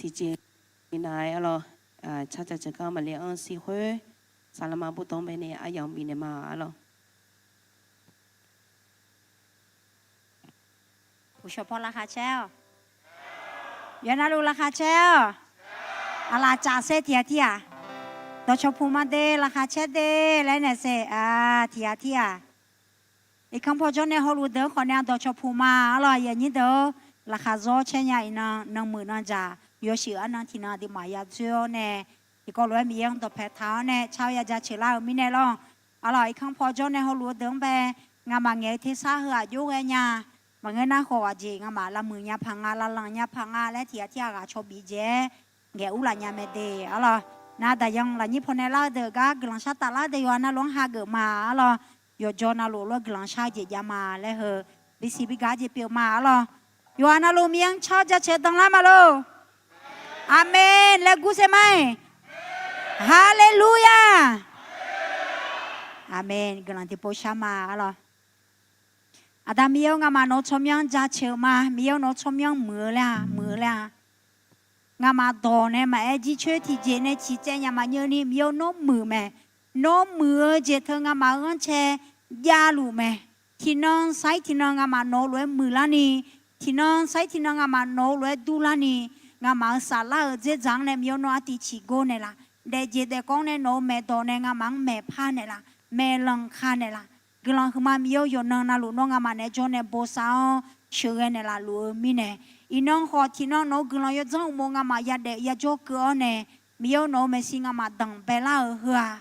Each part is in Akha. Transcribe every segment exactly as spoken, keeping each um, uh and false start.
tiqjeq minav-aer arlawr, car jaceuq gar maqle-anr sir khoer, saqlaqma bawrdanr baenae aryamq bifnaeq ma arlawr. Uqshawq paw laqkhaq caer-awq. Yawqnavluf laqkhaq caer-awq. Aqlaf caf saer tiq ghaq tir-aq, dawqcawq puq ma de laqkhaq caer de laer naeq saer tiq ghaq tir-aq. Irkanr paw jawr nae hawluf deuq-anr khawf nae dawqcawq puq ma arlawr. Aqyuif aqnyir deuq-or, laqkhaq zawr caer nya iqnan nanmuiq nanjaq yawshuif arnan tiqnan aqduimaf ya dzoer-awr nae, tiqkawv lof-aer Miqyaer-anr dawqpae taq-awr nae car-eu ya jaceuq lar-euq mirnae lawr. Arlawr, irkanr paw jawr nae hawluf-eu deuq-anr bae, ngamaf ngaeq-eu tersar heu aqjox ghae nya. Maqngeur nar khawf aqjeq ngamaf lavmuiq nya paq nga, lavlanq nya paq nga laer tiq ghaq tir-aq ghaq caw bif dzae-aer ngaeq ur laf nya mae de arlawr. Nar daqyan lafnyir pawnae lar-eu deuq gar guiqlanq shar taflar deuq yawqha navluf-anr hageuf ma arlawr. Yawqjawr navluf lof-aer guiqlanq shar-eu jeq jav ma laer heu, bisiq bi gaq-eu jeq pyeuf ma arlawr. Yawqha navluf Miqyaer-anr car jaceuq danlar ma lor. Aqmeq laer gur saer ma-iq. Haleluya. Aqmeq. Guiqlanq tiqpov shar ma arlawr. Aqda Miqyaer-or, ngamaf nawq-eu tsawrmyanr jaceuq ma. Miqyaer-or, nawq-eu tsawrmyanr muiq-eu laer-a, muiq-eu laer-a. Ngamaf dawq nae maqaer, jircoer tiqjeq nae ciqcaev nya maqngeur ni, Miqyaer-or, nawr muiq mae. Nawr muiq-eu jeq teu ngamaf-euq ghanrcae javluf mae. Tiqnan sar-ir tiqnan ngamaf nawq-eu lof-aer muiqlar ni, tiqnan sar-ir tiqnan ngamaf nawq-eu lof-aer durlar ni, ngamaf-euq saflar-euq dzerdzaq-anr nae Miqyaer-or, nawr artiv ciqgor naeqlaf. Daefjeq daefkawv-anr nae nawq-euq maeqdawq nae ngamaf-anr maeqpar naeqlaf, maeqlanq ka naeqlaf. Guiqlanq huiqma Miqyaer-or, yawqnan navluf nawr ngamaf naeq-aer jawr nae bosav-awr sheuqghae naeqlaf luf-eu mirnae, iqnan khawf tiqnan nawq-euq guiqlanq yawdzanr uqmov ngamaf yadaef yajawr keuv-awr nae, Miqyaer-or, nawq-euq maeqshi ngamaf danqbae lar-euq heu-aq,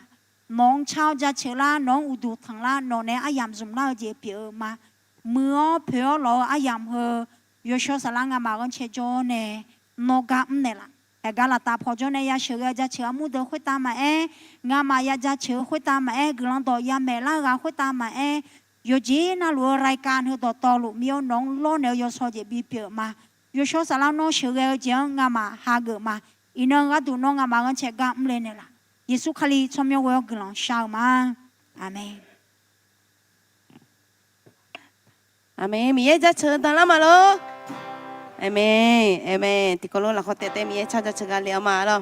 nawq-anr car-awr jaceuq lar, nawq-anr uqduq tanq lar, nawq naeq-aer aryamq zmq lar-eu jeq pyeuf-eu ma. Muiq-awr poeq-awr lawq-eu aryamq heu, yawshawr saflar ngamaf ghanrcae jawr-awr nae, nawr gar mr naeqlaf. Haeqgar laftav paw jawr nae yasheuq ghae-eu jaceuq armur deuq khoertav maqaer, ngamaf ya jaceuq-eu khoertav maqaer, guiqlanq dawq yamaeq lar-eu ghaq khoertav maqaer, yawqjeq navluf-eu รายการ heu dawqtawvluf Miqyaer-or, nawq-anr lawrnaeq-eu yawsaw jeq bipyeuf ma. Yawshawr saflar nawr sheuqghae-eu jeq-anr ngamaf hageuf ma. Iqnan gharduq nawr ngamaf ghanrcae gar mr le naeqlaf. Yeqsur Kali tsawrmyanr ghoe-awr guiqlanq shar-eu ma. Aqmeq. Aqmeq. Miqyaer jaceuq danlar ma lor. Aqmeq, aqmeq. Tiqkawv lof lafkhawf taef taef Miqyaer car jaceuq ga le-awr ma lor.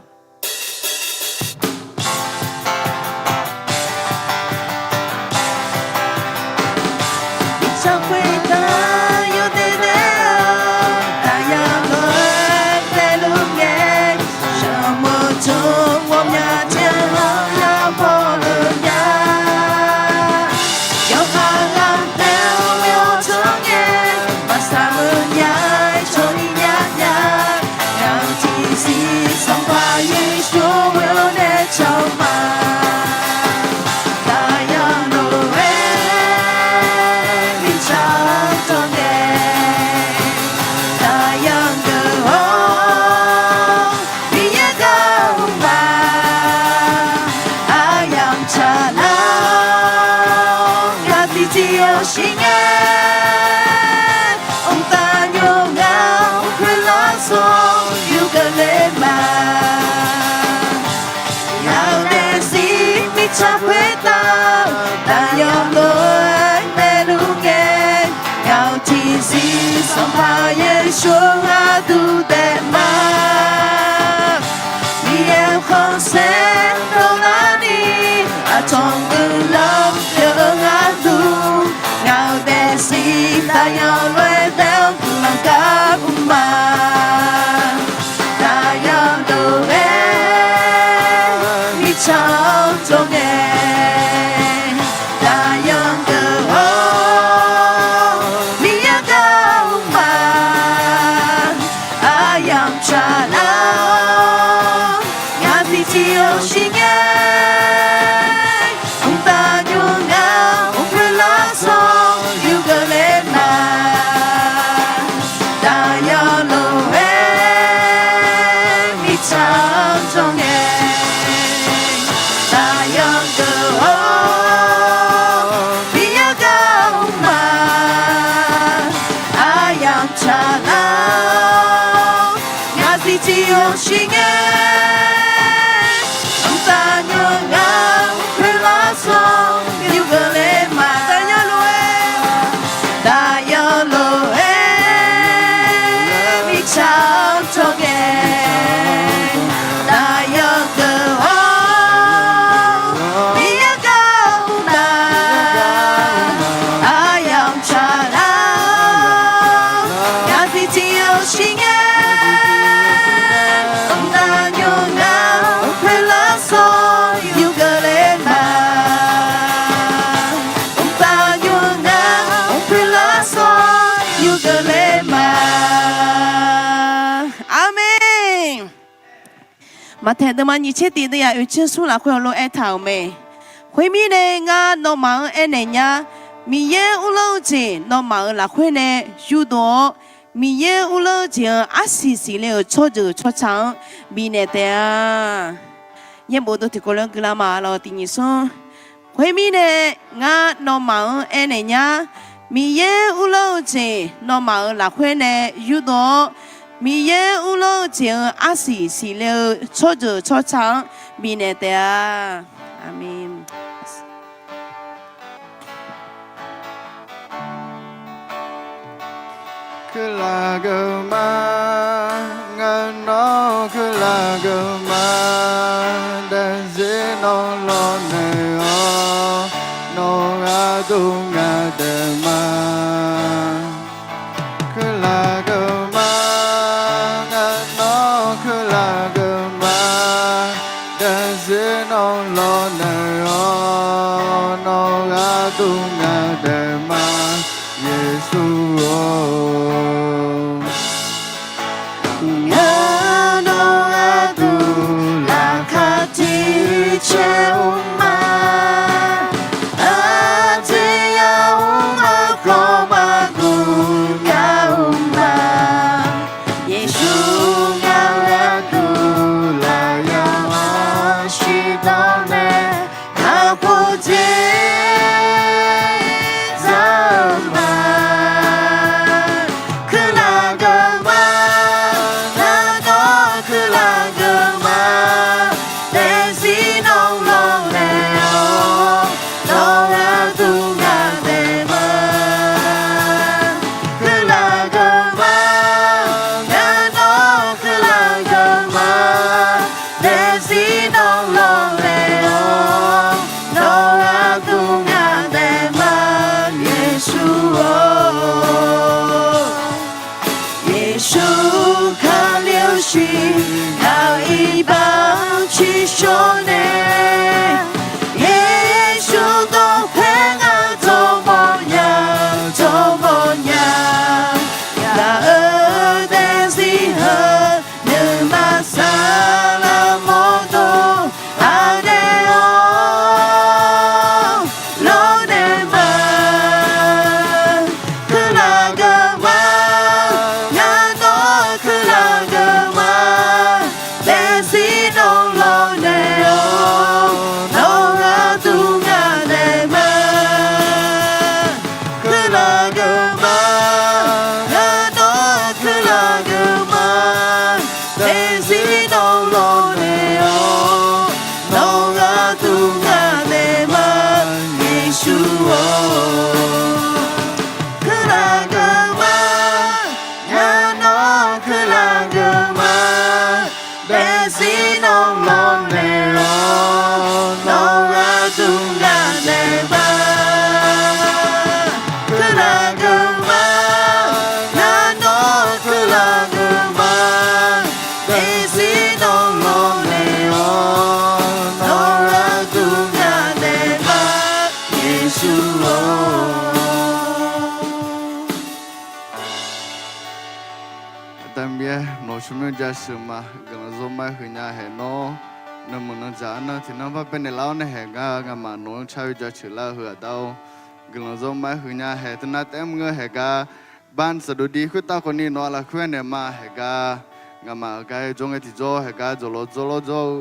Ngaq-euq daefzir mirtsaq khoertav-eu, daqyan lof-aer naeq luf ngae, ngaq-euq tiqzir Sanqpaq Yeqsur gharduq daef ma. Miqyaer-euq khanqsaer dovlarni, aqcawq guiqlanq pyeuf-eu gharduq, ngaq-euq daefzir daqyan lof-aer daef-awr guiqlanq gar uqma. Daqyan lof-aer mirtsaq-anr jawr ngae, daqyan deuq-awr Miqyaer gar uqma. Aryamq tsaqlar-awr, ngaq tiqtiq-awr shir ngae, mqtav nymr ngaq mq khoerlar sanr yur geuf le ma. Daqyan lof-aer mirtsaq-anr jawr ngae, daqyan deuq-awr Miqyaer gar uqma. Aryamq tsaqlar-awr, ngaq tiqtiq-awr shir ngae, mqtav nymr ngaq mq khoerlar sanr yur geuf le ma. Daqyan lof-aer, daqyan lof-aer mirtsaq-anr jawr ngae, Maqtaeq deuvma nyiq tser tiq deuvyaq oeq tser smr lafkhoer heulof-aer aertaq-euq mae. Khoermirnae, ngar nawmaf-anr aernaeq nyar. Miqyaer uvlanr-eu jeq nawmaf-euq lafkhoer nae yurdov-awr, Miqyaer uvlanr-eu jeq-anr arsiq siqle-euq tsawrjeuq tsawrca-anr bifnaeq taef-a. Yaerbof dov tiqkawv lof-aer guilar ma lawr, tiq nyiq smr. Khoermirnae, ngar nawmaf-anr aernaeq nyar. Miqyaer uvlanr-eu jeq nawmaf-euq lafkhoer nae yurdov-awr, Miqyaer uvlanr-eu jeq-anr arsiq siqle-eu tsawrjeuq tsawrca-anr bifnaeq taef-a. Aqmeq. Kuirlaf geuf ma, ngar nawr kuirlaf geuf ma, daefzir nawr lawrnaeq-awr, nawq gharduq ngaq daef ma. Kuirlaf geuf ma, ngar nawr kuirlaf geuf ma, daefzir nawr lawrnaeq-awr, nawq gharduq ngaq daef ma, Yeqsur-or. Ngar nawq gharduq laqkhaq tiq caer-eu ma. Aqjeq yamr-eu khawf maqguq nya-eu ma. Yeqsur ngar gharduq lafyaq-awr shirdan nae kakhof dzer dzar-eu ma. Kuirlaf geuf ma, ngar nawr kuirlaf geuf ma, daefzir nawr lawrnaeq-awr, nawq gharduq ngaq daef ma. Kuirlaf geuf ma, ngar nawr kuirlaf geuf ma, daefzir nawr lawrnaeq-awr, nawq gharduq ngaq daef ma, Yeqsur-or. Yeqsur Kali-euq shiq ngaq-euq iqbax-anr tsiqshawr nae, Yeqsur dawqpae ngaq dawqmawq nya, dawqmawq nya. Ngaq-euq daefzir heu nuima saflar mawrdov aqnaeq-awr lawrnaeq ma. Kuirlaf geuf ma, ngar nawr kuirlaf geuf ma, daefzir nawr lawrnaeq-awr, nawq gharduq ngaq daef ma. Kuirlaf geuf ma, ngar nawr kuirlaf geuf ma, daefzir nawr lawrnaeq-awr, nawq gharduq ngaq daef ma, Yeqsur-or. Kuirlaf geuf ma, ngar nawr kuirlaf geuf ma, daefzir nawr lawrnaeq-awr, nawq gharduq ngaq daef ma. Kuirlaf geuf ma, ngar nawr kuirlaf geuf ma, daefzir nawr lawrnaeq-awr, nawq gharduq ngaq daef ma, Yeqsur-or. Aqda Miqyaer, nawq-eu tsawrmyanr jaceuq ma. Guiqlanq zawr ma-aer huiqnya haeq nawr, nuimuiq nuidzaq arnan tiqnan bar baenaeq lar-awr nae haeq gar ngamaf nawq-anr car-eu jaceuq lar-eu heu Aqda-or, guiqlanq zawr ma-aer huiqnya haeq teunav taef-aer maqngeur haeq gar, bar saqdov div khoertav khawfni nawq-aq lafkhoer naeq ma haeq gar, ngamaf-euq gar-aer jawr ngae tiqjawr haeq gar jawqlawr jawrlawr jawr-eu,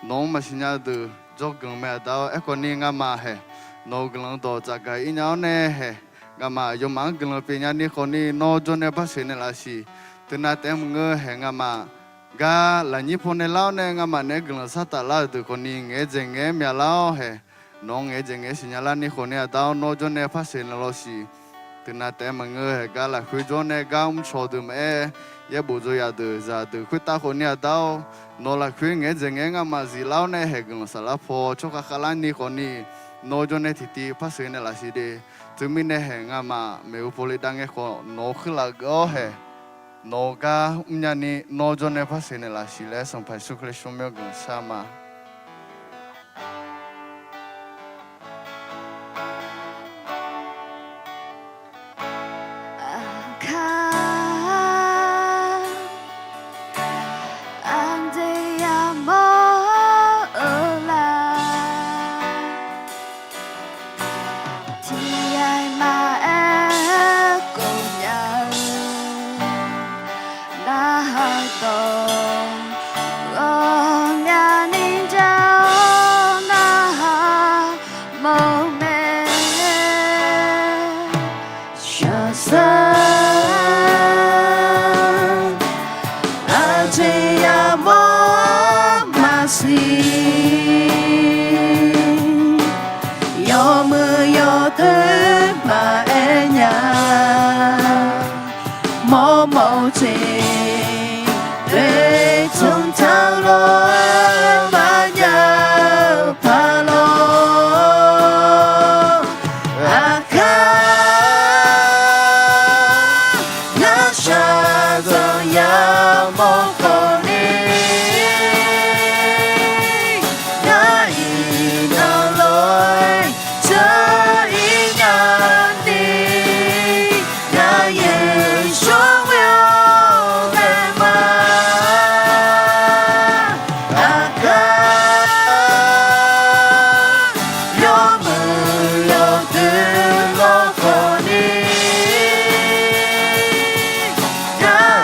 nawq-anr maqsiq nya deuq jawrganq mae Aqda-or. Aerkhawfni ngamaf haeq nawq-euq guiqlanq dawq tsafgaq-ir nya-awr nae haeq, ngamaf aqyawfmaf-anr guiqlanq pyeuf nyani khawfni nawr jawr nae barsheuq naeqlaf siq. Teunav taef-aer maqngeur haeq ngamaf gar lafnyir paw nae lar-awr nae ngamaf naeq-aer guiqlanq sar taflar-euq deuq khawfni ngaeq-aer dzaeq ngaeq-aer myaqlar-awr haeq, nawq-anr ngaeq-aer dzaeq ngaeq-aer siqnya larni khawfni Aqda-or, nawr jawr nae barsheuq naeqlaf siq. Teunav taef-aer maqngeur haeq gar lafkhoer jawr nae gar mrcawq deuq maqaer, yaerbof dzaw yaq deuq zaqdeuq khoertav khawfni Aqda-or, nawq lafkhoer ngaeq-aer dzaeq ngaeq-aer ngamaf ziflar-awr nae haeq guiqlanq saflar paw tsawrkhav khavlarni khawfni nawr jawr nae tiqtiv barsheuq naeqlaf siq de. Teumirnae haeq ngamaf maeqhu paw le dav ngae khawf nawq-eu kheurlaf geuf-awr haeq, nawq-eu gar mrnya ni nawr jawr nae barsheuq naeqlaf siq laer Sanqpaq Yeqsur Kali tsawrmyanr guiqlanq shar ma. Aqkaq, aqdui yamawr Teq yamawr-anr maqsiq, yawmuiq yawdoer maqaer nya. Mawrmawf-eu jeq oeqtmq taq lof-aer maqjav-eu paq lawr. Aqkar, ngar shaqzanq yamawr khawf ni, ngar iqnan lof-aer dzeur-ir nya ni, ngar Yeqsur ghoer-awr naeq ma. Aqkar, yawmuiq yawdoer lawr khawf ni, ngar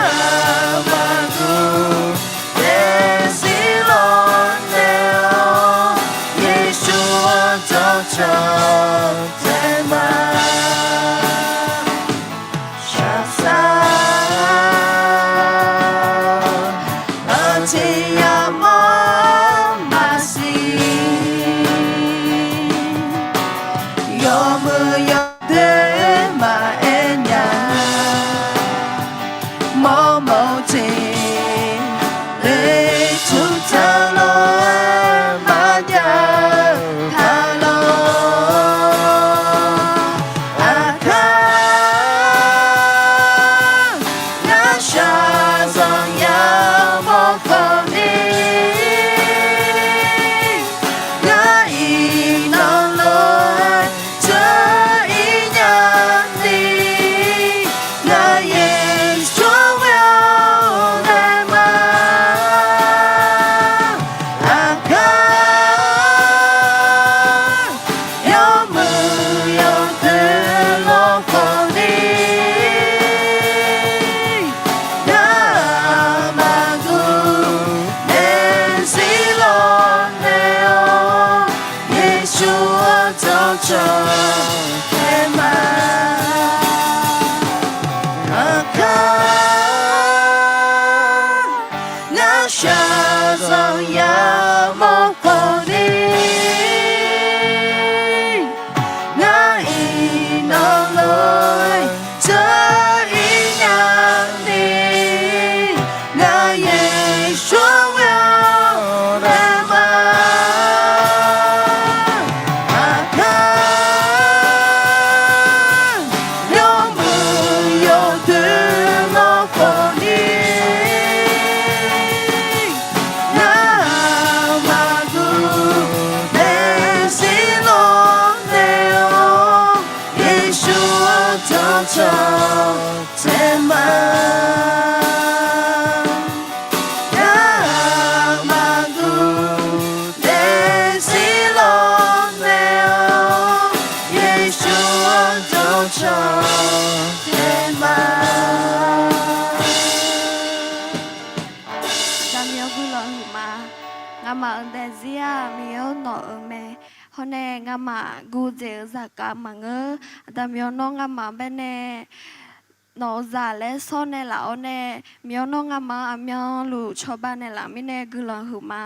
maqdur daefzir lawr naeq-awr, Yeqsur-anr jawrcan tae ma. Shaqsar-a, aqjeq yamawr-anr maqsiq, yawmuiq yawdoer maqaer nya. Mawrmawf-eu jeq oeqtmq taq lof-aer maqjav-eu paq lawr. Aqkar, ngar shaqzanq yamawr khawf ni, ngar iqnan lof-aer dzeur-ir nya ni, ngar Yeqsur ghoer-awr naeq ma. Aqkar, yawmuiq yawdoer lawr khawf ni, ngar maqdur daefzir lawr naeq-awr, Yeqsur-anr jawrcan tae ma. Aqkar, ngar shaqzanq yamawr khawf ni, ngar iqnan lof-aer dzeur-ir nya ni, ngar Yeqsur ghoer-awr naeq ma. Aqkar, yawmuiq yawdoer lawr khawf ni, ngar maqdur daefzir lawr naeq-awr, Yeqsur-anr jawrcan tae ma. Ngar maqdur daefzir lawr naeq-awr, Yeqsur-anr jawrcan tae ma. Aqda Miqyaer guiqlanq huiqma. Ngamaf-euq daefzir-aq Miqyaer-awr nawq-euq mae. Hawr nae ngamaf guv dzaeq-eu zaqkhav maqngeur. Aqda Miqyaer nawr ngamaf-anr baenae nawq-euq zaq laer sawr naeqlaf-awr nae, Miqyaer nawr ngamaf-anr aqmyanluf cawba naeqlaf mirnae guiqlanq huiqma.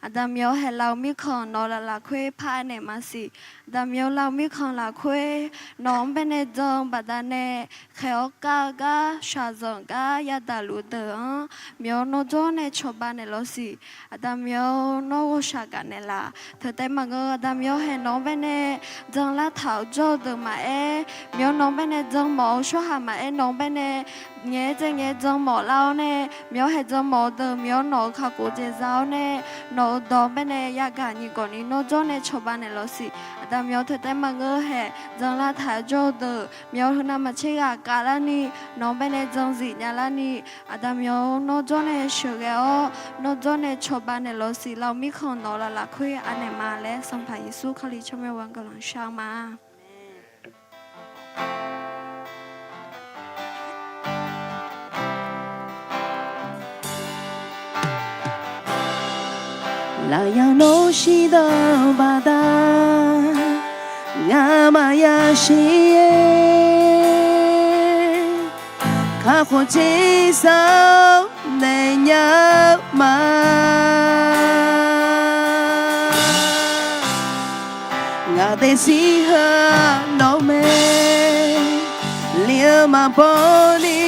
Aqda Miqyaer haeq laf-eu mirkhanq nawq-eu laf lafkhoer par naeq maqsiq. Aqda Miqyaer laf-eu mirkhanq lafkhoer nawq-anr baenae jan-eu baqdanae, khaeq-awr kar-eu gar, shaqzanq gar yadaq luf-eu deuq-anr, Miqyaer nawr jawr nae cawba naeq lawsiq. Aqda Miqyaer nawr ghawqshaq gaq naeqlaf. Teuq taef maqngeur, Aqda Miqyaer haeq nawq-anr baenae jan lar taq-eu jawr-eu deuq maqaer, Miqyaer nawq-anr baenae jan mawf-eu tsawrhaq maqaer, nawq-anr baenae ngaeq-aer dzae ngaeq-aer jan mawf lar-awr nae, Miqyaer haeq jan mawf-eu deuq Miqyaer nawq-euq kakhof dzaeqza-awr nae, nawq-euq dawq-anr baenae yagaq nyiq gawq ni nawr jawr nae cawba naeq lawsiq. Aqda Miqyaer teuq taef maqngeur haeq jan lar taq-eu jawr-eu deuq Miqyaer heunav maqtser ghaq kavlarni, nawq-anr baenae jan zif nyalarni, Aqda Miqyaer nawr jawr nae sheuqghae-awr, nawr jawr nae cawba naeq lawsiq. Laf-eu mirkhanq nawq-eu laf lafkhoer anaeq ma laer Sanqpaq Yeqsur Kali tsawrmyanr-anr guiqlanq shar-eu ma. Lafyaq nawr shirdan-eu baqda, ngamaf yashir-aer kakhof tersar-awr nae nya-eu ma. Ngaq daefzir heu-aq nawr mae, li-eu maqbaw ni.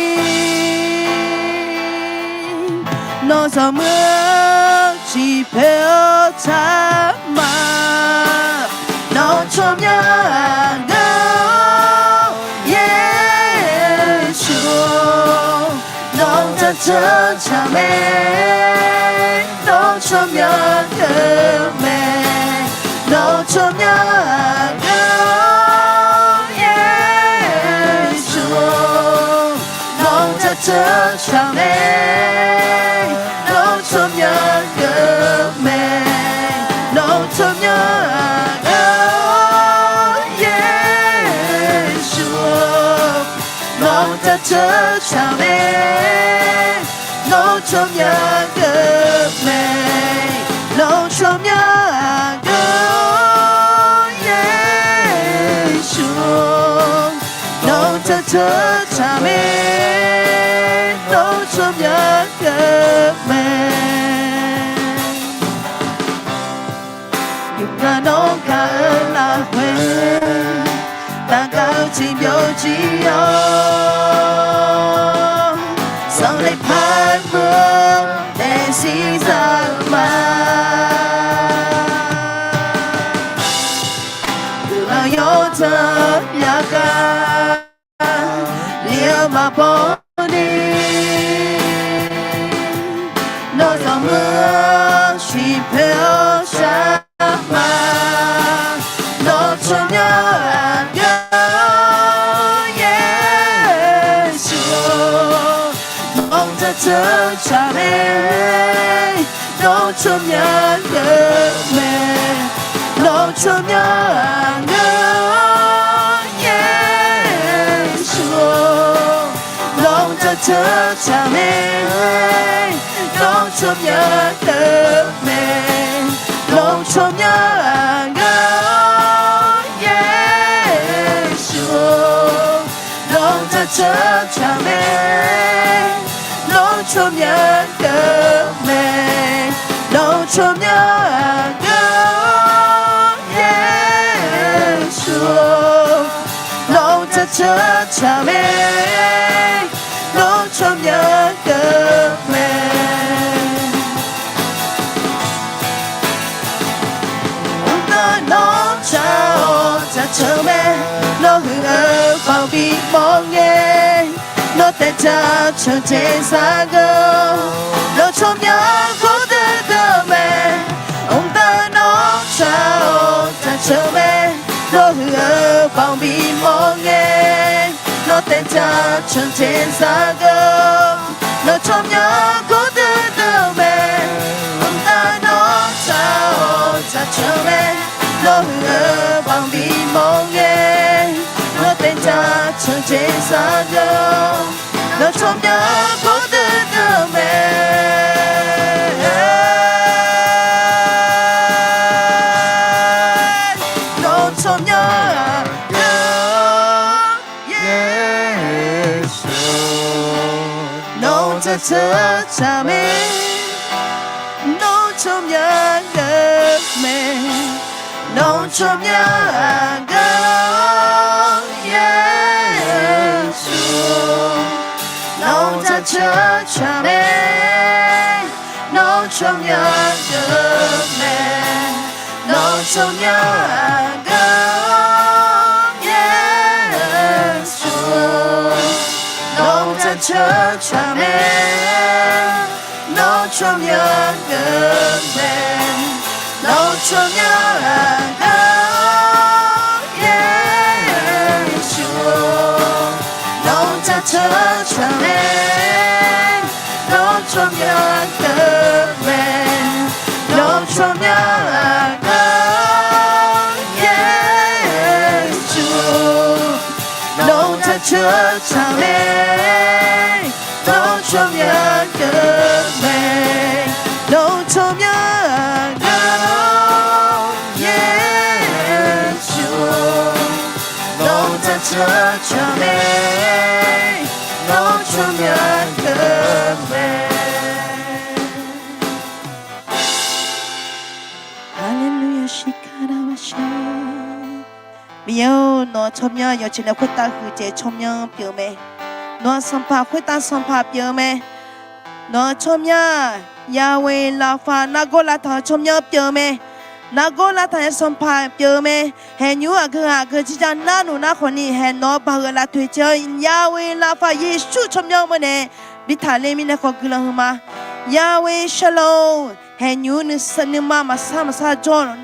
Nawr zanqmr-eu ciqpaeq-awr tsaq ma. Nawr tsawrmyanr aqgeu-awr Yeqsur, nawr jaceuq tsaq mae. Nawr tsawrmyanr aqgeu mae. Nawr tsawrmyanr aqgeu-awr Yeqsur, nawr jaceuq tsaq mae. Nawr tsawrmyanr aqgeu mae. Nawr tsawrmyanr aqgeu-awr Yeqsur, nawr jaceuq tsaq mae. Nawr tsawrmyanr aqgeu mae. Nawr tsawrmyanr aqgeu-awr Yeqsur, nawr jaceuq tsaq mae. Nawr tsawrmyanr aqgeu mae. Yawqghaq nawr gaq-eu lafkhoer, taf gaq-eu jeq byovjir-awr, zanqler par-eu meuq daefzir za-eu ma. Guiqlanq yawdzanq yagaq li-eu maqbaw ni. Nawr zanqmr-eu ciqpaeq-awr shar ma. Nawr tsawrmyanr aqgeu-awr Yeqsur, nawr jaceuq tsaq mae. Nawr tsawrmyanr aqgeu mae. Nawr tsawrmyanr aqgeu-awr Yeqsur, nawr jaceuq tsaq mae. Nawr tsawrmyanr aqgeu mae. Nawr tsawrmyanr aqgeu-awr Yeqsur, nawr jaceuq tsaq mae. Nawr tsawrmyanr aqgeu mae. Nawr tsawrmyanr aqgeu-awr Yeqsur, nawr jaceuq tsaq mae. Nawr tsawrmyanr aqgeu mae. Mqtav nawr tsaq-awr jaceuq mae. Nawr huiq-eu baoq bimawr ngae, nawr taef jaceuq jeq sar geur. Nawr tsawrmyanr khawf deuv deuv-eu mae. Mqtav nawr tsaq-awr jaceuq mae. Nawr huiq-eu baoq bimawr ngae, nawr taef jaceuq jeq sar geur. Nawr tsawrmyanr khawf deuv deuv-eu mae. Mqtav nawr tsaq-awr jaceuq mae. Nawr huiq-eu baoq bimawr ngae, nawr taef jaceuq jeq sar geur. Nawr tsawrmyanr khawf deuv deuv-eu mae. Nawr tsawrmyanr aqgeu Yeqsur, nawr jaceuq tsaq mae. Nawr tsawrmyanr aqgeu mae. Nawr tsawrmyanr aqgeu Yeqsur, nawr jaceuq tsaq mae. Nawr tsawrmyanr aqgeu mae. Nawr tsawrmyanr aqgeu Yeqsur, nawr jaceuq tsaq mae. Nawr tsawrmyanr aqgeu mae. Nawr tsawrmyanr aqgeu Yeqsur, nawr jaceuq tsaq mae. Nawr tsawrmyanr aqgeu mae. Nawr tsawrmyanr aqgeu Yeqsur, nawr jaceuq tsaq mae. Nawr tsawrmyanr aqgeu mae. Nawr tsawrmyanr aqgeu Yeqsur, nawr jaceuq tsaq mae. Nawr tsawrmyanr aqgeu mae. Miqyaer-or, nawq-eu tsawrmyanr yawqjeq nae khoertav huiqdzaeq tsawrmyanr pyeuf-eu mae. Nawq-eu sanqpaq khoertav sanqpaq pyeuf-eu mae. Nawq-eu tsawrmyanr-aq, Yahweh Rapha nargawr lavtaq-eu tsawrmyanr pyeuf-eu mae. Nargawr lavtaq-eu sanqpaq pyeuf-eu mae. Haeqnymr aqgeu ghaq aqgeu jirjav narluf nar khawfni, haeq nawq-anr baoq-eu laftoeq caer-awr, Yahweh Rapha Yeqsur tsawrmyanr mawrnae bi taqler mirnae khawf guiqlanq huiqma. Yahweh Shalom, haeqnymr nuima maqsar maqsar jawr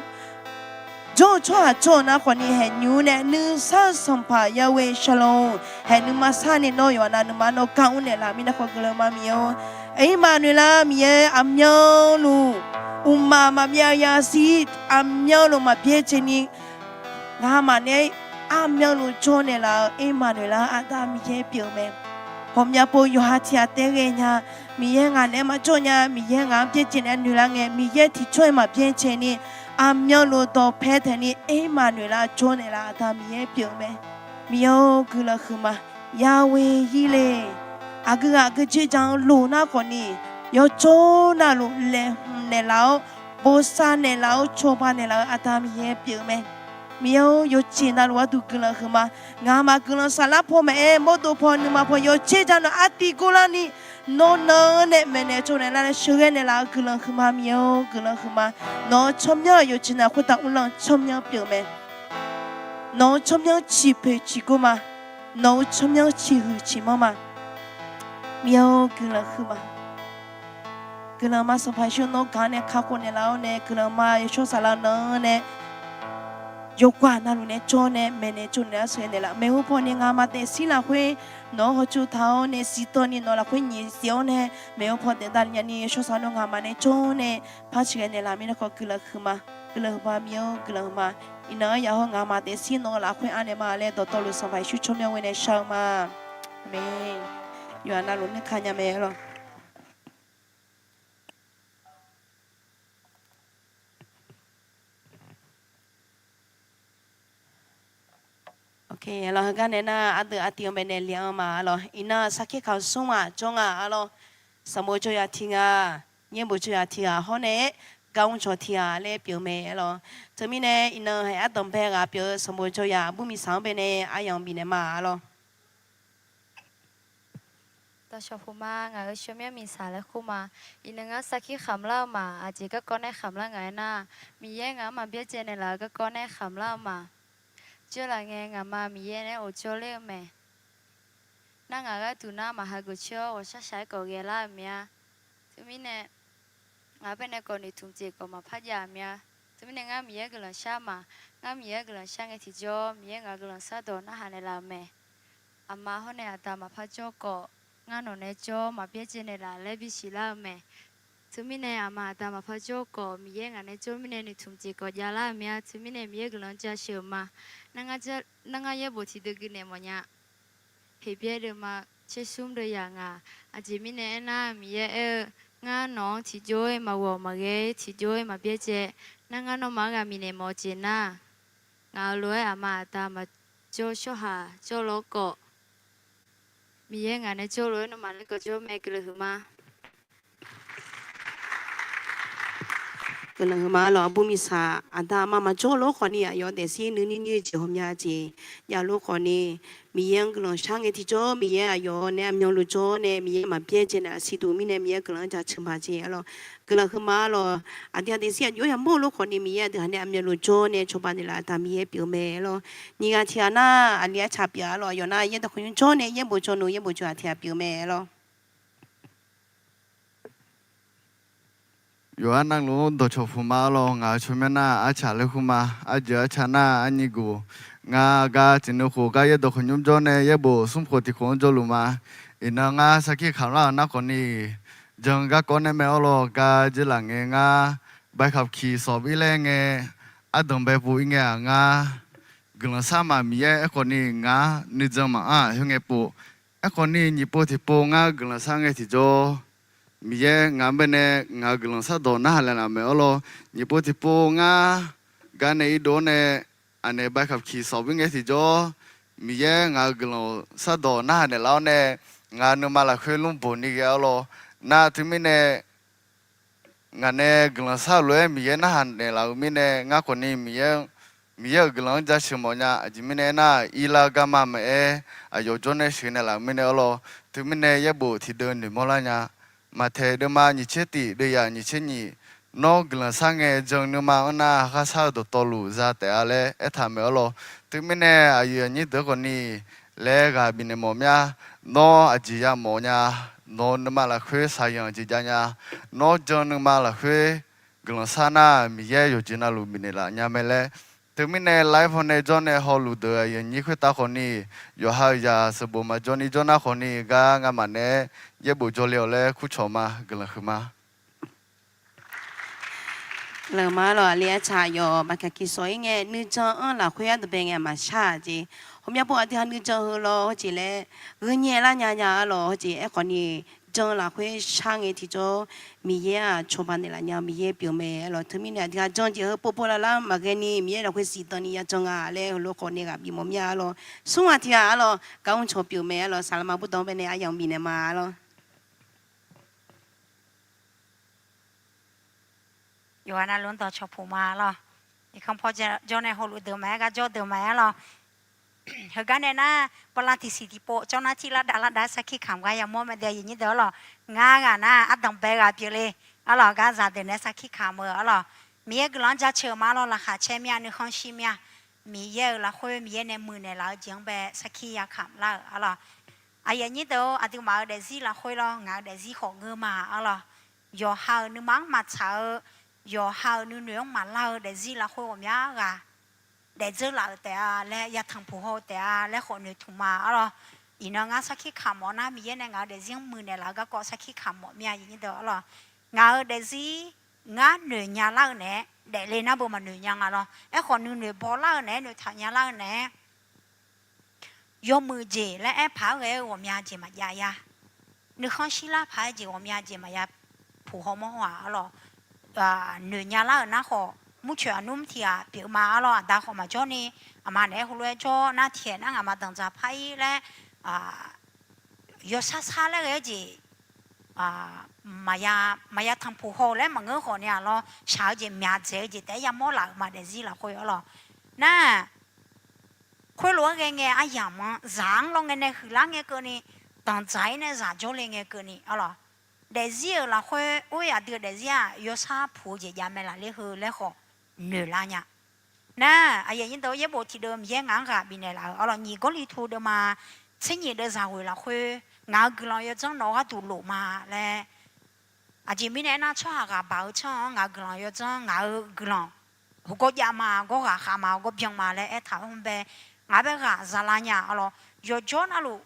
jawr-eu tsawrhaq jawr-eu nar khawfni, haeqnymr nae nuisar-eu sanqpaq Yahweh Shalom, haeq nuima sarni nawr yawqha navluf nuima nawr gar mr naeqlaf mirnae khawf guiqlanq ma Miqyaer-or. Ermaqnoeqlav Miqyaer aqmyanluf, uqmaq maqbyav yashir aqmyanluf maqbyaer caevni, ngamaf nae aqmyanluf jawr naeqlaf-eu Ermaqnoeqlav aqda Miqyaer pyeuf-eu mae. Ghawqmya pov yawqha tiq ghaq taef ghae nya, Miqyaer ngaq naeq-aer maqjawr nya, Miqyaer ngaq-anr byaerdzae naeq-aer noeqlar ngae, Miqyaer tiqcawr-aer maqbyaer caevni, aqmyanluf dawqpae taeqni Ermaqnoeqlav jawr naeqlaf aqda Miqyaer pyeuf-eu mae. Miqyaer-or, guiqlanq huiqma. Yahweh Yireh, aqgeu ghaq aqgeu jirjav-anr loq nar khawfni, yawjawr navluf laeqhmq naeqlaf-awr, bosav naeqlaf-awr, cawba naeqlaf-eu aqda Miqyaer pyeuf-eu mae. Miqyaer-or, yawqjeq navluf gharduq guiqlanq huiqma. Ngamaf guiqlanq saflar paw maqaer, mawrdo paw nuima paw yawqjeq ja nawq artiv gor larni, nawr nan nae maeqnaeq tsovnaeq lar nae sheuqghae naeqlaf-eu guiqlanq huiqma Miqyaer-or, guiqlanq huiqma. Nawq-eu tsawrmyanr-aq yawqjeq navluf khoertav uvlanr-eu tsawrmyanr pyeuf-eu mae. Nawq-eu tsawrmyanr ciqpoeq ciqgor ma. Nawq-eu tsawrmyanr ciqhuiq ciqmanr ma. Miqyaer-or, guiqlanq huiqma. Guiqlanq ma Sanqpaq Yeqsur, nawr gaq-anr nae kakhof naeqlaf-awr nae, guiqlanq ma yawshawr saflar nan nae yawqghaq navluf nae jawr nae maeqnaeq tsovnaeq lar sheuqghae naeqlaf. Maeqhu paw nae ngamaf daefzir lafkhoer nawq-anr hawtsov taq-awr nae siqtawv ni nawq lafkhoer nyiq siq-awr nae maeqhu paw daef davlef nyani yawshawr saflar nawr ngamaf nae jawr nae par ciqghae naeqlaf mirnae khawf guiqlanq huiqma. Guiqlanq huiqma Miqyaer-or, guiqlanq huiqma. Iqnan-anr yaqhawr ngamaf daefzir nawq-eu lafkhoer anaeq ma laer dawqtawvluf Sanqpaq Yeqsur tsawrmyanr ghoe nae shar-eu ma. Aqmeq. Yawqha navluf nuikaq nya mae lawq. Heugar nae nar ardeuv artiv-anr baenae le-anr ma lawq. Iqnan sarkir kamq smr maq jawr nga lawq. Sanqbof jawr yaf tiq ghaq, yaerbof jawr yaf tiq ghaq hawr nae, gar mr cawq tiq ghaq laer pyeuf mae lawq. Teumirnae iqnan haeq ardanqbae ghaq pyeuf-eu sanqbof jawr yaf aqbur miqsaq-anr baenae aryamq bifnaeq ma lawq. Dawqcawq puq ma, ngaq-euq tsawrmyanr miqsaq laer kur ma. Iqnan ngar sarkir khamq lar-eu ma. Aqjeq garkawv nae khamq lar ngaq-aer nar, Miqyaer ngaq-anr maqbyaerdzae naeqlaf-eu garkawv nae khamq lar-eu ma. Dzeurlaf ngae ngaqma Miqyaer nae-aer ghofdzawr ler-eu mae. Nar ngaq gharduq nar maqhageuf coer-awr ghawqshaq shaq-aer khawf ghae lar-euq mya. Teumirnae ngaq-anr baenae khawf noeqtmq jeq khawf maqpar jav-euq mya. Teumirnae ngar Miqyaer guiqlanq shar ma. Ngar Miqyaer guiqlanq shar ngae tiqjawr, Miqyaer ngaq guiqlanq shardawq narhaq naeqlaf-euq mae. Aqma hawr nae aqda maqpar jawr khawf, ngar nawq nae jawr maqbyaerdzae naeqlaf laer bisiq lar-eu mae. Teumirnae aqma aqda maqpar jawr khawf, Miqyaer ngaq nae jawr mirnae noeqtmq jeq khawf javlar-euq mya. Teumirnae Miqyaer guiqlanq jaceuq-euq ma. Nar ngar yaerbof tiqdeuv gui naeq mawf nya. Heqbyaer deuvma tsersmr deuv yaq ngaq. Aqjeq mirnae aernar, Miqyaer aer-eu, ngar nawq-anr tiqjawr-aer maqghawq maqghae, tiqjawr-aer maqbyaerdzae. Nar ngar nawmaf-anr ghaq miqnaeq mawf-eu jeq nar, ngaq-euq lof-aer aqma aqda maqjawr tsawrhaq jawrlawr khawf, Miqyaer ngaq nae jawr lof-aer nawmaf nae khawf jawr mae. Guiqlanq huiqma. Guiqlanq huiqma lawq. Aqbur miqsaq aqda aqma maqjawr lof khawfni aqyawf daefzir nuinir nir-eu jeq ghawqmya jeq javlof khawfni, Miqyaer-anr guiqlanq shar ngae tiqjawr, Miqyaer aqyawf nae aqmyanluf jawr nae Miqyaer maqbyaerdzae naeq-a siqduq mirnae Miqyaer guiqlanq-anr jaceuq ma jeq lawq. Guiqlanq huiqma lawq. Aqdui-aq daefzir aqjox yamawr-eu lof khawfni Miqyaer aqdui haq nae aqmyanluf jawr nae cawba naeqlaf-eu aqda Miqyaer pyeuf-eu mae lawq. Nyiq ghaq tiq ghaq nar aqli arcaq pyeuf-a lawq. Aqyawf nar yaerdawq khawqnymr jawr nae yaerbof jawr nmr yaerbof jawr-aq tiq ghaq pyeuf-eu mae lawq. Yawqha navluf dawqcawq puq ma lawq. Ngaq-euq tsawrmyanr nar arcaq laer kur ma. Arjeuq arcaq nar arnyi guq. Ngar gar tiqnuv khof gar yaerdawq khawqnymr jawr nae yaerbof smr khof tiq khof-anr jawrluf ma. Iqnan ngar sarkir kamq lar-euq nar khawfni, jan garkawv nae mae-awr lawq. Gar dzeurlaf ngae ngar bae kamq kiq sawf bir laer ngae, ardanq bae pov ir ngae-aq ngar guiqlanq shar ma. Miqyaer aerkhawfni ngar nuijan maqanr-aq khoerngae pov. Aerkhawfni nyiq pov tiqpov ngar guiqlanq shar ngae tiqjawr, Miqyaer ngaq-anr baenae ngaq-euq guiqlanq shardawq narhaq naeqlaf mae-awr lawq. Nyiq pov tiqpov ngar gar nae irdov-awr nae aqnaeq bae kamq kiq sawf bir ngae tiqjawr, Miqyaer ngaq-euq guiqlanq shardawq narhaq naeqlaf-awr nae, ngaq nuima lafkhoer lmr boq ni ghae-awr lawq. Nar teumirnae ngaq nae guiqlanq shar-eu lof-aer Miqyaer narhaq naeqlaf-euq mirnae ngar khawfni Miqyaer-anr Miqyaer-euq guiqlanq-anr jaceuq mawf nya. Aqjeq mirnae aernar, irlar garma maqaer, aqyawf jawrnae sheuq naeqlaf-euq mirnae arlawr. Teumirnae yaerbof tiqdeuv noeqmawr lar nya. Maqtaeq deuvma nyiq tser tiq deuv yaf nyiq tser nyiq, Nawr guiqlanq shar ngae jan nuima-anr nar, ghar shar-eu dawqtawvluf za taef-a laer aertaq maeq arlawr. Teumirnae aqyuif aqnyir deuq khawfni laer ghaq bifnaeq mawf mya. Nawr aqjeq yamawf nya. Nawq-eu nuima lafkhoer shaqzanq jeq jav nya. Nawr jan nuima lafkhoer guiqlanq shar nar, Miqyaer yawqjeq navluf bifnaeq laf nya mae laer. Teumirnae live hawnae jawrnae hawluf deuq aqyuif aqnyir khoertav khawfni, yawqha-euq zaq sanqbof maqjawr ni jawr nar khawfni, gar ngamaf naeq-aer yaerbof jawrle-awq laer kurcawq ma. Guiqlanq huiqma. Guiqlanq ma lawq. Aqli aertaq yawf baqkaq kiq sawq-ir ngae nuijan-anr lafkhoer yar deuq bae ngae maqshar-aq jeq. Hawmya pov aqdui ha nuijan heu lawr hawjeq laer gheunyae lar nya nya arlawr hawjeq. Aerkhawfni jan lafkhoer shar ngae tiqjawr Miqyaer-aq cawba naeqlaf nya-eu Miqyaer pyeuf mae arlawr. Teumirnae aqdui ha jan jeq heu povpov lavlar maqghae ni Miqyaer lafkhoer siqdan ni ya jan nga laer heulof khawfnae ghaq bif mawf mya arlawr. Smr ghaq tiq ghaq arlawr gar mr cawq pyeuf mae arlawr. Saqlaqma burdawq-anr baenae aryamq bifnaeq ma arlawr. Yawqghaq navluf-anr dawqcawq puq ma lawr. Iqkanr paw jawr nae hawluf deuq maqaer, gar jawr deuq maqaer lawr. Heugar nae nar, bala tiqsiq tiqpov cawv nar tirlar davlar dav-aer sarkir kamq gar yamawr mae dae aqyuif aqnyir deuq arlawr. Ngar ghaq nar ardanq bae ghaq pyeuf le arlawr. Gar zaqdeuq nae sarkir kamq-eu arlawr. Miqyaer guiqlanq-anr jaceuq-eu ma lawr. Laqkhaq caer mir-a, nuikhanr shir mir-a. Miqyaer-euq lafkhoer Miqyaer nae muiqnaeq laf-eu jeq-anr bae sarkir yakamq lar-euq arlawr. Aqyuif aqnyir deuq-or, aqduimaf-euq daefzir lafkhoer lawr, ngaq-euq daefzir khawf ngeur ma arlawr. Yawqha-euq nuima-anr maqtsaq-eu, yawqha-euq nuinoeq-anr maqlar-eu daefzir lafkhoer ghawqmya ghaq daefdzeur laf-euq taef-a laer, yatanq puq haw-eu taef-a laer khawf noeqtmq ma arlawr. Iqnan ngar sarkir kamq mawf nar, Miqyaer nae ngaq-euq daefzir-anr muiqnaeq laf-eu garkawv sarkir kamq mawf mir-a aqyuif aqnyir deuq arlawr. Ngaq-euq daefzir ngar noeq nya lar-eu naeq-aer daefle nar beu maqnoeq nya nga lawr. Aerkhawf nuinoeq bawlar-eu naeq-aer noeqtaq nya lar-eu naeq-aer yawmuiq jeq laer aer paq-aer ghae-eu ghawqmya jeq maqjav ya. Nuikhanr shirlar paq-aer jeq ghawqmya jeq maqya puq haw mawr haw-aq arlawr. Noeq nya lar-euq nar khawf, murcoeq aqnmr tiq ghaq pyeuf ma arlawr. Aqda khawf maqjawr ni, aqma naeq-aer heulof-aer jawr nar, tiqkhaeq nar ngaqma danqdzaq par-ir laer yawshar shar laer ghae-eu jeq maqya tanqpuq haw-eu laer maqngeur khawf ni-aq lawr, shaq-eu jeq myaq dzaeq-eu jeq taef-aer yamawr laf-euq ma daefzir lafkhoer arlawr. Nar, khoerlof-aer ghae ngae aryamq-anr zaq-anr lawr ngae nae huiqlar ngae keuvni, danqdzaq-ir nae zaq jawrle ngae keuvni arlawr. Daefzir-euq lafkhoer or-ir aqdui-euq daefzir-aq yawshar puq-eu jeq jav mae laf ler heu laer khawf noeq lar nya. Nar, aqyuif aqnyir deuq yaerbof tiqdeuv Miqyaer ngaq-anr ghaq bifnaeq laf-euq arlawr. Nyiq Gawrliqtu deuvma tser nyiq deuv zaq ghoeq lafkhoer, ngaq-euq guiqlanq yawdzanr nawq-eu gharduq lof ma laer. Aqjeq mirnae aernar, tsawrhaq ghaq baq-eu tsanr-anr ngaq-euq guiqlanq yawdzanr, ngaq-euq guiqlanq heugar jav ma, gawr ghaq khav ma, gawr byan ma laer aertaq-eu hmq bae, ngaq bae ghaq za lar nya arlawr. Yawqjawr navluf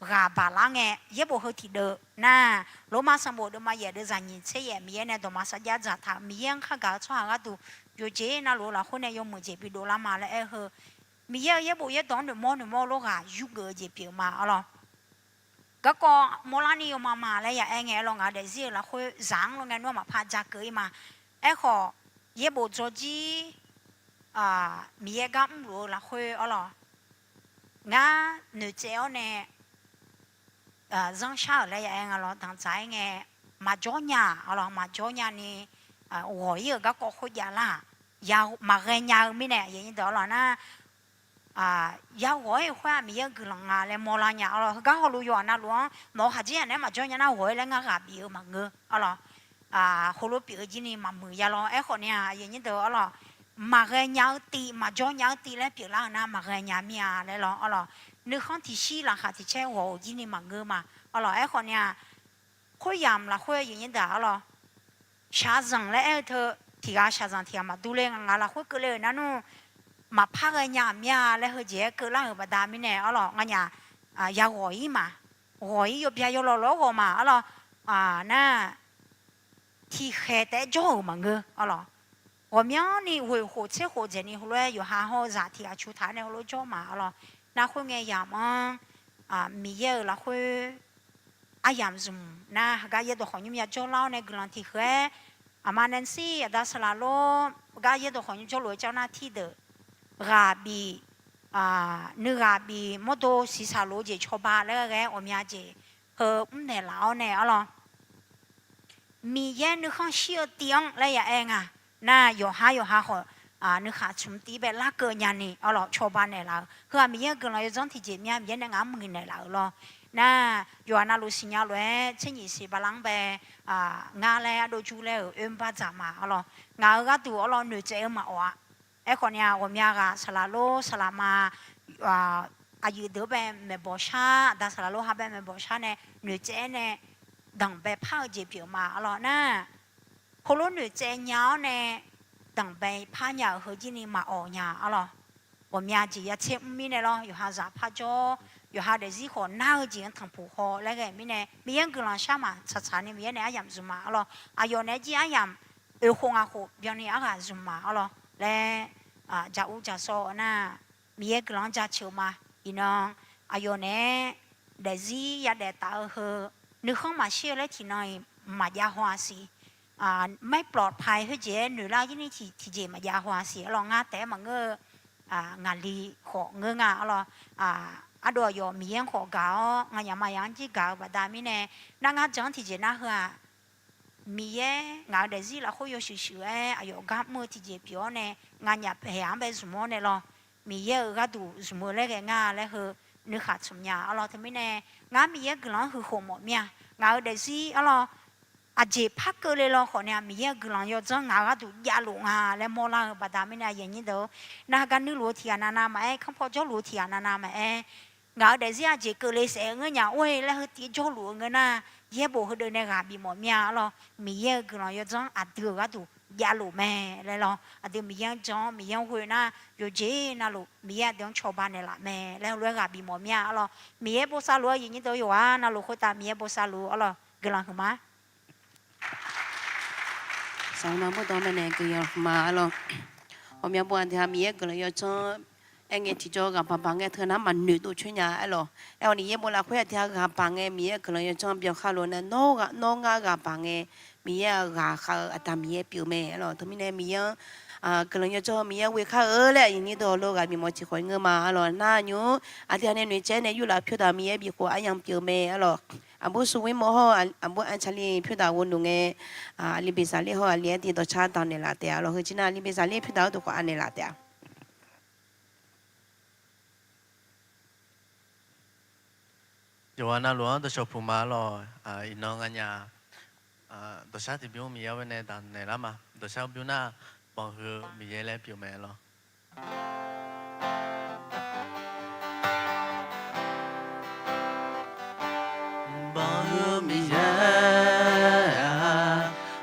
ghaq baq lar ngae, yaerbof heu tiqdeuv nar, Lormav sanqbof deuvma yaef deuv zaq nyiq tser yaef Miqyaer nae dawqma sarjax dzaqtaq-euq Miqyaer-anr khargaq-eu tsawrhaq gharduq yawqjeq navluf-eu lafkhoer nae yawmuiq jeq bidov lar ma laer aer-eu heu, Miqyaer-euq yaerbof yaerdawq-anr noeqmawr noeqmawr lof ghaq yurgeuf-eu jeq pyeuf ma arlawr. Garkawv mawrlar ni yawma ma laer ya aer ngae arlawr, ngaq-euq daefzir-euq lafkhoer zaq-anr lawr ngae nmr maqpar ja keuv-ir ma. Aerkhawf, yaerbof dzawrjir Miqyaer gar mrluf-eu lafkhoer arlawr, ngar noeqtsaev-awr nae zanrshar-euq laer ya aer nga lawr, danqdzaq-aer ngae maqjawr nya arlawr, maqjawr nya ni ghawq-ir-euq garkawv khoerjav lar-aq, maqghae nya-eu mirnae aqyuif aqnyir deuq arlawr nar, yaghawq-ir khoer-aq Miqyaer-euq guiqlanq nga laer mawrlar nya arlawr. Heugar hawluf yawqha navluf-anr nawq-eu khaqdzerzaq naeq-aer maqjawr nya nar ghawq-ir laer ngar ghaq bif-eu maqngeur arlawr. Heulof pyeuf-eu jir ni maqmuiq ya lawr. Aerkhawf ni-aq aqyuif aqnyir deuq arlawr, maqghae nya-eu tiv maqjawr nya-eu tiv laer pyeuflar-eu nar maqghae nya mir-a laer lawr arlawr. Nuikhanr tiqshir laqkhaq tiqcaer ghawq-euq jir ni maqngeur ma arlawr. Aerkhawf ni-aq, khoeryamq lafkhoer aqyuif aqnyir deuq arlawr, shaqzanq laer aer-eu teu, tiq ghaq shaqzanq tiq ghaq maqdur le, ngaq lafkhoer keuvle-euq nar nmr maqpar ghae nya-euq mir-a laer heujeq-aer keuvlar-euq baqda mirnae arlawr, nganyaf yaghawq-ir ma, ghawq-ir yawbya yawlawq lawr ghawq ma arlawr. Nar, tiqkhaeq taef-aer jawr-euq maqngeur arlawr. Ghawqmyanrni ghoeq khof tser khof dzaeqni heulof-aer yawqha hawr-eu zaq tiq ghaq cu taq-aer nae heulof jawr ma arlawr. Nar khoerngae yamq-anr Miqyaer-euq lafkhoer aryamq zmq nar, heugar yaerdawq khawf nymr ya jawrlar-awr nae guiqlanq tiq huiq-aer, aqma Nancy aqda saqlaq lor, gar yaerdawq khawf nymr jawrluf-eu jar nar tirdeuq ghaq bif, nuighaq bif mawrdo siqsaq lof-eu jeq cawba laer ghae-aer ghawqmya jeq heu mrnaeq laf-awr nae arlawr. Miqyaer nuikhanr shir-eu tiv-anr laer ya aer nga. Nar yawqhar yawqha khawf nuikhanr tsmq tiv bae larkeuv nyani arlawq, cawba naeqlaf-euq heu-aq Miqyaer-euq guiqlanq yawdzanr tiqjeq mya Miqyaer nae ngaq-anr muiq naeqlaf-euq lawr. Nar yawqha navluf siqnya lof-aer tser nyiq siq baqlar-anr bae ngar laer ardov jur laer-euq oermr bar dzaq ma arlawq. Ngaq-euq gharduq arlawq noeqtsaev-eu maqawf-a. Aerkhawf ni-aq ghawqmya ghaq saqlaq lor saqlaq ma, aqyuif deuq-anr bae maeqbawq shar, aqda saqlaq lor ha bae maeqbawq shar nae noeqtsaev-aer nae danqbae par-eu jeq pyeuf ma arlawq. Nar heulof noeqtsaev nya-awr nae danqbae par nya-euq heujir ni maqawf nya arlawq. Ghawqmya jeq ya tser mr mirnae lawr, yawqha zaq par jawr, yawqha daefzir khawf nar-eu jeq-anr tanqpuq haw laer ghae mirnae Miqyaer-anr guiqlanq shar maq tsaqtsaq ni Miqyaer nae aryamq zmq ma arlawq. Aqyawf naeq-aer jir aryamq oeq khof ngaq khof byanni arghaq zmq ma arlawq laer ja ur ja sawr-eu nar, Miqyaer guiqlanq-anr jaceuq-eu ma. Iqnan aqyawf naeq-aer daefzir yadaef taf-eu heu nuikhanr maqshir-eu laer tiqnan-iq maqjav haw-a siq. Maerplawf paq-aer khoerjeq-aer noeqlar-eu jir ni tiqjeq maqjav haw-a siq arlawq. Ngar taef-aer maqngeur-eu ngaqli khawf ngeur nga arlawq. Ardov aqyawf Miqyaer-anr khawf gaq-awr nganyaf maqya-anr jir gaq-eu baqda mirnae, nar ngar jan-anr tiqjeq nar heu-aq, Miqyaer ngaq-euq daefzir lafkhoer yawshuif shuif-aer aqyawf gar mr-eu tiqjeq pyeuf-awr nae, nganyaf paeq-anr bae zmq-awr nae lawr, Miqyaer-euq gharduq zmq-eu laer ghae nga laer heu nuikhanr tsmq nya arlawq. Teumirnae ngar Miqyaer guiqlanq-anr huiq khof mawf mir-a. Ngaq-euq daefzir arlawq, aqjeq par keuvle law khawf nae-aq Miqyaer-euq guiqlanq yawdzanr ngaq-euq gharduq javluf nga laer mawrlar-eu baqda mirnae aqyuif aqnyir deuq-or, nar gar nuirluf-eu tiqghaq navnav maqaer, kanrpaw jawrluf-eu tiqghaq navnav maqaer, ngaq-euq daefzir aqjeq keuvle saef-eu ngeur nya or-e laer heu tiv jawrluf-eu ngeur nar, yaerbof heudeuq nae ghaq bif mawf mir-a arlawq. Miqyaer-euq guiqlanq yawdzanr aqdui-euq gharduq javluf mae laer lawr, aqdui Miqyaer-anr jan-awr Miqyaer-anr ghoe nar, yawqjeq navluf Miqyaer aqdui-anr cawba naeqlaf mae laer heulof-aer ghaq bif mawf mir-a arlawq. Miqyaer bosav luf-eu aqyuif aqnyir deuq-or, yawqghaq navluf khoertav Miqyaer bosav luf arlawq. Guiqlanq huiqma. Saqma bawrdan mae nae guiqlanq huiqma arlawq. Ghawqmya bawr aqdui-aq Miqyaer guiqlanq yawdzanr aer ngae tiqjawr ghaq baq baq ngae teu nar maqnoeq dov coer nya aerlawq. Aerkhawf ni yaerbof lafkhoer aqdui-aq ghaq baq ngae Miqyaer-euq guiqlanq yawdzanr byanlar lof nae nawr ngar ghaq baq ngae Miqyaer-aq ghaq khav-eu aqda Miqyaer pyeuf mae arlawq. Teumirnae Miqyaer-anr guiqlanq yawdzanr Miqyaer-anr ghoe kar-eu laer aqyuif aqnyir deuq heulof ghaq bif mawf tiqkhawf ngeur ma arlawq. Nar nymr aqdui-aq nae noeqtsaev nae yurlaf pyur taq Miqyaer bifkhof aryamq pyeuf mae arlawq. Aqbur Suqwirmawr hawr-eu aqbur Aqcaqli pyur taq ghovnuf ngae, aqli Beqsaqler hawr-eu aqli Aerdiq dawqcar daq naeqlaf taef-a arlawq. Heujeq nar aqli Beqsaqler pyur taq-awr dawqkawq anaeqlaf taef-a. Yawqghaq navluf-anr dawqshawq puq ma arlawq. Iqnan nganyaf dawqshar tiqbymr Miqyaer-anr nae daq naeqlar ma. Dawqshar bymr nar, banq heu Miqyaer laer pyeuf mae lawr. Banq heu Miqyaer-aq,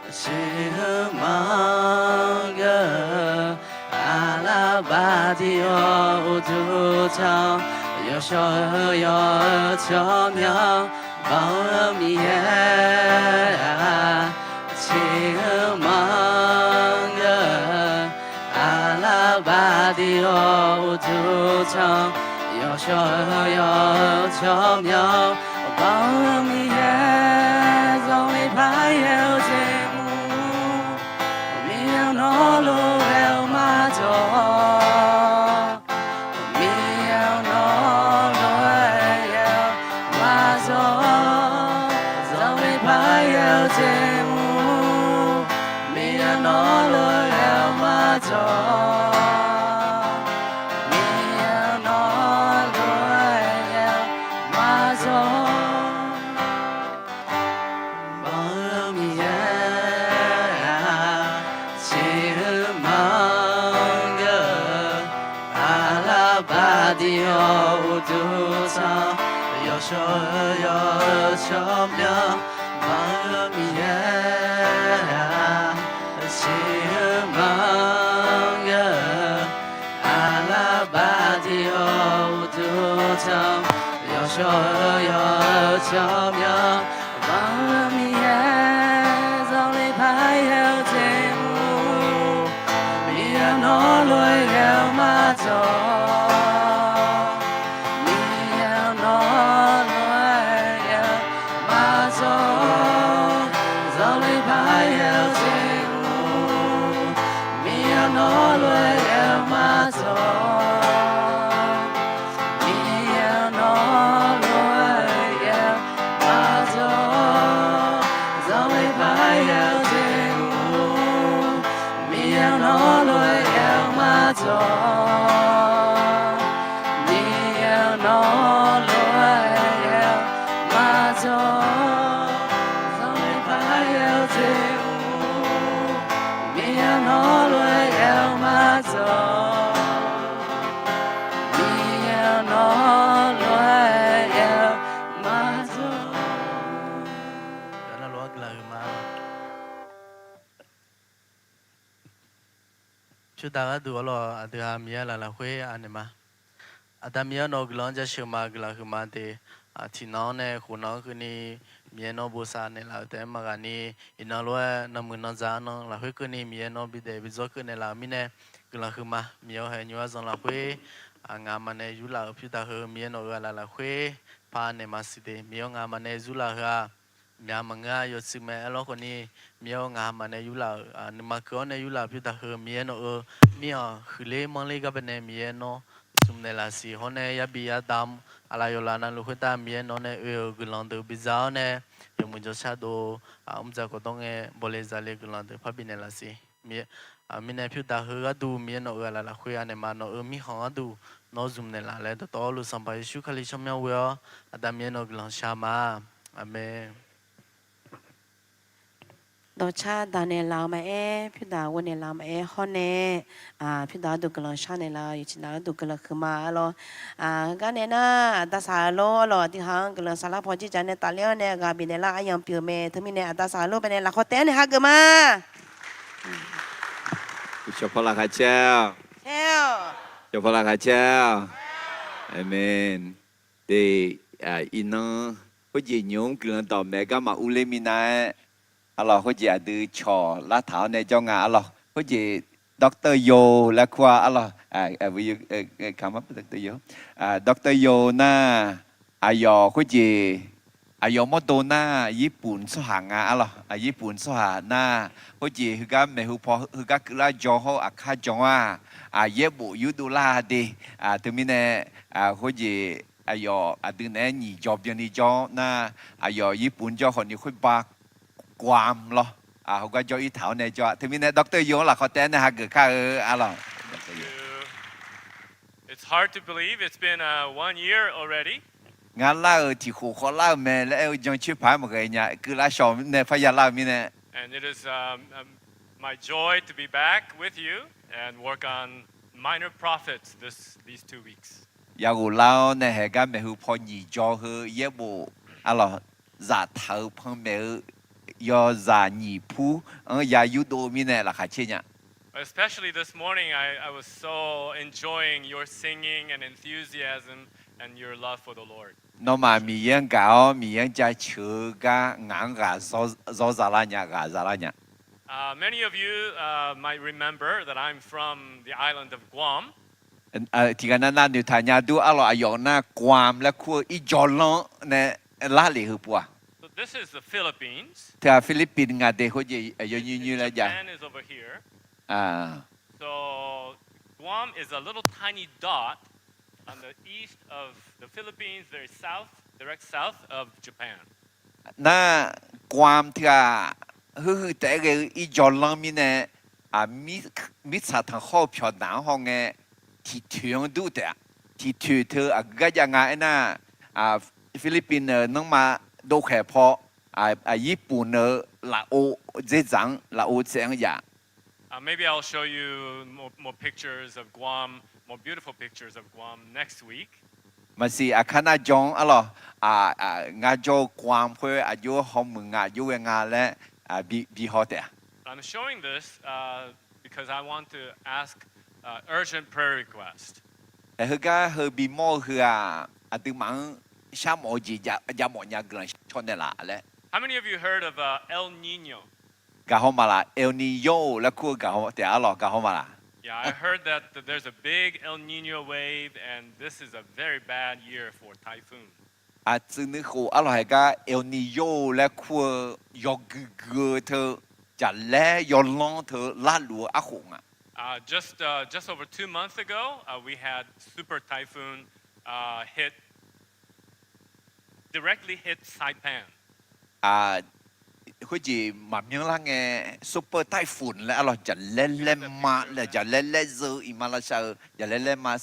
siqheu manq geu, aqlaf baqdiq-awr uqduq tanq, yawshawr-eu yawq-eu tsawrmyanr. Banq heu Miqyaer-aq, siqheu manq geu, aqlaf baqdiq-awr uqduq tanq, yawshawr-eu yawq-eu tsawrmyanr. Banq heu Miqyaer, zanqler paq-aer ghae-eu jeq mr, Miqyaer-anr nawr lof ghae-eu maqdzawq, Miqyaer-anr nawr lof-aer ghae-eu maqdzawq, zanqler paq-aer ghae-eu jeq mr, Miqyaer-anr nawr lof-aer ghae-eu maqdzawq, Miqyaer-anr nawr lof-aer ghae-eu maqdzawq. Banq heu Miqyaer-aq, siqheu manq geu, aqlaf baqdiq-awr uqduq tanq, yawshawr-eu yawq-eu tsawrmyanr. Banq heu Miqyaer-aq, siqheu manq geu, aqlaf baqdiq-awr uqduq tanq, yawshawr-eu yawq-eu tsawrmyanr. Banq heu Miqyaer, zanqler paq-aer ghae-eu jeq mr, Miqyaer-anr nawr lof-aer ghae-eu maqdzawq, Miqyaer-anr nawr lof-aer ghae-eu maqdzawq, zanqler paq-aer ghae-eu jeq mr, Miqyaer-anr nawr lof-aer ghae-eu maqdzawq, Miqyaer-anr nawr lof-aer ghae-eu maqdzawq, zanqler paq-aer ghae-eu jeq mr, Miqyaer-anr nawr lof-aer ghae-eu Miqyaer-eu nawr lof-aer aer-eu maqdzawr. Zanrle paq-aer-eu jeq-or, Miqyaer nawr lof-aer aer-eu maqdzawr. Miqyaer nawr lof-aer aer-eu maqdzawr. Navluf-anr guiqlanq huiqma. Pyurdaq gharduq arlawq, aqdui-aq Miqyaer laf lafkhoer anaeq ma. Aqda Miqyaer nawq-eu guiqlanq-anr jaceuq ma, guiqlanq huiqma de. Tiqnan-anr nae khof nan-anr keuvni Miqyaer nawr bosav naeqlaf-euq taef-aer maqghaq ni, iqnan lof-aer nanmuiq nanzaq nan lafkhoer keuvni Miqyaer nawr bidaef bidzawr keuv naeqlaf-euq mirnae guiqlanq huiqma. Miqyaer-awr, haeq nymr-aer zanq lafkhoer ngaq maqnaeq yurlaf-euq pyurdaq heu Miqyaer nawq-euq aqlaf lafkhoer paq naeq maqsiq de. Miqyaer-awr, ngaq maqnaeq yurlaf heu-aq, myaq maqngeur-a, yawtsuif mae. Aerlawr khawfni, Miqyaer-awr, ngaq maqnaeq yurlaf-euq, nuima keuv-awr nae yurlaf-euq pyurdaq heu Miqyaer nawq-euq mirkhanq huiqler manrler gar baenae Miqyaer nawr zmq naeqlaf siq. Hawr nae yabi yadaq-anr aqlaf yawqlaf navluf khoertav Miqyaer nawr nae oe-euq guiqlanq deuq bidzaq-awr nae, yawmuiq jawrshar dov mr dzaq khawf dawr ngae bawle zale guiqlanq deuq parbi naeqlaf siq. Mirnae pyurdaq heu gharduq Miqyaer nawq-euq aqlaf lafkhoer anaeq ma. Nawq-euq mirkhanq gharduq nawr zmq naeqlaf laer dawqtawvluf Sanqpaq Yeqsur Kali tsawrmyanr ghoe-awr aqda Miqyaer nawq-euq guiqlanq shar ma. Aqmeq. Dawqcar daq naeqlaf-eu maqaer, pyurdaq ghov naeqlaf-eu maqaer hawr nae, pyurdaq gharduq guiqlanq shar naeqlaf-eu yawqjeq navluf gharduq guiqlanq huiqma arlawq. Heugar nae nar, aqda saqlor arlawq, aqdui haq-anr guiqlanq saqlar paw jirjaq nae tafler-awr nae ghaq bifnaeq lar aryanq pyeuf-eu mae. Teumirnae aqda saqlor baenae lafkhawf taef-aer nae hageuf ma. Yawqpaw laqkhaq caer-awq. Yawqpaw laqkhaq caer-awq. Aqmeq. De, iqnan khoerjeq nymq-mr guiqlanq dawqmaeq gar maqur ler minav-aer, arlawq, khoerjeq aqdui cawq lartaq-awr nae jawr nga arlawq. Khoerjeq Doctor Yo laer kur-a arlawq. Doctor Yo nar, aqyawf khoerjeq, aqyawf mawrdo nar Yirpuf tsawrhaq nga arlawq. Yirpuf tsawrhaq nar, khoerjeq heugar maeqhu paw heugar keuvlar jan hawr-eu aqkar jan-a, yaerbof yurdov lar de. Teumirnae, khoerjeq aqyawf aqdui naeq-aer nyiq jawr byanni jawr nar, aqyawf Yirpuf jawr khawfni khoerba Guam lawr, heugar jawr-ir taq-awr nae jawr-a. Teumirnae Doctor Yo-anr lafkhawf taef-aer nae hageuf kar-eu arlawq. It's hard to believe it's been, uh, one year already. Ngar lar-euq tiq khof khawf lar-eu mae laer aer-eu jancoer paq-aer maqghae nya. Keuvlar shawq nae parya lar-eu mirnae. And it is, um, um, my joy to be back with you and work on Minor Prophets this, these two weeks. Yaghof lar-awr nae haeq gar maeqhu paw nyiq jawr heu yaerbof arlawq zaftaq-eu panmaeq-eu yawzaq nyiq pur-anr ya yurdov-eu mirnae laqkhaq caer nya. Especially this morning, I, I was so enjoying your singing and enthusiasm and your love for the Lord. Nawmaf Miqyaer-anr gaq-awr Miqyaer-anr jaceuq-eu gar ngaq-anr ghaq zawr, zawr za lar nya, ghaq za lar nya. Uh, many of you, uh, might remember that I'm from the island of Guam. Tiqghaq nav nav noeqtaq nya dur arlawq, aqyawf nar Guam laer kur-eu irjawvlanr nae larlef heu pov-aq. So this is the Philippines. Teu-aq Philippines nga de khoerjeq yawnymr nymr laer jav. Japan is over here. So Guam is a little tiny dot on the east of the Philippines, very south, direct south of Japan. Nar, Guam teu-aq, heuhuiq taef-aer ghae-eu irjawvlanr mirnae, mirtsaq tanqkhawr-eu pyawqdaq-anr hawngae, tiqtoeq-anr dur taef-a. Tiqtoeq teu aqgeu gar jav nga aernar, Philippines-euq nanrma dovkhaeq paw, Yirpuf-euq lafov dzerdzaq-anr, lafov tsaev-anr jav. Uh, maybe I'll show you more, more pictures of Guam, more beautiful pictures of Guam next week. Maqsiq, aqkar nar jan-anr arlawq, ngar jawr-eu Guam khoer aqjox hawmuiq nga, aqjox ghae nga laer bi, bi haw taef-a. I'm showing this, uh, because I want to ask, uh, urgent prayer request. Heugar heu bimawr-eu heu-aq, aqduimaf-anr sharmawf-eu jeq jav, javmawf nya guiqlanq shar caw naeqlaf laer. How many of you heard of, uh, El Nino? Gaqhaw maqlaq, El Nino laer kur-eu gaqhaw taef-a arlawq, gaqhaw maqlaq. Yeah, I heard that there's a big El Nino wave, and this is a very bad year for typhoon. Aqtsuif nuikhof arlawq haeq gar El Nino laer kur-eu yawgui gui-eu teu, jaqlaer yawlanr teu larluf-eu arkhof nga. Uh, just, uh, just over two months ago, uh, we had super typhoon, uh, hit, directly hit Saipan. Khoerjeq maqmyanr lar ngae, super typhoon laer arlawq, jaqlaer laer ma laer, jaqlaer laer zeu iqmalavshav-eu jaqlaer laer ma,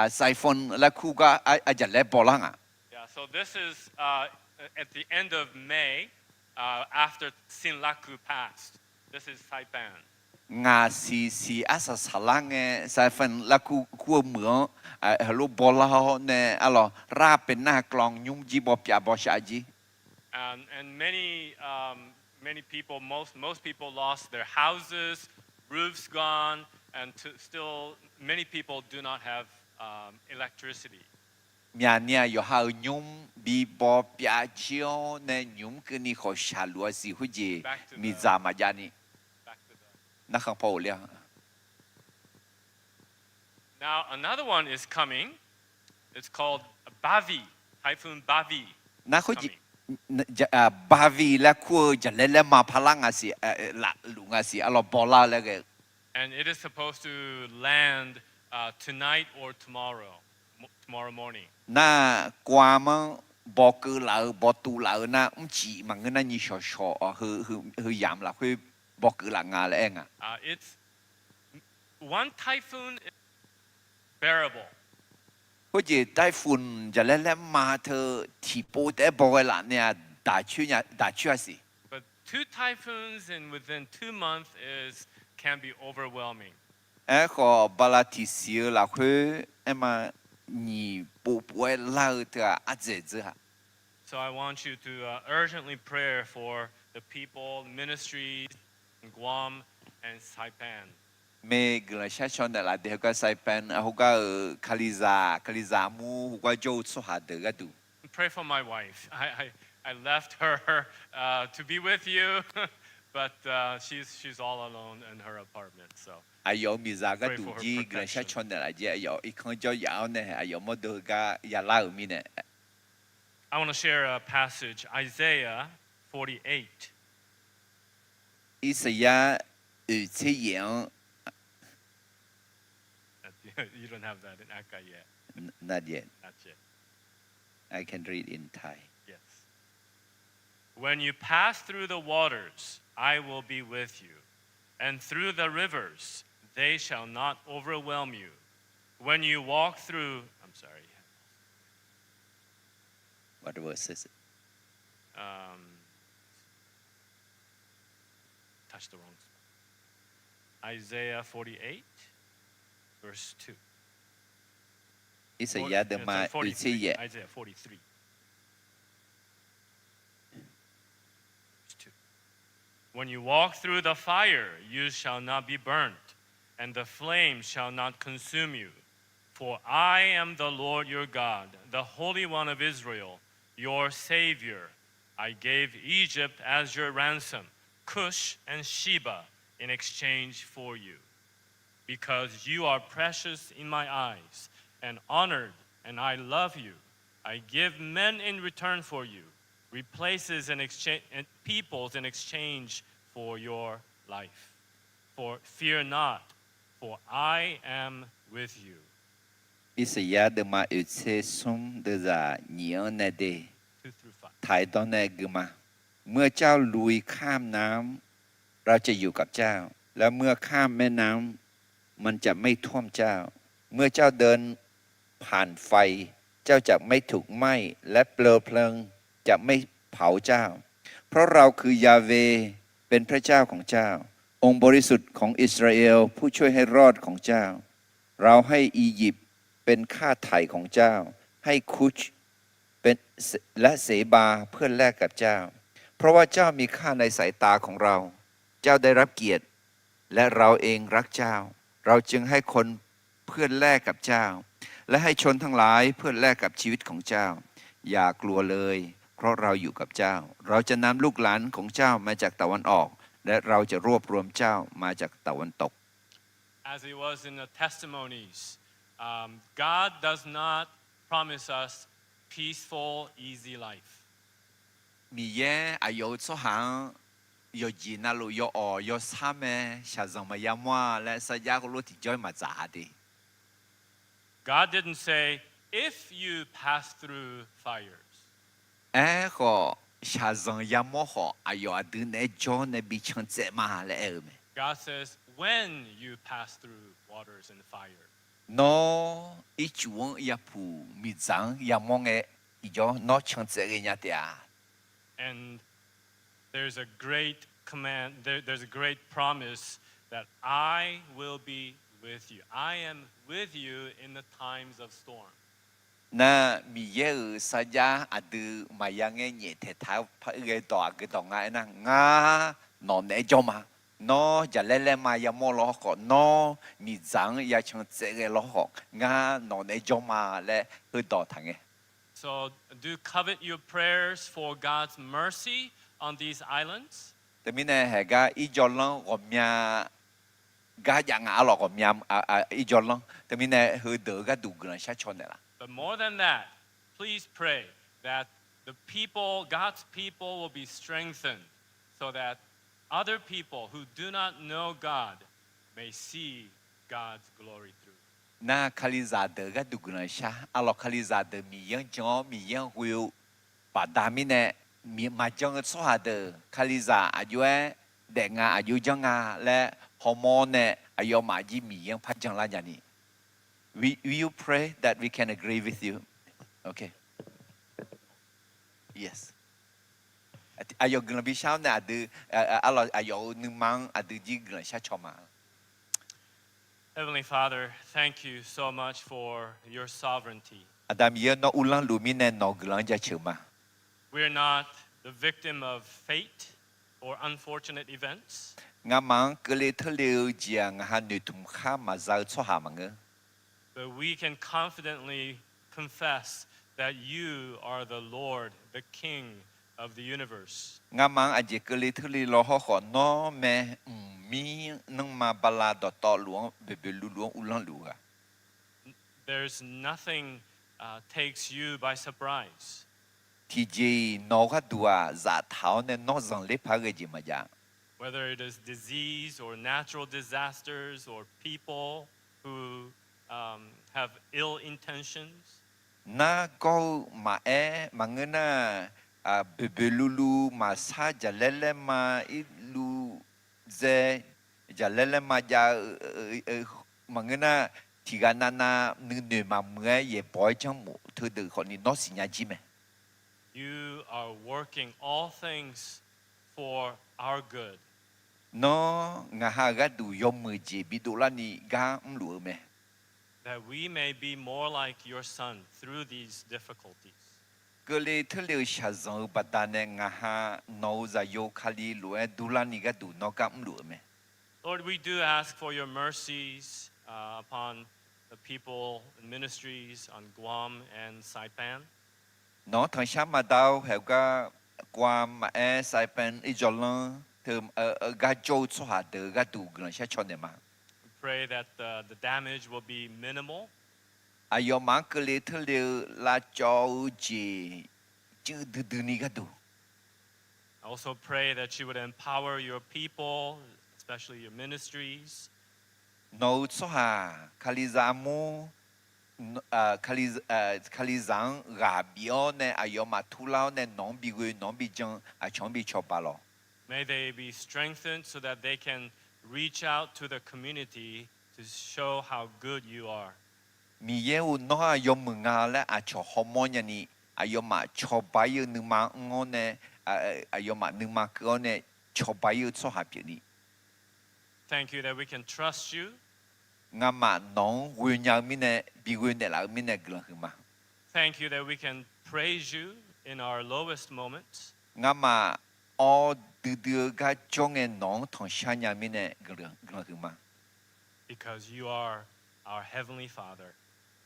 typhoon laer kur gar arjaqlaer bawlar ngaq. Yeah, so this is uh, at the end of May, uh, after Sinlaku passed. This is Saipan. Ngaq siq siq arsaq saqlar ngae, Saipan larkur kur-eu meuq-anr heulof bawlar-awr nae arlawq, rar pyaeqnar กลอง nymr jir baw pyav baw shaf jir. And, and many, um, many people, most, most people lost their houses, roofs gone, and to, still many people do not have um, electricity. Myaqniq-aq yawqha-euq nymr bi baw pyav jir-awr nae nymq mr keuvni khawf shaqluf-a siq khoerjeq miqdzaq maqjav ni. Narkhan paw ghofler-a. Now another one is coming. It's called Bavi, Typhoon Bavi. Nar khoerjeq, Bavi laer kur-eu jaqlaer laer ma parlar ngaq siq, lafluf ngaq siq arlawq, bawlar laer ghae-eu. And it is supposed to land uh, tonight or tomorrow, mo- tomorrow morning. Nar, kawv-anr bawkeuv laf-eu, bawtuv laf-eu nar, mrcif maqngeur nar nyiq shawq shawq heu, heu yamq lafkhoer bawkeuv laf nga laer aer nga. Uh, it's one typhoon is bearable. Khoerjeq typhoon jaqlaer laer ma teu tiqpov taef-aer baw ghae laf nae-aq, daq coer-a siq. But two typhoons in within two months is can be overwhelming. Aerkhawf bala tiqsiq-eu lafkhoer aerma, nyiq pov pov-aer lar-eu teu-aq ardzaeq dzeur-a. So I want you to uh, urgently pray for the people, ministries in Guam and Saipan. Mae guiqlanq shar caw naeqlaf deuq heugar Saipan heugar-euq kalizaq, kalizaq mur heugar jawr-eu tsawrhaq deuq gharduq. Pray for my wife. I, I, I left her uh, to be with you, but uh, she's, she's all alone in her apartment. So Aqyawf-euq miqzaq gharduq jir guiqlanq shar caw naeqlaf jeq, aqyawf irkanr jawr yaf-awr nae aqyawf mawrdo heugar yalar-euq mirnae. I want to share a passage, Isaiah forty-eight. Irsaqyar oeq tser yaef-anr You don't have that in Akai yet. Not yet. Not yet. I can read in Thai. Yes. When you pass through the waters, I will be with you, and through the rivers, they shall not overwhelm you. When you walk through, I'm sorry. What verse is it? Um, touch the wrong spot. Isaiah forty-eight, verse two. Irsaqyar deuvma oeq tser yaef. Isaiah forty-three. Verse two. When you walk through the fire, you shall not be burnt, and the flame shall not consume you. For I am the Lord your God, the Holy One of Israel, your Savior. I gave Egypt as your ransom, Cush and Sheba in exchange for you. Because you are precious in my eyes and honored, and I love you, I give men in return for you, replaces and exchange and peoples in exchange for your life. For fear not, for I am with you. Irsaqyar deuvma oeq tser smr deuvzaq nyiq-anr nae de. Taiq dawr nae gui ma. เมื่อเจ้าลุยข้ามน้ำ เราจะอยู่กับเจ้า และเมื่อข้ามแม่น้ำ มันจะไม่ท่วมเจ้า เมื่อเจ้าเดินผ่านไฟ เจ้าจะไม่ถูกไหม้ และเปลวเพลิงจะไม่เผาเจ้า เพราะเราคือยาห์เวห์ เป็นพระเจ้าของเจ้า องค์บริสุทธิ์ของอิสราเอล ผู้ช่วยให้รอดของเจ้า เราให้อียิปต์เป็นข้าไถ่ของเจ้า ให้คุชเป็น และเสบาเพื่อแลกกับเจ้า เพราะว่าเจ้ามีค่าในสายตาของเรา เจ้าได้รับเกียรติ และเราเองรักเจ้า เราจึงให้คนเพื่อแลกกับเจ้า และให้ชนทั้งหลายเพื่อแลกกับชีวิตของเจ้า อย่ากลัวเลย เพราะเราอยู่กับเจ้า เราจะนำลูกหลานของเจ้ามาจากตะวันออก และเราจะรวบรวมเจ้ามาจากตะวันตก As it was in the testimonies, um, God does not promise us peaceful, easy life. Miqyaer aqyawf-euq tsawrhaq-anr yawqjeq navluf yawawq yawsar mae, shaqzanq maqya mawr-a laer sarjax heulof tiqjawr-ir maqdzaq ha de. God didn't say, if you pass through fires. Aerkhawf, shaqzanq yamawr khawf, aqyawf aqdui naeq-aer jawr nae bi can tsaev ma laer aer-eu mae. God says, when you pass through waters and fire. Nawr ircuf-anr yapuq miqdzaq-anr yamawr ngae, iqjawr nawr can tsaev ghae nya taef-a. And there's a great command, there, there's a great promise that I will be with you. I am with you in the times of storm. Nar, Miqyaer-euq sarjax aqdui maqya ngae nyaeftaeq taq-aer ghae dawq aqgeu dawq nga aernar, ngar nawq naeq-aer jawr ma. Nawr jaqlaer laer ma yamawr lawr khawf, nawr miqdzaq-anr ya can tsaev ghae lawr khawf, ngar nawq naeq-aer jawr ma laer heudawq taq ngae. So do covet your prayers for God's mercy on these islands. Teumirnae haegar irjawr lanr ghawqmya gar jav nga arlawq ghawqmya irjawr lanr. Teumirnae heudeuq-eu gharduq guiqlanq shar caw naeqlaf. But more than that, please pray that the people, God's people will be strengthened so that other people who do not know God may see God's glory through. Nar, Kalizaq deuq gharduq guiqlanq shar arlawq. Kalizaq deuq Miqyaer-anr jan-awr Miqyaer-anr ghoe-eu baqda mirnae, maqjan-eu tsawrhaq deuq Kalizaq aqjox-aer daef nga, aqjox janr nga laer hawmawr nae aqyawfmaf jir Miqyaer-anr par janlar nya ni. Will, will you pray that we can agree with you? Okay. Yes. Aqyawf guiqlanq bishar-awr nae aqdui, arlawq, aqyawf-euq nuima-anr aqdui jir guiqlanq shar caw ma. Heavenly Father, thank you so much for your sovereignty. Aqda Miqyaer, nawr uvlanr luf mirnae nawq-eu guiqlanq-anr jaceuq ma. We are not the victim of fate or unfortunate events. Ngamaf-anr keuvle teurle-eu jeq-aq, ngaq ha noeqtmq khar maqza-eu tsawrhaq maqngeur. But we can confidently confess that you are the Lord, the King of the universe. Ngamaf-anr aqjeq keuvle teurle law hawrkhawf, nawr mae, mqmir nanrma bala dawqtawvluf-anr boeqboeq luvluf-anr uvlanr luf-eu ghaq. There's nothing, uh, takes you by surprise. Tiqjeq-iq nawq-eu gharduq-aq zaftaq-awr nae nawr zanqler paq-aer ghae jeq maqjav. Whether it is disease or natural disasters or people who, um, have ill intentions. Nargawr-eu maqaer maqngeur nar, boeqboeq luvluv maqsar jaqlaer laer ma irluv zae, jaqlaer laer ma jav-eu maqngeur nar, tiqghaq navnav nuinoeq maqmuiq-aer yaeqbawq-aer janrmuf teudeuq khawfni nawr siqnya jir mae. You are working all things for our good. Nawr ngaq ha-euq gharduq yawmuiq jeq bidov larni gar mrluf-eu mae. That we may be more like your son through these difficulties. Keuvle teurle-eu shaqzanq-eu baqdanae ngaq ha nawq-euq zaqyo Kali lof-aer durlarni gharduq nawr gar mrluf-eu mae. Lord, we do ask for your mercies, uh, upon the people and ministries on Guam and Saipan. Nawq-anr tanqshar maqda-eu haegar, Guam maqaer Saipan irjawr lanr teu, gar jawr-eu tsawrhaq deuq-eu gharduq guiqlanq shar caw naeq ma. We pray that the, the damage will be minimal. Aqyawfmaf-anr keuvle teurle-eu lavcawv-eu jeq cuiv duidui ni gharduq. I also pray that you would empower your people, especially your ministries. Nawq-euq tsawrhaq Kalizaq armur, Kalizaq-anr ghaq bif-awr nae aqyawfmaf turlar-awr nae nawq-anr bighoe nawq-anr bijan aqcawq-anr bicawba lawq. May they be strengthened so that they can reach out to the community to show how good you are. Miqyaer-or, nawr-aq yawmuiq nga laer aqcawq hawmawr nyani, aqyawfmaf cawba ir-eu nuima mr-awr nae, aqyawfmaf nuima keuv-awr nae cawba ir-eu tsawrhaq pyeufni. Thank you that we can trust you. Ngamaf nawq-anr ghoenya-eu mirnae, bighoe naeqlaf-eu mirnae guiqlanq huiqma. Thank you that we can praise you in our lowest moments. Ngamaf awr duidui-eu gar jawr ngae nawq-anr tanqshar nya mirnae guiqlanq huiqma. Because you are our Heavenly Father.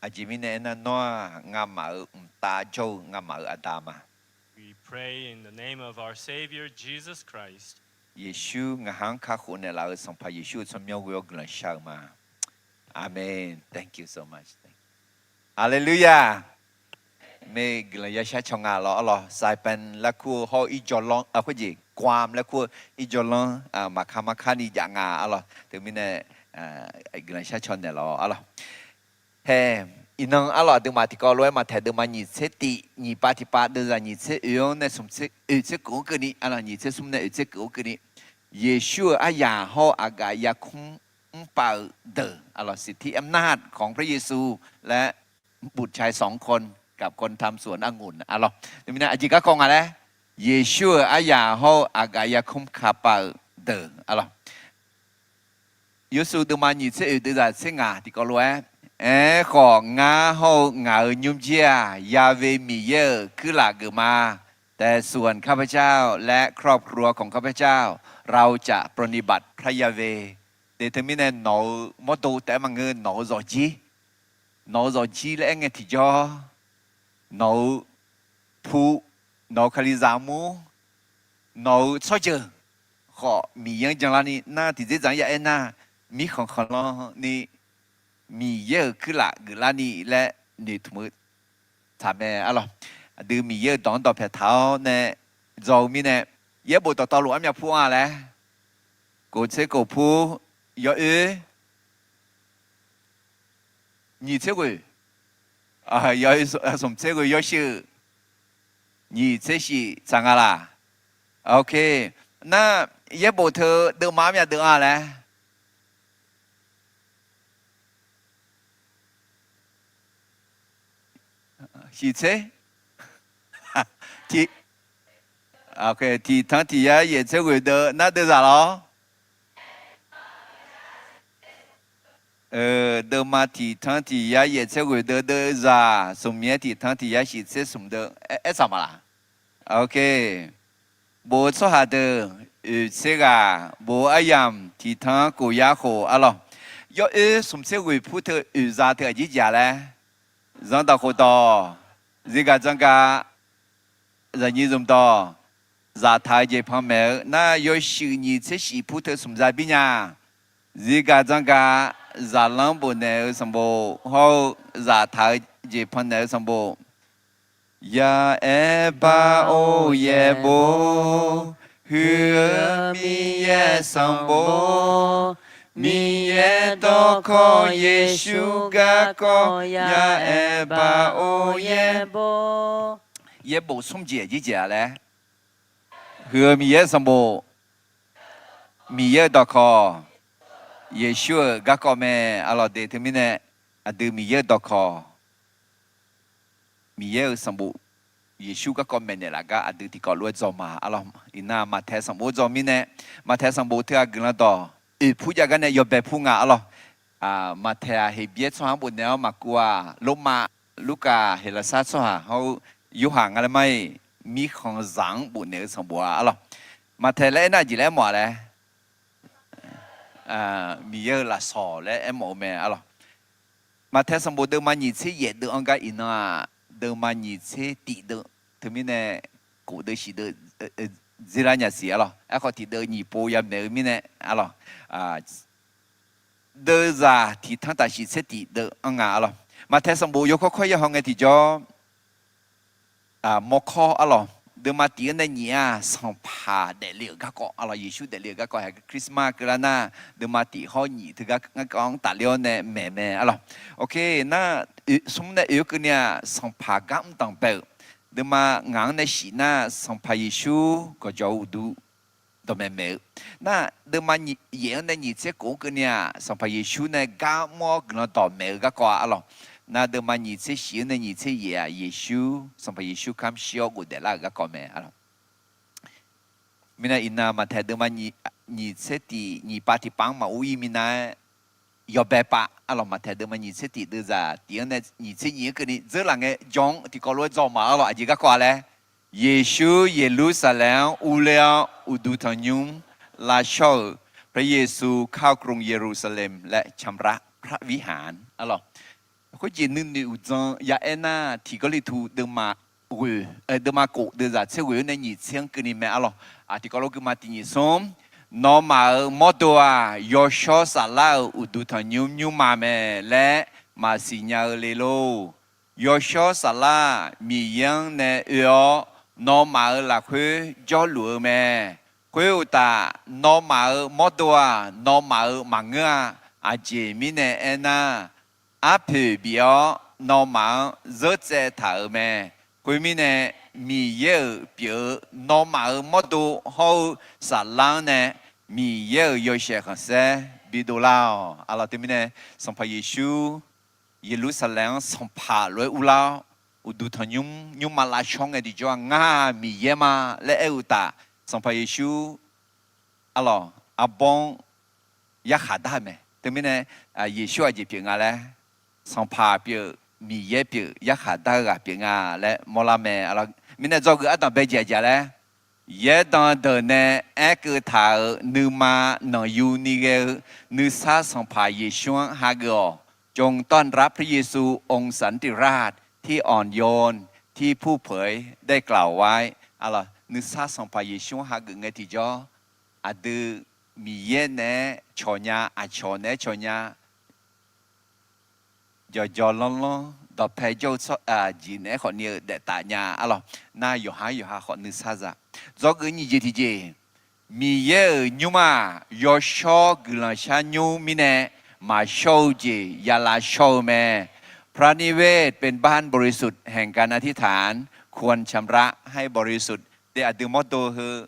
Aqjeq mirnae aernar, nawr-aq ngamaf-euq mqtav jawr-eu ngamaf-euq aqda ma. We pray in the name of our Savior, Jesus Christ. Yeqsur, ngaq ha-anr kakhof naeqlaf-eu Sanqpaq Yeqsur-euq tsawrmyanr ghoe-awr guiqlanq shar-eu ma. Aqmeq. Thank you so much. Haleluya. Maeq guiqlanq ya shar caw nga lawr arlawr. Saipan laer kur-eu hawr-eu irjawr lanr, khoerjeq Guam laer kur-eu irjawr lanr, maqkar markar ni jav nga arlawr. Teumirnae guiqlanq shar caw naeq lawr arlawr. Hae, Iqnan arlawq, aqduimaf tiqkawv lof-aer Maqtaeq deuvma nyiq tser tiv, nyiq pav tiq pav deuvzaq nyiq tser oeq-anr nae smq tser oeq tser keuv-anr keuvni, arlawq, nyiq tser smr nae oeq tser keuv-anr keuvni, Yeqsur-euq aryaq hawr-eu aqgaf yarkmr mrpav-eu deuq, arlawq, สิทธิอำนาจของพระเยซู laer บุตรชายสองคนกับคนทำสวนองุ่น arlawq. Teumirnae aqjeq garkawv nga laer, Yeqsur-euq aryaq hawr-eu aqgaf yarkmr kapav-eu deuq, arlawq. Yawsuv deuvma nyiq tser oeq deuvzaq tser ngaq tiqkawv lof-aer, Aerkhawf ngar hawr-eu ngaq-euq nymrjir-aq, Ya've Miqyaer-euq kuirlaf geufma. แต่ส่วนข้าพเจ้าและครอบครัวของข้าพเจ้า เราจะปรนนิบัติพระยาเวห์ Deuq teumirnae nawq-euq mawrdo taef-aer maqngeur, nawq-euq zawqjir, nawq-euq zawqjir laer aer ngae tiqjawr, nawq-euq pu, nawq-euq kalizaq mur, nawq-euq tsawrjeuq khawf Miqyaer-anr janlarni nar tiqdzerdzaq-anr ya aer nar, mirkhanq khanqlanni Miqyaer-euq kuirlaf geuflarni laer noeqtmq-eu taq mae, arlawq. Aqdui Miqyaer-euq dawq-anr dawqpaeq taq-awr nae dzaw-eu mirnae, yaerbof dawqtawvluf armyav pur-a laer, kof tser kof pur, yawoer, nyiq tser ghoeq, yawoer smq tser ghoeq yawshuif, nyiq tser shif tsaq nga laq? Ok. Nar yaerbof teu deuvma armyav deuv-a laer, shif tser, tiq, tiqtanq tiq yar yaef tser ghoeq deuv nar deuvzaq lawr? Deuvma tiqtanq tiq yar yaef tser ghoeq deuv deuvzaq, smq yaer tiqtanq tiq yar shif tser smq deuv aer tsaq ma laq? Ok. Bof-eu tsawrhaq deuq oeq tser ghaq, bof-eu aryamq tiqtanq kof yar khof, arlawq. Yawoer smq tser ghoeq pur teu oeq za teu aqjir jeq-a laer, zanrdawq khofdawq, zirgaq dzanrgaq, zaqnyiq zmqdawq, zaftaq-eu jeq pan maeq-eu nar, yawshuif nyiq tser shif pur teu smq za bir nya. Zirgaq dzanrgaq, zaqlanr bofnaeq-eu sanqbof hawr-eu zaftaq-eu jeq pan naeq-eu sanqbof. Ya'aer bar-or yaerbof, huiq-eu Miqyaer sanqbof, Miqyaer dawqkawq Yeqsur garkawv, ya'aer bar-or yaerbof. Yaerbof smr jeq aqjir jeq-a laer, huiq-eu Miqyaer sanqbof, Miqyaer-euq dawqkawq, Yeqsur-euq garkawv mae, arlawq. Deuq teumirnae aqdui Miqyaer-euq dawqkawq, Miqyaer-euq sanqbof, Yeqsur garkawv maeqnaeq laf gar aqdui tiqkawv lof-aer dzaw ma, arlawq. Iqnan Maqtaeq sanqbof dzaw mirnae, Maqtaeq sanqbof teu-aq guiqlanq dawq oeq pur jav gar nae yawbae pur nga, arlawq. Maqtaeq-aq Heqbyaer tsawrhaq-anr bofnaeq-awr maqkuv-aq, Lormav, Lurkaf, Heqlaqsar tsawrhaq hawr-eu Yorhaq nga laer mar-iq, mirkhanqzaq-anr bofnaeq-eu sanqbof-a, arlawq. Maqtaeq laer aernar aqjeq laer aermawf-a laer, Miqyaer-euq lafsawq laer aermawf-eu mae, arlawq. Maqtaeq sanqbof deuvma nyiq tser yaef deuv-anr gar iqnan-aq, deuvma nyiq tser tif deuv, teumirnae kof deuv shif deuv dzerlar nya siq, arlawq. Aerkhawf tiq deuv nyiq pov yamaeq-eu mirnae, arlawq, deuvzaq tiqtanq taf shif tser tif deuv-anr nga, arlawq. Maqtaeq sanqbof yawkawr kawr yahaw ngae tiqjawr, mawrkawr, arlawq, deuvma tif-anr nae nyiq-aq, sanqpaq daefle-euq garkawv, arlawq, Yeqsur daefle-euq garkawv, haeq Christmas keuvlar nar, deuvma tif hawr nyiq teugar ngar kawv-anr tafler-awr nae maeq mae, arlawq. Ok, nar smr nae oeq-eu keuvni-aq, sanqpaq gar mr danqbae-euq, deuvma ngaq-anr nae shif nar, Sanqpaq Yeqsur gawqjawq-eu uqduq dawqmaeq maeq-eu. Nar deuvma yaef-anr nae nyiq tser kof-anr keuvni-aq, Sanqpaq Yeqsur nae gar mr-awr guiqlanq dawqmaeq-eu garkawv-a, arlawq. Nar deuvma nyiq tser shif-anr nae nyiq tser yaef-aq, Yeqsur, Sanqpaq Yeqsur kamq shir-awr ghofdaef lar-euq garkawv mae, arlawq. Mirnae iqnan Maqtaeq deuvma nyiq tser tif nyiq pav tiq pav-anr maqur ir minav-aer, yawbae pav, arlawq, Maqtaeq deuvma nyiq tser tif deuvzaq tif-anr nae nyiq tser nyiq-anr keuvni dzeur laf ngae jawr-anr tiqkawv lof-aer dzaw ma, arlawq, aqjeq garkawv-a laer, Yeqsur Yeqlursaqlaeq-anr urler-awr uqduq tanqnymr lavshawr-euq, พระเยซูเข้ากรุงเยรูซาเล็มและชำระพระวิหาร arlawq. Khoerjeq nuinoeq uqdzan ya aer nar, tiq Gawrliqtu deuvma ghoeq, deuvma kof deuvzaq tser ghoeq-anr nae nyiq tser-anr keuvni mae, arlawq. Tiqkawv lof gui ma tiq nyiq smr, Nawmaf-euq mawrdo-aq, yawshawr saflar-euq uqduq tanqnymr nymrma mae laer maqsiq nya-eu le lor. Yawshawr saflar-aq, Miqyaer-anr nae oe-awr, nawmaf-euq lafkhoer jawrluf-eu mae. Khoeruqtaf, nawmaf-euq mawrdo-aq, nawmaf-euq maqngeur-a. Aqjeq mirnae aernar, arpoeq bif-awr nawmaf-anr zeurtsaev taq-euq mae. Khoermirnae, Miqyaer-euq pyeuf-eu nawmaf-euq mawrdo hawr-eu saflar-anr nae Miqyaer-euq yawshaef khanqsaer bidov lar-awq. Arlawq, teumirnae Sanqpaq Yeqsur Yeqlursaqlaeq-anr sanqpaq lof-aer urlar-awr, uqduq tanqnymr nymrma lavshawr ngae tiqjawr-aq, Ngar Miqyaer ma laer aer-eu uqtaf, Sanqpaq Yeqsur arlawq arbawr-anr yarkhaq dar-eu mae. Teumirnae Yeqsur aqjeq pyeuf nga laer, sanqpaq pyeuf, Miqyaer pyeuf, yarkhaq dar-eu ghaq pyeuf nga laer mawrlar mae. Mirnae dzawgeuf ardanq bae jeq aqjeq laer, yaerdanq deuq nae aerkeuv taq-euq nuima nanqyuni ghae-eu nuisar Sanqpaq Yeqsur-anr hageuf-awq. จงต้อนรับพระเยซู องค์สันติราช ที่อ่อนโยน ที่ผู้เผยได้กล่าวไว้ Arlawq, nuisar Sanqpaq Yeqsur-anr hageuf ngae tiqjawr, aqdui Miqyaer naeq-aer cawq nya, aqcawq naeq-aer cawq nya, jawqjawq lanrlanr dawqpae jawr-eu tsawrhaq jeq naeq-aer khawfni-eu daef taf nya. Arlawq, nar yawqha yawqha khawf nuisar za. Dzawgeuf nyiq jeq tiqjeq, Miqyaer-euq nymr-aq, yawshawr guiqlanq sharnymr mirnae maqshawr-eu jeq ya lavshawr-eu mae. พระนิเวศเป็นบ้านบริสุทธิ์แห่งการอธิษฐาน ควรชำระให้บริสุทธิ์ de aqdui mawrdo heu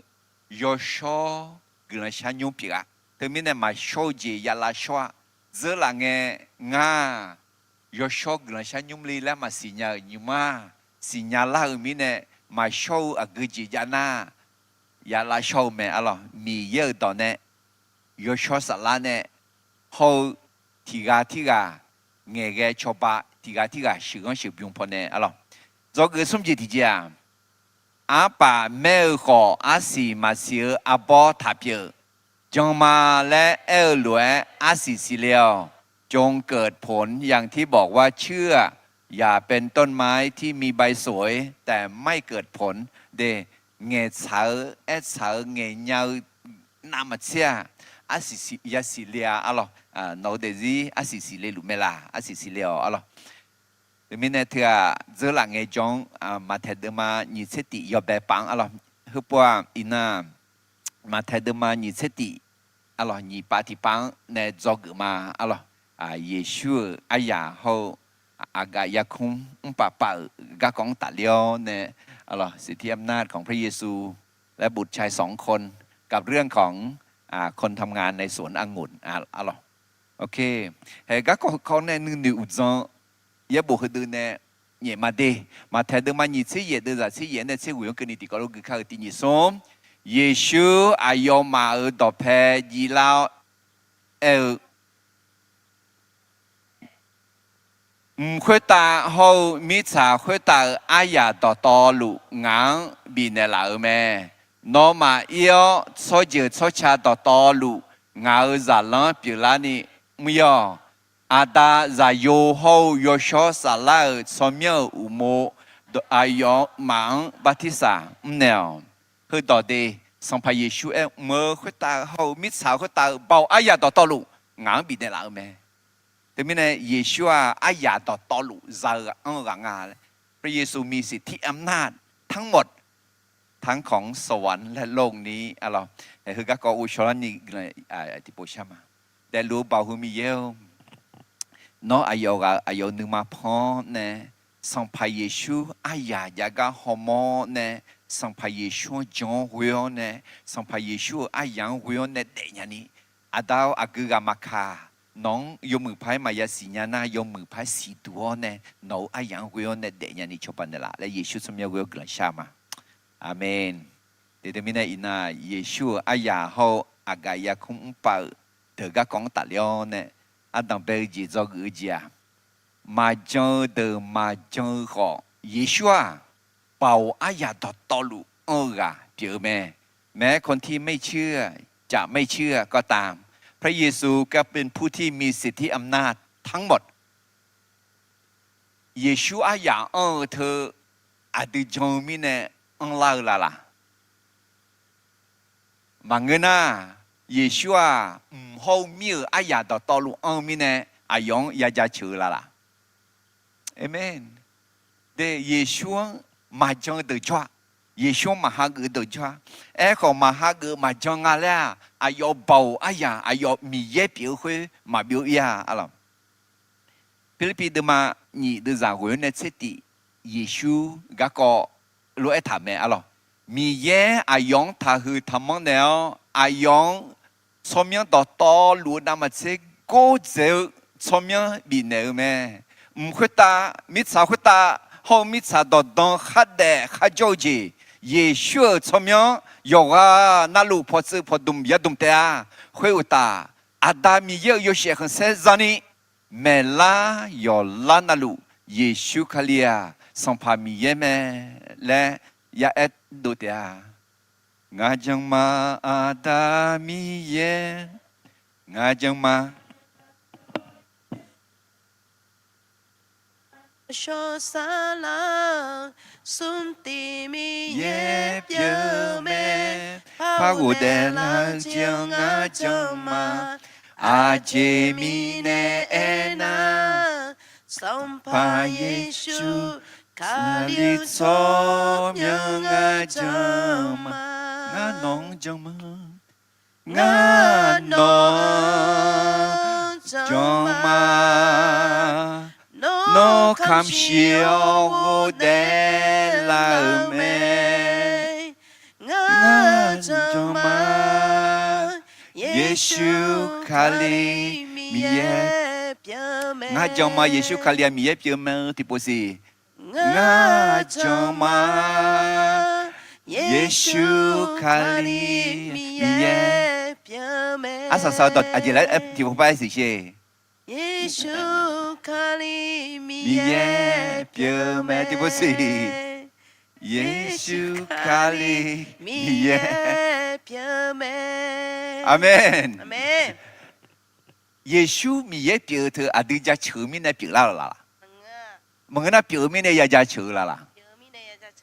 yawshawr guiqlanq sharnymr pyeuf-a. Teumirnae maqshawr-eu jeq ya lavshawr-a. Dzeurlaf ngae, ngar yawshawr guiqlanq sharnymr le laer maqsiq nya-euq nymr-aq, siqnya lar-euq mirnae maqshawr-eu aqgeu jeq jav nar, ya lavshawr-eu mae. Arlawq, Miqyaer-euq dawq nae yawshawr saflar nae hawr-eu tiqghaq tirghaq ngaeqghae cawba, tiqghaq tirghaq sheuqghanr sheuqbymr pawnae. Arlawq, dzawgeuf smr jeq tiqjeq-aq, arpaf maer-eu khawf arsiq maqsiq-eu arbawr taq pyeuf. Jan ma laer aer-eu lof-aer arsiq siqle-awq. จงเกิดผลอย่างที่บอกว่าเชื่อ อย่าเป็นต้นไม้ที่มีใบสวยแต่ไม่เกิดผล de, ngaeqtsaq-eu, aertsaq-eu, ngaeqnya-eu navmaqtser-aq, arsiq siq, yasiq le-a. Arlawq, nawq-eu daefzir arsiq siqle luf mae laq? Arsiq siqle-awq. Arlawq, teumirnae teughaq dzeurlaf ngaejawr-anr, Maqtaeq deuvma nyiq tser tif yawbae paf-anr. Arlawq, heupov-aq iqnan, Maqtaeq deuvma nyiq tser tif, arlawq, nyiq pav tiqpav-anr nae dzawgeuf ma. Arlawq, Yeqsur-euq aryaq hawr-eu aqgaf yarkmr mrpav pav-euq garkawv-anr tafler-awr nae, arlawq, สิทธิอำนาจของพระเยซู และบุตรชายสองคน กับเรื่องของคนทำงานในสวนองุ่น Arlawq, hae garkawv kawv nae nuinoeq uqdzan yaerbof heudeuv nae nyaef ma de. Maqtaeq deuvma nyiq tser yaef deuv zaq tser yaef nae tser ghoeq-anr keuvni tiqkawv lof gui kar-eu tiq nyiq smr, Yeqsur aqyawfmaf-euq dawqpae jivlar-awr aer-eu, Mq khoertav hawr-eu mirtsaq khoertav-euq aryaq dawqtawvluf ngaq-anr bifnaeq laf-euq mae. Nawmaf ir-awr, tsawrjeuq tsawrca dawqtawvluf ngaq-euq zaqlanr pyeuflarni mr-ir-awq. Aqda, Zaqyo hawr-eu Yawshawr Saflar-euq tsawrmyanr-euq uqmov aqyawfmaf-anr bartirsaq mrnaeq-awq. Heudawq de, Sanqpaq Yeqsur aer, Mq-euq khoertav hawr-eu mirtsaq khoertav-euq baoq aryaq dawqtawvluf ngaq-anr bifnaeq laf-euq mae. Teumirnae Yeqsur-aq, aryaq dawqtawvluf za-eu anr-eu ghaq nga laer, พระเยซูมีสิทธิอำนาจทั้งหมด ทั้งของสวรรค์และโลกนี้ Arlawq, heugar kawv ghovshaw larni guiqlanq tiqpov shar ma. Daefluf-eu Baoq heu Miqyaer-or, Nawr aqyawf ghaq-eu aqyawf-eu nuima pan-awr nae, Sanqpaq Yeqsur aryaq jav gar hawmawr nae, Sanqpaq Yeqsur-anr jan-awr ghoe-awr nae, Sanqpaq Yeqsur-euq aryaq-anr ghoe-awr nae daefnya ni, Aqda-or, aqgeu ghaq maqkaq, nawq-anr yawmuiq paq-aer maqya siqnya nar, yawmuiq paq-aer siqduq-awr nae, nawq-euq aryaq-anr ghoe-awr nae daefnya ni cawba naeqlaf laer Yeqsur tsawrmyanr ghoe-awr guiqlanq shar ma. Aqmeq. Teqdui mirnae iqnan Yeqsur-euq aryaq hawr-eu aqgaf yarkmr mrpav-euq deuq garkawv-anr tafler-awr nae, ardanq bae-eu jeq dzawgeuf-eu jeq-aq, maqjan-eu deuq maqjan-eu khawf, Yeqsur-aq, baoq aryaq dawqtawvluf anr-eu ghaq pyeuf-eu mae. แม้คนที่ไม่เชื่อ จะไม่เชื่อก็ตาม พระเยซูก็เป็นผู้ที่มีสิทธิอำนาจทั้งหมด Yeqsur aryaq anr-eu teu aqdui jan-eu mirnae anrlar-eu laf laq? Maqngeur nar, Yeqsur-aq, mq hawr-eu mir-euq aryaq dawqtawvluf anr-eu mirnae, aqyawf-anr ya jaceuq-eu laf laq? Aqmeq. De, Yeqsur-anr maqjan-eu deuq jawr-a. Yeqsur-anr maqhageuf-eu deuq jawr-a. Aerkhawf, maqhageuf maqjan nga laer-aq, aqyawf baoq aryaq, aqyawf Miqyaer pyeuf-eu khoer maqbyov ir-a, arlawq. Pirlirpiv deuvma nyiq deuvzaq ghoeq-anr nae tser tif, Yeqsur garkawv lof-aer taq mae arlawq. Miqyaer aqyawf-anr taqhuiq taqmanr naeq-awr, aqyawf-anr tsawrmyanr dawqtawvluf-eu navmaqtser gordzaeq-eu tsawrmyanr bifnaeq-eu mae. Mq khoertav, mirtsaq khoertav, hawr-eu mirtsaq dawqdan khardaef kharjawr-eu jeq, Yeqsur-euq tsawrmyanr yawqghaq navluf pawqtsuif pawqdmq yadmq taef-a. Khoeruqtaf, Aqda Miqyaer-euq yawshaef khanqsaer zani maeqlar yawqlar navluf, Yeqsur Kali-aq, Sanqpaq Miqyaer mae laer ya'aer dov taef-a. Ngaq janq ma, Aqda Miqyaer, ngaq janq ma. Shawrsalar smrtiv Miqyaer pyeuf mae. Par ghofdaef lar-eu jeq-anr ngaq janq ma. Aqjeq mirnae aernar, Sanqpaq Yeqsur Kali tsawrmyanr ngaq janq ma. Ngar nawq-anr janq ma. Ngar nawq-anr janq ma. Nawr kamq shir-awr ghofdaef lar-euq mae. Ngar janq ma. Yeqsur Kali Miqyaer pyeuf mae. Ngar janq ma, Yeqsur Kali-aq Miqyaer pyeuf mae-eu tiqpov siq. Ngar janq ma. Yeqsur Kali Miqyaer pyeuf mae. Arsaq saq-eu dawq aqjeq laer tiqpov par-aer siq sher. Yeqsur Kali Miqyaer pyeuf mae tiqpov siq. Yeqsur Kali Miqyaer pyeuf mae. Aqmeq. Yeqsur Miqyaer pyeuf-eu teu aqdui jaceuq-eu mirnae pyeuflar-eu laf laq? Maqngeur nar, pyeuf-eu mirnae ya jaceuq-eu laf laq?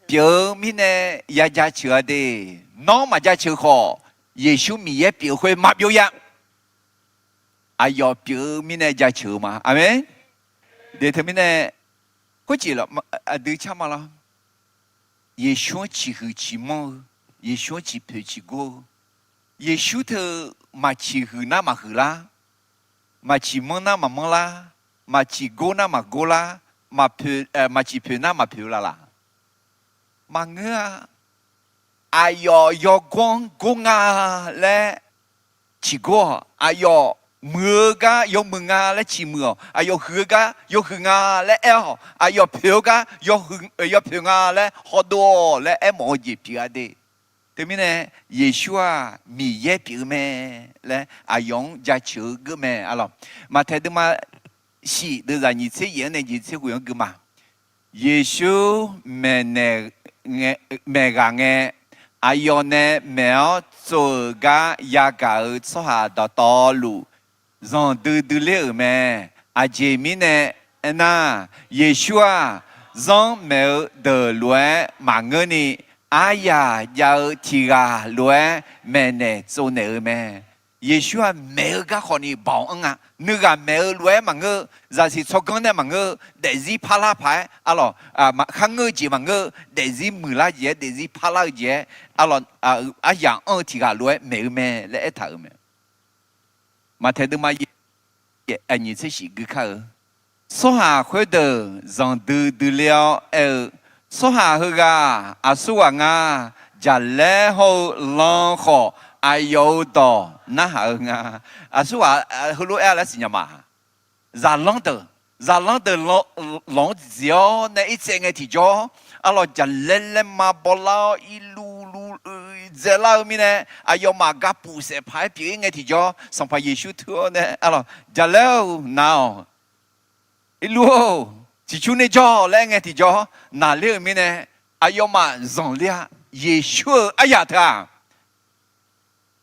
Pyeuf-eu mirnae ya jaceuq-a de. Nawr maq jaceuq khawf, Yeqsur Miqyaer pyeuf-eu khoer maqbyov ya. Aqyawf pyeuf-eu mirnae jaceuq-eu ma. Aqmeq. De teumirnae, khoerjeq aqdui car ma lawr. Yeqsur-anr ciqhuiq ciqmanr-eu, Yeqsur-anr ciqpoeq ciqgor-eu, Yeqsur teu maq ciqhuiq nar maq huiqlar, maq ciqmanr nar maq manrlar, maq ciqgor nar maq gorlar, maq ciqpoeq nar maq poeq-eu laf laq? Maqngeur-a. Aqyawf yawgor-anr gor nga laer ciqgor-awq. Aqyawf muiq-eu gar yawmuiq nga laer ciqmuiq-awq. Aqyawf huiq-eu gar yawhuiq nga laer aer-awq. Aqyawf poeq-eu gar yawpoeq nga laer hawdov-awq laer aermawf-eu jeq pyeuf-a de. Teumirnae, Yeqsur-aq Miqyaer pyeuf-eu mae laer aqyawf-anr jaceuq-eu geur mae arlawq. Maqtaeq deuvma shif deuvzaq nyiq tser yaef-anr nae nyiq tser ghoeq-anr gui ma. Yeqsur maeqnaeq, maeqghaq ngae, aqyawf nae maeq-awr tsov-euq gar yagaq-euq tsawrhaq dawqtawvluf zanqdui dui ler-euq mae. Aqjeq mirnae aernar, Yeqsur-aq, zanr maeq-eu deuq lof-aer maqngeurni, aryaq jav-eu tiq ghaq lof-aer maeqnaeq tsovnaeq-eu mae. Yeqsur-aq maeq-eu gar khawfni baoq anr nga. Nuighaq maeq-eu lof-aer maqngeur-eu, zaqsiq tsawrganr nae maqngeur-eu, daefzir parlar paq-aer arlawq, kharngeur-eu jeq maqngeur-eu, daefzir muiqlar jeq-aer, daefzir parlar-eu jeq-aer arlawq, aryaq anr-eu tiq ghaq lof-aer maeq-eu mae laer aertaq-euq mae. Maqtaeq deuvma yaef, nyiq tser shif gui kar-eu. Tsawrhaq khoerdeuq zanqdui dui ler-awr aer-eu, Tsawrhaq heughaq aqsurghaq nga. Jaqlaer hawr-eu lan khawf, aqyawf-euq dawq narhaq-eu nga. Aqsurghaq heulof-aer laer siqnya ma. Zaqlanr deuq, zaqlanr deuq lanq-anr dziq-awr nae irtsaev ngae tiqjawr, arlawq jaqlaer laerma bawlar-awr irluvluv dzaelar-eu mirnae, aqyawfmaf gapuf saef paq-aer pyeuf-ir ngae tiqjawr, Sanqpaq Yeqsur teu-awr nae arlawq, Jaqlaer-or, naq-awq. Irluv-or, ciqcur ner jawr laer aer ngae tiqjawr, naqler-euq mirnae, aqyawfmaf zanqler-a. Yeqsur-euq aryaq teu-aq,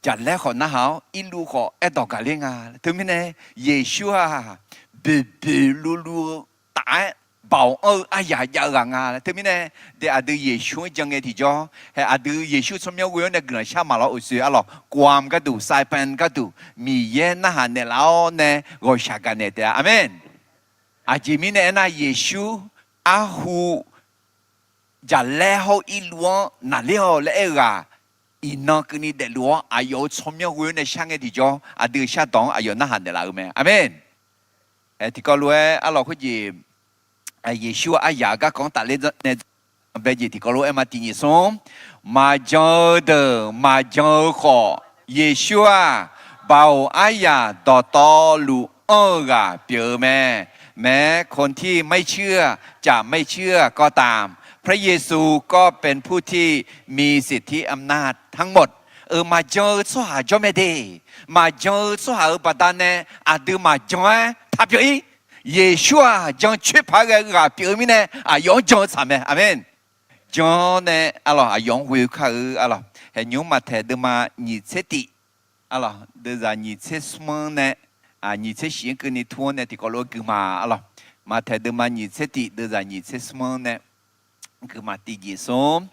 jaqlaer khawf narhaq-awr, irluv khawf aerdawq gaqler nga. Teumirnae, Yeqsur-aq, boeqboeq luvluv-eu taf-aer baoq anr-eu aryaq jav-eu ghaq nga. Teumirnae, de aqdui Yeqsur-anr jan ngae tiqjawr, hae aqdui Yeqsur tsawrmyanr ghoe-anr nae guiqlanq shar maqlawr-eu soe arlawq, guam gharduq, saipan gharduq, Miqyaer narhaq naeqlaf-awr nae ghawqshaq gaqnaeq taef-a. Aqmeq. Aqjeq mirnae aernar, Yeqsur arhu jaqlaer hawr irluv-anr naqler-awq laer aer-eu ghaq, iqnan keuvni daefluf-awr aqyawf-euq tsawrmyanr ghoe-anr nae shar ngae tiqjawr, aqdui shardawq-anr aqyawf narhaq naeqlaf-eu mae. Aqmeq. Tiqkawv lof-aer arlawq khoerjeq, Yeqsur aryaq-euq garkawv-anr tafler nae bae jeq tiqkawv lof-aer ma tiq nyiq smr. Maqjan-eu deuq maqjan-eu khawf, Yeqsur-aq, baoq aryaq dawqtawvluf anr-eu ghaq pyeuf-eu mae. แม้คนที่ไม่เชื่อ จะไม่เชื่อก็ตาม พระเยซูก็เป็นผู้ที่มีสิทธิอำนาจทั้งหมด Euq maqjan-eu tsawrhaq jawr mae de. Maqjan-eu tsawrhaq-euq baqdanae aqdui maqjan-aer taq pyeuf-ir. Yeqsur-aq, jan coer paq-aer ghae-eu ghaq pyeuf-eu mirnae, aqyawf-anr jan-eu tsaq mae. Aqmeq. Jan-awr nae arlawq aqyawf-anr ghoe kar-eu arlawq. Haeqnymr Maqtaeq deuvma nyiq tser tiq, arlawq deuvzaq nyiq tser smr-anr nae, nyiq tser shif-anr keuvni tur-anr nae tiqkawv lof-aer guima arlawq. Maqtaeq deuvma nyiq tser tiq deuvzaq nyiq tser smr-anr nae guima tiq jeq smr.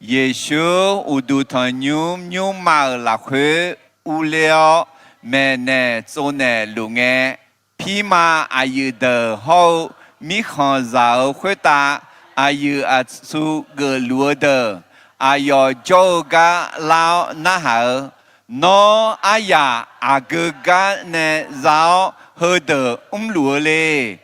Yeqsur uqduq tanqnymr nymrma-euq lafkhoer urler-awr maeqnaeq tsovnaeq luf ngae, pirma aqyuif deuq hawr-eu mirkhanqzaq-euq khoertav aqyuif aqtsu geufluf-eu deuq, aqyawf jawr-eu gar lar-awr narhaq-eu, Nawr aryaq aqgeu gar nae za-awr heudeuq mrluf-eu le.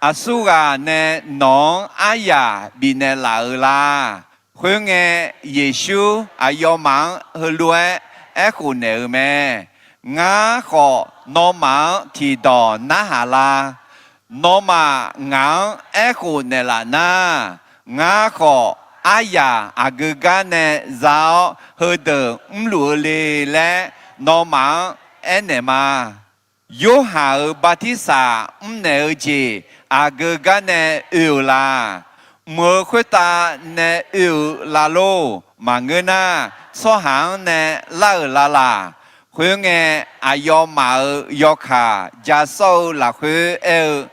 Aqsurghaq nae nawq-anr aryaq bifnaeq laf-euq la? Khoerngae, Yeqsur aqyawfmaf-anr heulof-aer aerkhof naeq-euq mae. Ngar khawf nawmaf-anr tiqdawq narhaq la? Nawmaf ngaq-anr aerkhof naeqlaf nar, ngar khawf aryaq aqgeu gar nae za-awr heudeuq mrluf-eu le laer nawmaf-anr aernaeq ma. Yorhaq-euq bartirsaq mrnaeq-eu jeq aqgeu gar nae oe-euq la? Mq-euq khoertav nae oe-euq la lor? Maqngeur nar, tsawrhaq-anr nae lar-euq la laq? Khoerngae, aqyawfmaf-euq yawkaq ja sawr-eu lafkhoer aer-eu,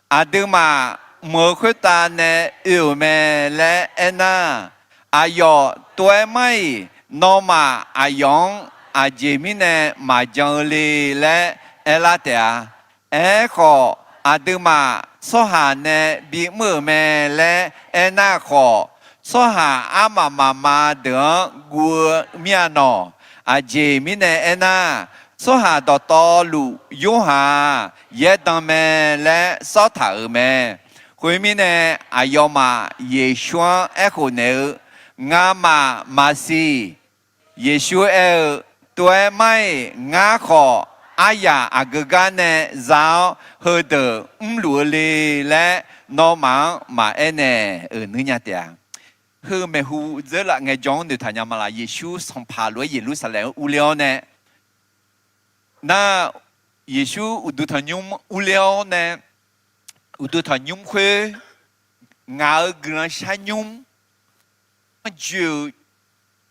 Aqduimaf mq-euq khoertav nae oe-euq mae laer aernar, aqyawf tov-aer mar-iq, nawmaf aqyawf-anr aqjeq mirnae maqjan-eu le laer aerlar taef-a. Aerkhawf, aqduimaf tsawrhaq nae bimr-euq mae laer aernar khawf, tsawrhaq armaf mafma deuq-anr guv-eu mir-a nawq. Aqjeq mirnae aernar, tsawrhaq dawqtawvluf Yorhaq-aq, yaerdan mae laer sawr taq-euq mae. Khoermirnae, aqyawfmaf Yeqsur-anr aerkhof naeq-eu, Ngamaf maqsiq. Yeqsur aer-eu, Tov-aer mar-iq, ngar khawf aryaq aqgeu gar nae za-awr heudeuq mrluf-eu le laer nawmaf-anr maqaer naeq-euq nuir nya taef-a. Heu maeqhu dzeurlaf ngaejawr-anr noeqtaq nya ma laq? Yeqsur sanqpaq lof-aer Yeqlursaqlaeq-anr urler-awr nae, nar, Yeqsur uqduq tanqnymr urler-awr nae, uqduq tanqnymr khoer ngaq-euq guiqlanq sharnymr-anr joe-euq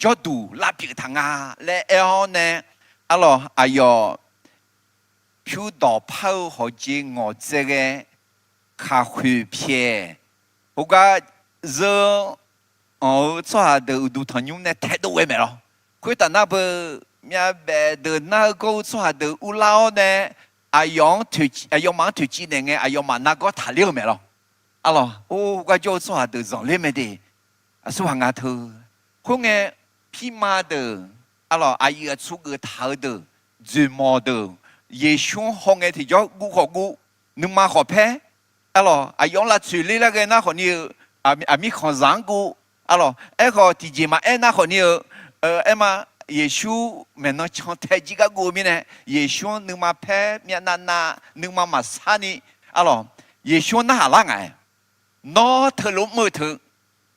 jawrduq lavpyeuf taq nga laer aer-awr nae, arlawq aqyawf pyur dawqpar-eu hawqjeq ngawqtsaev ghae kaqkhoeq pyaeq, khoergar zeur anq-eu tsawrhaq deuq uqduq tanqnymr nae taedov ghae maeq lawr. Khoertaf nar beu, myavbaef deuq nar-eu gawr-eu tsawrhaq deuq urlar-awr nae, aqyawf-anr, aqyawfmaf-anr toeqciv naeq ngae, aqyawfmaf nargawr taqler-eu maeq lawr. Arlawq, or, gar jawr-eu tsawrhaq deuq zanqler mae de. Aqsurghaq nga teu. Khoerngae, pirma deuq, arlawq, aqyuif aqtsu geuf taq-eu deuq, dzoeqmawq deuq, Yeqsur-anr hawngae tiqjawr guv khawf guv, nuima khawf paer, arlawq, aqyawf-anr lavtsoeq ler lar ghae nar khawfni-eu, aqmir khanqzaq-anr guv, arlawq, aerkhawf tiqjeq maqaer nar khawfni-eu, aer ma, Yeqsur maeqnan cantae jir gar guv-eu mirnae, Yeqsur-anr nuima paer myavnav nav nuima maqsar ni, arlawq, Yeqsur-anr narhaq lar ngaq-aer, Nawr teulof mr-eu teu,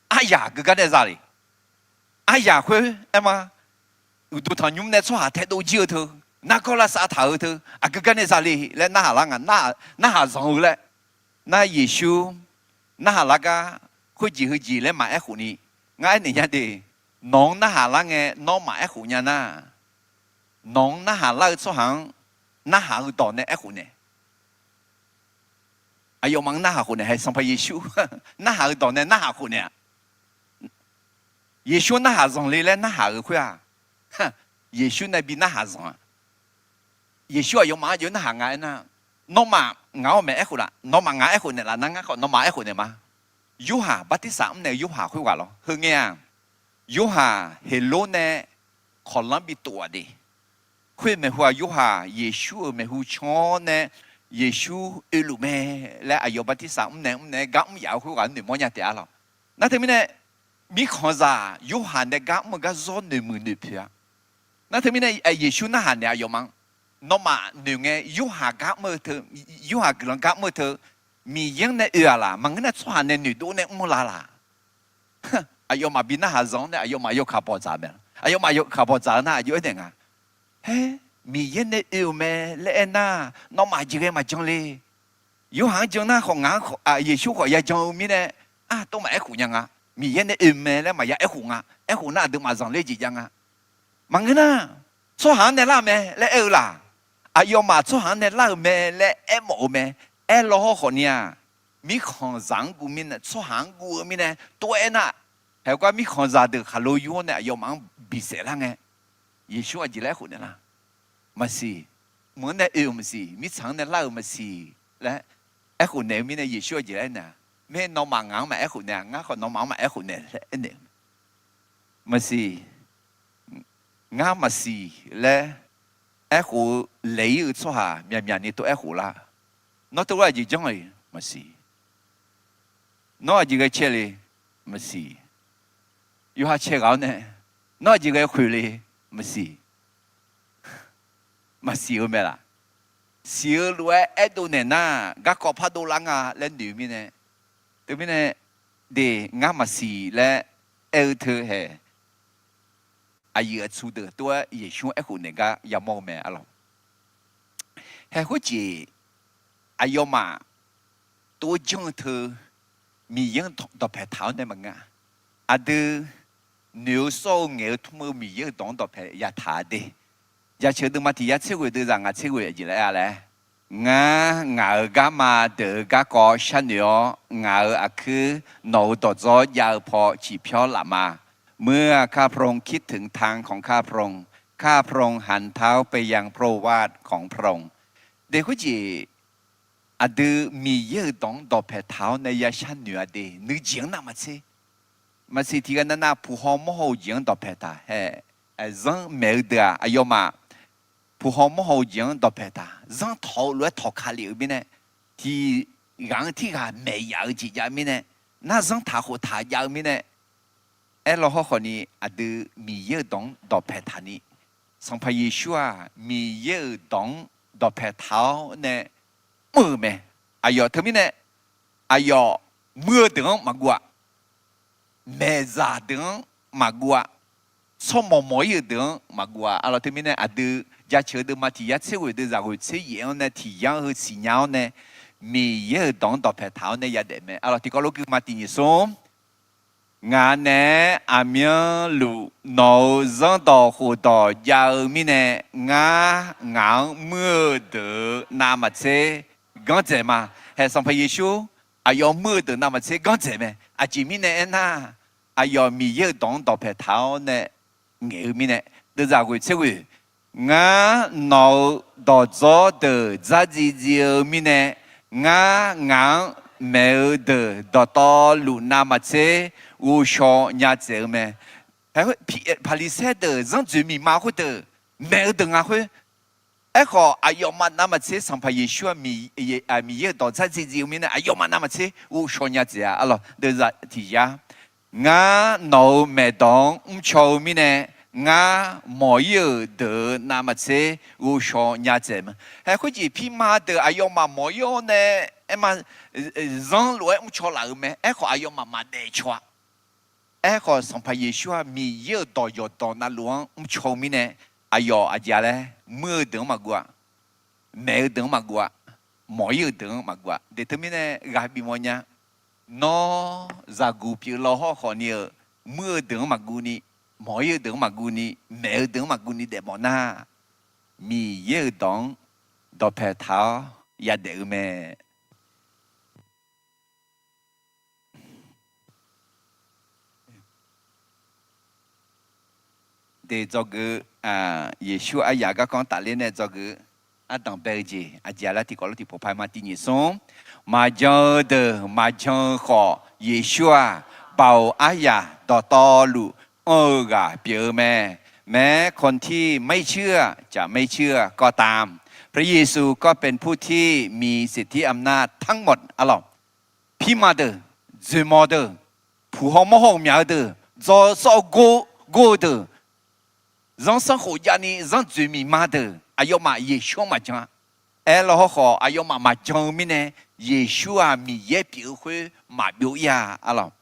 aryaq aqgeu gar nae za le. Aryaq khoer aer ma, uqduq tanqnymr nae tsawrhaq taedov jir-eu teu, nargawr lavsav taq-eu teu, aqgeu gar nae za le laer narhaq lar nga, narhaq zanq-eu laer. Nar Yeqsur narhaq lar gar, khoerjeq heujeq laer maqaer khof ni, ngar aernaeq nya de. Nawq-anr narhaq lar ngae nawr maqaer khof nya nar, nawq-anr narhaq lar-eu tsawrhaq-anr narhaq-eu dawq nae aerkhof naeq. Aqyawfmaf-anr narhaq khof naeq hae, Sanqpaq Yeqsur narhaq-eu dawq nae narhaq khof naeq-aq, Yeqsur narhaq zanqle laer narhaq-euq khoer-aq, Yeqsur nae bi narhaq zanq-a. Yeqsur aqyawfmaf-anr aqjox narhaq nga aernar, nawmaf ngaq-awr maeq aerkhof laf, nawmaf ngaq aerkhof naeqlaf nar ngar khawf nawmaf aerkhof naeq ma. Yorhaq, bartirsaq mrnaeq-eu Yorhaq khoerghaq lawr. Heungae-aq, Yorhaq Heqlor nae kawqlanr bi tof-aq de. Khoer maeqhu-aq, Yorhaq Yeqsur-euq maeqhu can-awr nae Yeqsur oeluf mae laer aqyawf bartirsaq mrnaeq mrnaeq-aer gar mr yaf-eu khoerghaq-anr noeqmawr nya taef-a lawq. Nar teumirnae, mirkhanqzaq Yorhaq nae gar mr-eu gar zawr noeqmuiq noeqpoeq-a. Nar teumirnae, Yeqsur narhaq naeq aqyawfmaf-anr, nawmaf noeq ngae Yorhaq gar mr-eu teu, Yorhaq guiqlanq gar mr-eu teu, Miqyaer-anr nae oe-aq laq? Maqngeur nar tsawrhaq nae noeqdov nae mr-eu la laq? Aqyawfmaf bi narhaq zanq-anr nae aqyawfmaf yawkaq bawqdzaq mae. Aqyawfmaf yawkaq bawqdzaq-eu nar aqjox aernaeq nga. Haer, Miqyaer nae oe-euq mae laer aernar, nawmaf jeq ghae maqjan le. Yorhaq-anr jan nar khawf ngaq-anr, Yeqsur khawf ya jan-eu mirnae, artov maqaer khof nya nga. Miqyaer nae oe mae laer maqya aerkhof nga. Aerkhof nar aqduimaf zanqler jeq jav nga. Maqngeur nar, tsawrhaq-anr nae lar-eu mae laer aer-eu laq? Aqyawfmaf tsawrhaq-anr nae lar-euq mae laer aermawf-eu mae. Aerlaw hawrkhawf ni-aq, mirkhanqzaq-anr guv mirnae, tsawrhaq-anr guv-eu mirnae tov-aer nar, haegar mirkhanqzaq deuq khaqlo yur-awr nae aqyawfmaf-anr bisaef lar ngae, Yeqsur aqjeq laer aerkhof naeq lar? Maqsiq. Meuq-anr nae oe-euq maqsiq. Mirtsaq-anr nae lar-euq maqsiq laer aerkhof naeq-eu mirnae Yeqsur aqjeq laer aernaeq-a? Mae, nawmaf ngaq-anr maqaer khof naeq-a, ngar khawf nawmaf-anr maqaer khof naeq laer aernaeq-eu mae. Maqsiq. Ngar maqsiq laer aerkhof-eu laeq-ir-eu tsawrhaq myaqmyaq ni tov aerkhof lar. Nawr teulof aqjeq janr-iq maqsiq. Nawr aqjeq ghae cae le maqsiq. Yawqha cae ghaq-awr nae, nawr aqjeq ghae khoeq le maqsiq. Maqsiq-eu mae laq? Siq-eu lof-aer aerdov naeq nar, garkawv pardov lar nga laer noeq-eu mirnae, teumirnae, de, ngar maqsiq laer aer-eu teu hae, aqyuif aqtsu deuq tov-aer Yeqsur-anr aerkhof naeq gar yamawr-eu mae arlawq. Hae khoerjeq, aqyawfmaf tov-aer janr-eu teu Miqyaer-anr dawqpae taq-awr nae maqngeur-a. Aqdui noeq-eu sawr-eu ngaeq-eu tmr-eu Miqyaer-euq dawq-anr dawqpae yataq-a de. Jaceuq deuvma tiq yar tser ghoeq deuv zaq ngaq tser ghoeq aqjeq laer-a laer, ngar ngaq-euq garma deuq-eu garkawv sharnoeq-awr, ngaq-euq aqkuir nawq-euq dawqdzawr jav-eu paw ciqpyawr laf ma. เมื่อข้าพระองค์คิดถึงทางของข้าพระองค์ ข้าพระองค์หันเท้าไปยังพระโอวาทของพระองค์ De khoerjeq, aqdui Miqyaer-euq dawq-anr dawqpae taq-awr nae ya sharnoeq-a de. Nuijeq-anr navmaqtser, maqsiq tiqghaq navnav puq haw mawr haw-eu jeq-anr dawqpae taq hae. Zanr maeq-eu deuq-aq aqyawfmaf puq haw mawr haw-eu jeq-anr dawqpae taq, zanr tawq-eu lof-aer tawq ka lef-eu mirnae, tiqghaq-anr tirghaq maeq yaf-eu jeq jav mirnae, nar zanr taq khof taq jav-eu mirnae, aerlaw hawrkhawf ni aqdui Miqyaer-euq dawq-anr dawqpae taq ni, Sanqpaq Yeqsur-aq Miqyaer-euq dawq-anr dawqpae taq-awr nae mr-euq mae. Aqyawf teumirnae, aqyawf muir-eu deuq-anr maqguv-a, maeqzaq deuq-anr maqguv-a, tsawrmawq mawq-ir-euq deuq-anr maqguv-a. Arlawq teumirnae aqdui jaceuq deuvma tiq yar tser ghoeq deuv zaq ghoeq tser yaef-anr nae tiq yar-eu heu siqnya-awr nae, Miqyaer-euq dawq-anr dawqpae taq-awr nae yadaef mae. Arlawq tiqkawv lof guima tiq nyiq smr Ngaq naeq-aer aqmyanluf nawq-euq zanrdawq khofdawq jav-eu mirnae, ngar ngaq-anr muir-eu deuq-eu navmaqtser ganr dzaeq ma. Hae Sanqpaq Yeqsur aqyawf muir-eu deuq navmaqtser ganr dzaeq mae. Aqjeq mirnae aernar, aqyawf Miqyaer-euq dawq-anr dawqpae taq-awr nae ngaeq-eu mirnae, deuvzaq ghoeq tser ghoeq, ngar nawq-euq dawqdzawr deuq dzardziv dziv-eu mirnae, ngar ngaq-anr maeq-eu deuq dawqtawvluf navmaqtser ghovshaw nya dzaeq-eu mae. Paqliqsaer deuq zanr dzoeq miqma khoerdeuq maeq-eu deuq nga khoer. Aerkhawf aqyawfmaf navmaqtser Sanqpaq Yeqsur-aq, Miqyaer-euq dawq dzardziv dziv-eu mirnae aqyawfmaf navmaqtser ghovshaw nya dzaeq-a. Arlawq deuvzaq tiq yar, ngar nawq-euq maeqdawq-anr mrcaw-eu mirnae, ngar mawq-ir-euq deuq-eu navmaqtser ghovshaw nya dzaeq ma. Hae khoerjeq pirma deuq aqyawfmaf mawq-ir-awr nae, aerma, zanr lof-aer mrcaw laf-euq mae. Aerkhawf aqyawfmaf maqdaef caw-a. Aerkhawf Sanqpaq Yeqsur-aq, Miqyaer-euq dawq yawqdawq navluf-anr mrcaw-eu mirnae, aqyawf aqjeq-a laer muir-eu deuq-anr maqguv-a, maeq-eu deuq-anr maqguv-a, mawq-ir-euq deuq-anr maqguv-a. Deq teumirnae ghaq bif mawf nya. Nawr zaqguq pyeuflar hawrkhawf ni-eu, muir-eu deuq-anr maqguv ni, mawq-ir-eu deuq-anr maqguv ni, maeq-eu deuq-anr maqguv ni daefmawf nar, Miqyaer-euq dawq-anr dawqpae taq-awr yadaef-eu mae. Deq dzawgeuf, Yeqsur aryaq garkawv-anr tafler nae dzawgeuf ardanq bae-eu jeq aqjeq-a laer tiqkawv lof tiqpov paq ma tiq nyiq smr. Maqjan-eu deuq maqjan-eu khawf, Yeqsur-aq, baoq aryaq dawqtawvluf anr-eu ghaq pyeuf-eu mae. แม้คนที่ไม่เชื่อจะไม่เชื่อก็ตาม เพื่อ พระเยซูก็เป็นผู้ที่มีสิทธิอำนาจทั้งหมด arlawq. Pirma deuq, dzoeqmawq deuq, puq haw mawr haw-euq myaq-eu deuq, dzaw sawr-eu gor-eu deuq, zanrsanrkhof javni zanr dzoeq miqma deuq, aqyawfmaf Yeqsur-anr maqjan-a. Aerlaw hawkhawf, aqyawfmaf maqjan-eu mirnae, Yeqsur-aq Miqyaer pyeuf-eu khoer maqbyov ir-a, arlawq.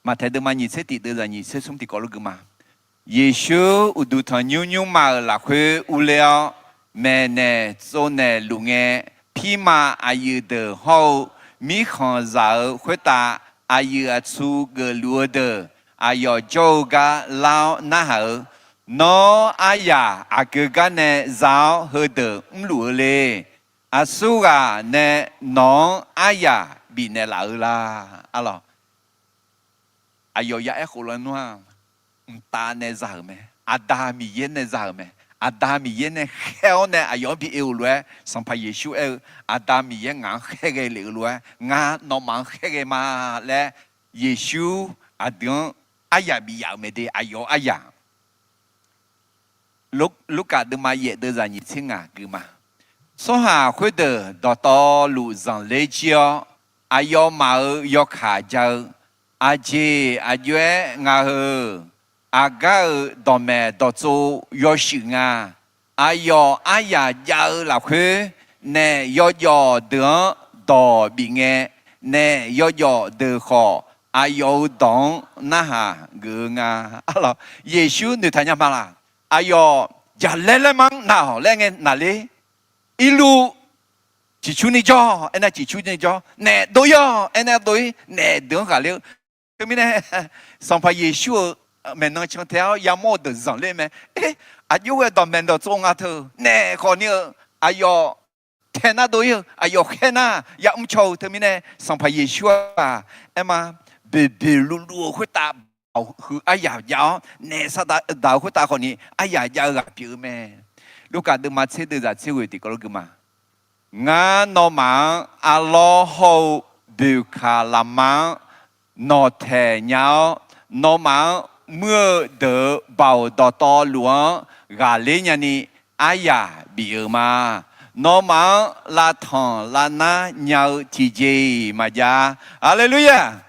Maqtaeq deuvma nyiq tser tiq deuvzaq nyiq tser smr tiqkawv lof gui ma. Yeqsur uqduq tanqnymr nymrma-euq lafkhoer urler-awr, maeqnaeq tsovnaeq luf ngae, pirma aqyuif deuq hawr-eu mirkhanqzaq-euq khoertav aqyuif aqtsu geufluf-eu deuq aqyawf jawr-eu gar lar-awr narhaq-eu, Nawr aryaq aqgeu gar nae za-awr heudeuq mrluf-eu le. Aqsurghaq nae nawq-anr aryaq bifnaeq laf-eu la? Arlawq. Aqyawf ya aerkhof lawnmr-aq, mqtav nae za-euq mae. Aqda Miqyaer nae za-euq mae. Aqda Miqyaer nae khaer-awr nae aqyawf-anr bi oe-euq lof-aer, Sanqpaq Yeqsur aer-eu, Aqda Miqyaer ngaq-anr khaerghae lef-eu lof-aer, ngar nawmaf-anr khaerghae ma laer, Yeqsur aqdui-anr aryaq bif yaf-euq mae de, aqyawf-eu aryaq. Lurkaf deuvma yaef deuvzaq nyiq tser ngaq gui ma. Tsawrhaq khoerdeuq dawqtawvluf zanqler jir-awr, aqyawfmaf-euq yawkaq ja-eu, aqjeq aqjox-aer nga heu, aqgar-euq dawqmaeq dawqtsov yawshuif nga. Aqyawf aryaq jav-eu lafkhoer, naef yawjawf deuq-anr dawq bif ngae, naef yawjawf deuq khawf aqyawf-euq dawq-anr narhaq geuf-eu nga. Arlawq, Yeqsur noeqtaq nya ma laq? Aqyawf jaqlaer laerma-anr naq-awq laer ngae naqler. Irluv ciqcurni jawr, aernar ciqcurni jawr, naef dov-ir-awq, aernar dov-ir, naef deuq-anr ghaqler-eu. Teumirnae, Sanqpaq Yeqsur-euq maeqnan cantae-awr yamawr-eu deuq zanqler mae. Aqjox ghae dawqmaeq dawqtsov nga teu, naef khawfni-eu, aqyawf tae nar dov-ir-eu, aqyawf khaer nar yamr caw-eu. Teumirnae Sanqpaq Yeqsur-aq, aerma, boeqboeq luvluv-eu khoertav, baoqhuiq aryaq jav-awr naef saqdaq-eu khoertav khawfni aryaq jav-eu ghaq pyeuf-eu mae. Lurkaf deuvma tser deuvzaq tser ghoeq tiqkawv lof gui ma. Ngar nawmaf-anr arlawr hawr-eu boeqkaq lafma-anr nawqtaeq nya-awr, nawmaf-anr muir-eu deuq-euq baoq dawqtawvluf-anr ghaqler nyani aryaq bif-euq ma. Nawmaf-anr lavtanq lavnar nya-eu tiqjeq-iq maqjav. Haleluya!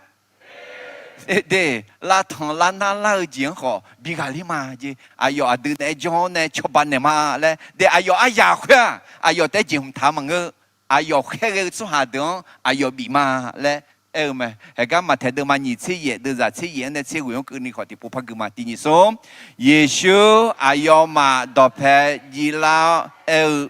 De, lavtanq lavnar lar-eu jeq-anr khawf bi ghaqler ma jeq. Aqyawf aqdui naeq-aer janr-awr nae cawba naeq ma laer de, aqyawf aryaq khoer-aq, aqyawf taef-aer jeqhmq taq-eu maqngeur. Aqyawf khaerghae-eu tsawrhaq deuq-anr aqyawf bif ma laer aer-eu mae. Haeqgar Maqtaeq deuvma nyiq tser yaef deuvzaq tser yaef-anr nae tser ghoeq-anr keuvni khawf tiqpov par gui ma. Tiq nyiq smr, Yeqsur aqyawfmaf dawqpae jivlar-awr aer-eu,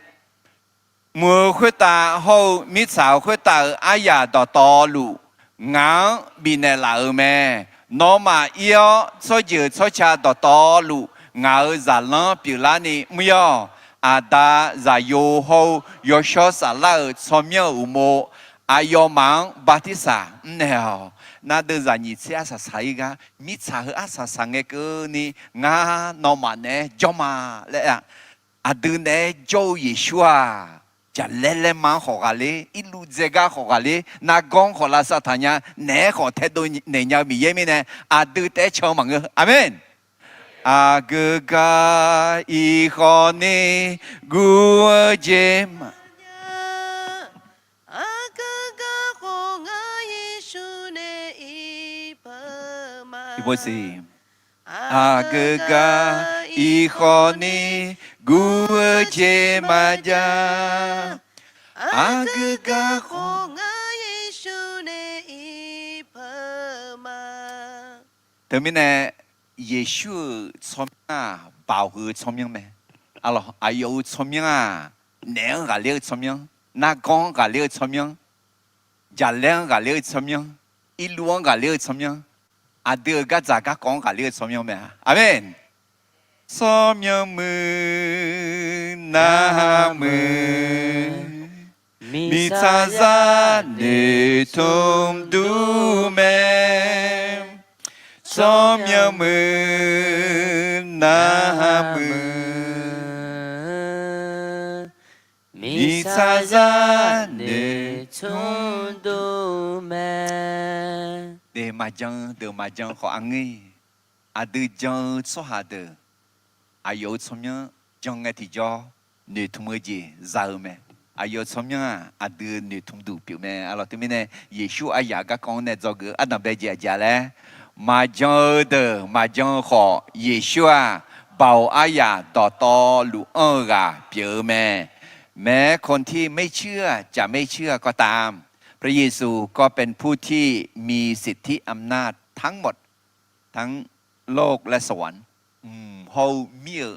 Mq-euq khoertav hawr-eu mirtsaq-euq khoertav-euq aryaq dawqtawvluf ngaq-anr bifnaeq laf-euq mae. Nawmaf ir-awr tsawrjeuq tsawrca dawqtawvluf ngaq-euq zaqlanr pyeuflarni mr-awq. Aqda, Zaqyo hawr-eu Yawshawr Saflar-euq tsawrmyanr-euq uqmov aqyawfmaf-anr bartirsaq mrnaeq-awq. Nar deuvzaq nyiq tser arsaq saq-ir gar, mirtsaq heu arsaq saq ngae keuvni ngar nawmaf naeq-aer jawr ma laer-a. Aqdui naeq-aer jawr-eu Yeqsur-aq, jaqlaer laerma-anr khawf ghaqler, irluv dzaegar khawf ghaqler, nargawr-anr khawf lavsav taq nya, naeq-aer khawf taedov naeq nya-eu Miqyaer mirnae, aqdui taef-aer can-eu maqngeur. Aqmeq. Aqgeu gar iqkhawf ni guv-eu jeq ma. Aqgeu gar khawf ngar Yeqsur nae iqpeuq ma. Aqgeu gar iqkhawf ni guv-eu jeq maqjav. Aqgeu gar khawf ngar Yeqsur nae iqpeuq ma. Teumirnae, Yeqsur-euq tsawrmyanr-aq, baoq huiq-eu tsawrmyanr mae. Aqlawq, aqyawf-euq tsawrmyanr-aq, naeq-anr ghaqler-eu tsawrmyanr, nargawr-anr ghaqler-eu tsawrmyanr, jaqlaer-anr ghaqler-eu tsawrmyanr, irluv-anr ghaqler-eu tsawrmyanr, aqdui-euq gardzaq garkawv-anr ghaqler-eu tsawrmyanr mae-a. Aqmeq. Tsawrmyanr muiq nar muiq, mirtsaqzaq noeqtmq dur mae. Tsawrmyanr muiq nar muiq, mirtsaqzaq noeqtmq dur mae. Deuq maqjan-eu deuq maqjan khawf aqngeur-iq, aqdui jan-eu tsawrhaq deuq aqyawf-euq tsawrmyanr jan ngae tiqjawr, noeqtmq-eu jeq za-eu mae. Aqyawf tsawrmyanr-aq, aqdui noeqtmq duq pyeuf mae. Arlawq, teumirnae Yeqsur aryaq garkawv-anr nae dzawgeuf-eu ardanqbae jeq aqjeq-a laer, maqjan-eu deuq maqjan-eu khawf, Yeqsur-aq, baoq aryaq dawqtawvluf anr-eu ghaq pyeuf-eu mae. แม้คนที่ไม่เชื่อ จะไม่เชื่อก็ตาม พระเยซูก็เป็นผู้ที่มีสิทธิอำนาจทั้งหมด ทั้งโลกและสวรรค์ hawr-eu mir-eu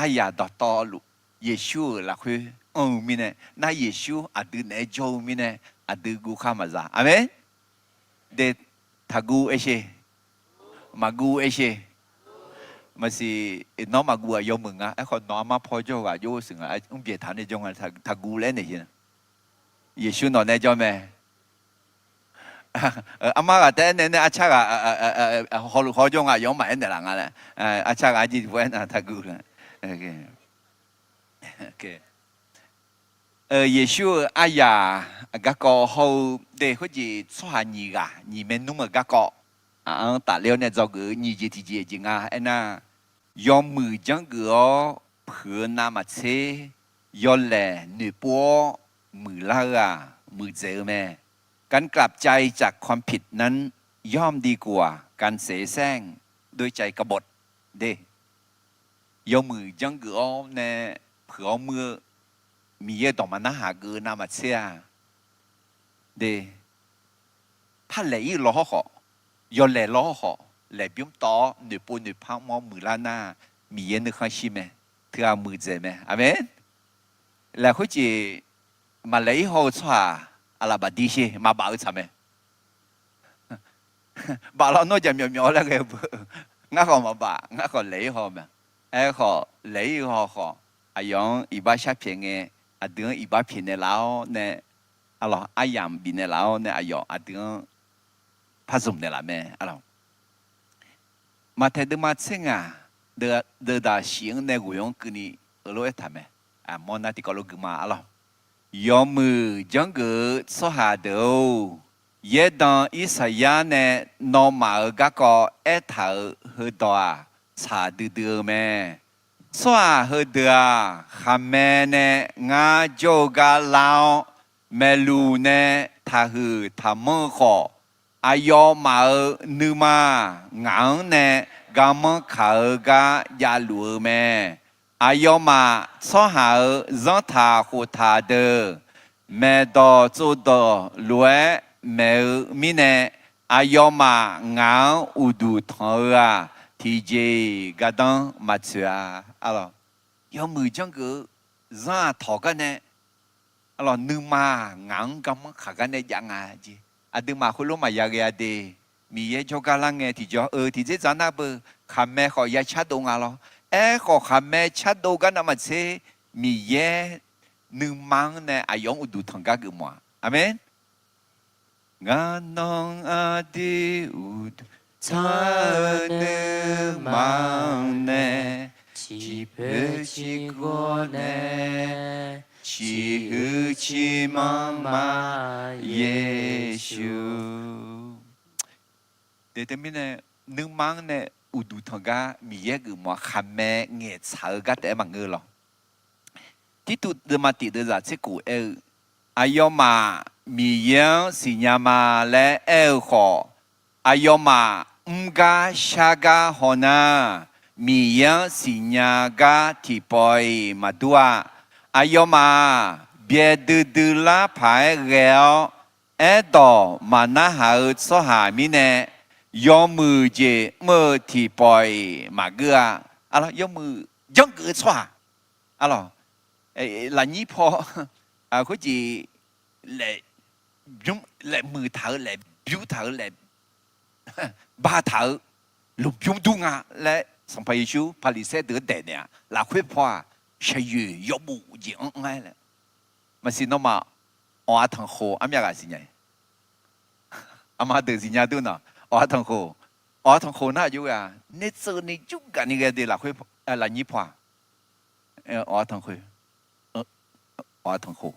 aryaq dawqtawvluf Yeqsur-euq lafkhoer anr-eu mirnae, nar Yeqsur aqdui naeq-aer jawr-eu mirnae, aqdui guv khar maqza. Aqmeq. De, taqguv aer sher. Maqguv aer sher. Maqsiq, nawr maqguv-aq yawmuiq nga. Aerkhawf nawq armar paw jawr-eu ghaq jov-eu sheuq nga. Mrbyaeq taq nae jawr nga. Taqguv laer naeq sher. Yeqsur nawq nae jawr mae. Armar ghaq taef-aer nae nae arcar ghaq hawluf haw jawr nga, yawf-anr maqaer naeqlaf nga laer. Arcar ghaq arjir tiqpov aernar taqguv la. Yeqsur-euq aryaq garkawv hawr-eu de khoerjeq tsawrhaq nyiq ghaq nyiq maernmr-euq garkawv-anr tafler-awr nae dzawgeuf-eu nyiq jeq tiqjeq jeq nga aernar, yawmuiq janrgeuf-awr puiq-eu navmaqtser yawlaeq noeqpov-awr muiqlar-eu-aq, muiqdzaeq-eu mae. การกลับใจจากความผิดนั้นย่อมดีกว่าการเสแสร้งด้วยใจกบฏ de. Yawmuiq janrgeuf-awr nae puiq-awr muir-eu Miqyaer-eu dawq maqnarhaq geuf-eu navmaqtser-aq, de, par laeq ir-eu lawhawr khawf, yawlaeq lawhawr khawf, laeqbymr tawv-awr noeqpov noeqpar mr-awr muiqlar nar, Miqyaer nuikhanr shir mae. Teughaq muiqdzaeq mae. Aqmeq. Lafkhoer jeq maqlaeq ir haw-eu tsawrhaq aqlaf bafdir sher, maqbaf-eu tsaq mae. Baf lawnmr jaqmyawf myawf laer ghae-eu beu. Ngar khawf maqbaf, ngar khawf laeq ir haw mae. Aerkhawf laeq ir haw khawf, aqyawf-anr iqbax shar pyaeq ngae, aqdui-anr iqbax pyaeq naeqlaf-awr nae, arlawq, aryamq bifnaeq laf-awr nae aqyawf aqdui-anr par zmq naeqlaf mae, arlawq. Maqtaeq deuvma tser ngaq, deuvdaq shif-anr nae ghoeq-anr keuvni heulof-aer taq mae. Mawrnar tiqkawv lof gui ma, arlawq. Yawmuiq janrgeuf-eu tsawrhaq deuq-or, yaerdan Irsaqyar nae nawmaf-euq garkawv aertaq-euq heudawq-aq, tsaq duidui-eu mae. Tsawrhaq heudeuq-aq, khaqmae nae ngar jawr-eu gar lar-awr, maeqluq nae taqhuiq taqmanr-eu khawf, aqyawfmaf-euq nuima ngaq-anr nae garmanr kaq-eu gar javluf-eu mae. Aqyawfmaf tsawrhaq-euq zanrtaq khoftaq deuq maeqdawq tsovdawq lof-aer maeq-eu mirnae, aqyawfmaf ngaq-anr uqduq tanq-eu-aq, tiqjeq-iq gardanr maqtsoeq-a. Arlawq, yawmuiq janrgeuf-eu zanr-aq tawq gar nae, arlawq, nuima ngaq-anr garmanr kaq gar nae jav nga jeq. Aqduimaf khoerlof maqya ghae-a de. Miqyaer jawrgar lar ngae tiqjawr-eu tiqdzer dzaq nar beu, khaqmae khawf ya cardov nga lawr. Aerkhawf khaqmae cardov gar navmaqtser, Miqyaer nuima-anr nae aqyawf-anr uqduq tanq gar geufmawf-a. Aqmeq. Ngar nawr aqdui uqduq tanq-eu nuima-anr nae, ciqpoeq ciqghawr nae, ciqhuiq ciqmanr ma, Yeqsur. Teumirnae, nuima-anr nae uqduq tanq gar Miqyaer geufmawf-a. Khaqmae ngaeqtsaq-eu gar taef-aer maqngeur lawr. Tirtuv deuvma tiq deuvzaq tser khof aer-eu, aqyawfmaf Miqyaer-anr siqnya ma laer aer-eu khawf, aqyawfmaf mr gar shar gar hawnar, Miqyaer-anr siqnya gar tiqpawf-iq maqdur-a. Aqyawfmaf byaerdui dui lar paq-aer ghae-awr, aerdawq maqnarhaq-eu tsawrhaq mirnae, yawmuiq jeq mr-eu tiqpawf-iq maqgeur-a. Arlawq, yawmuiq janrgeuf-eu tsawrhaq, arlawq, lafnyir paw khoerjeq laeqmuiq taq-eu, laeqbymr taq-eu, laeq ba taq-eu lmqbymr dur nga laer, Sanqpaq Yeqsur Paqliqsaer deuq-anr daeq naeq-aq, lafkhoer paw-aq, shaqyoeq yawbof jeq anr anr-aer laer. Maqsiq nawmaf, awq-a tanqkhof armyav ghaq siqnya-iq, aqma deuq siqnya dur nawq, awq-a tanqkhof, awq-a tanqkhof nar aqjox ghae-a, naertseuvni jur gaqni ghae de lafkhoer, lafnyir paw-aq, awq-a tanqkhof, awq-a tanqkhof.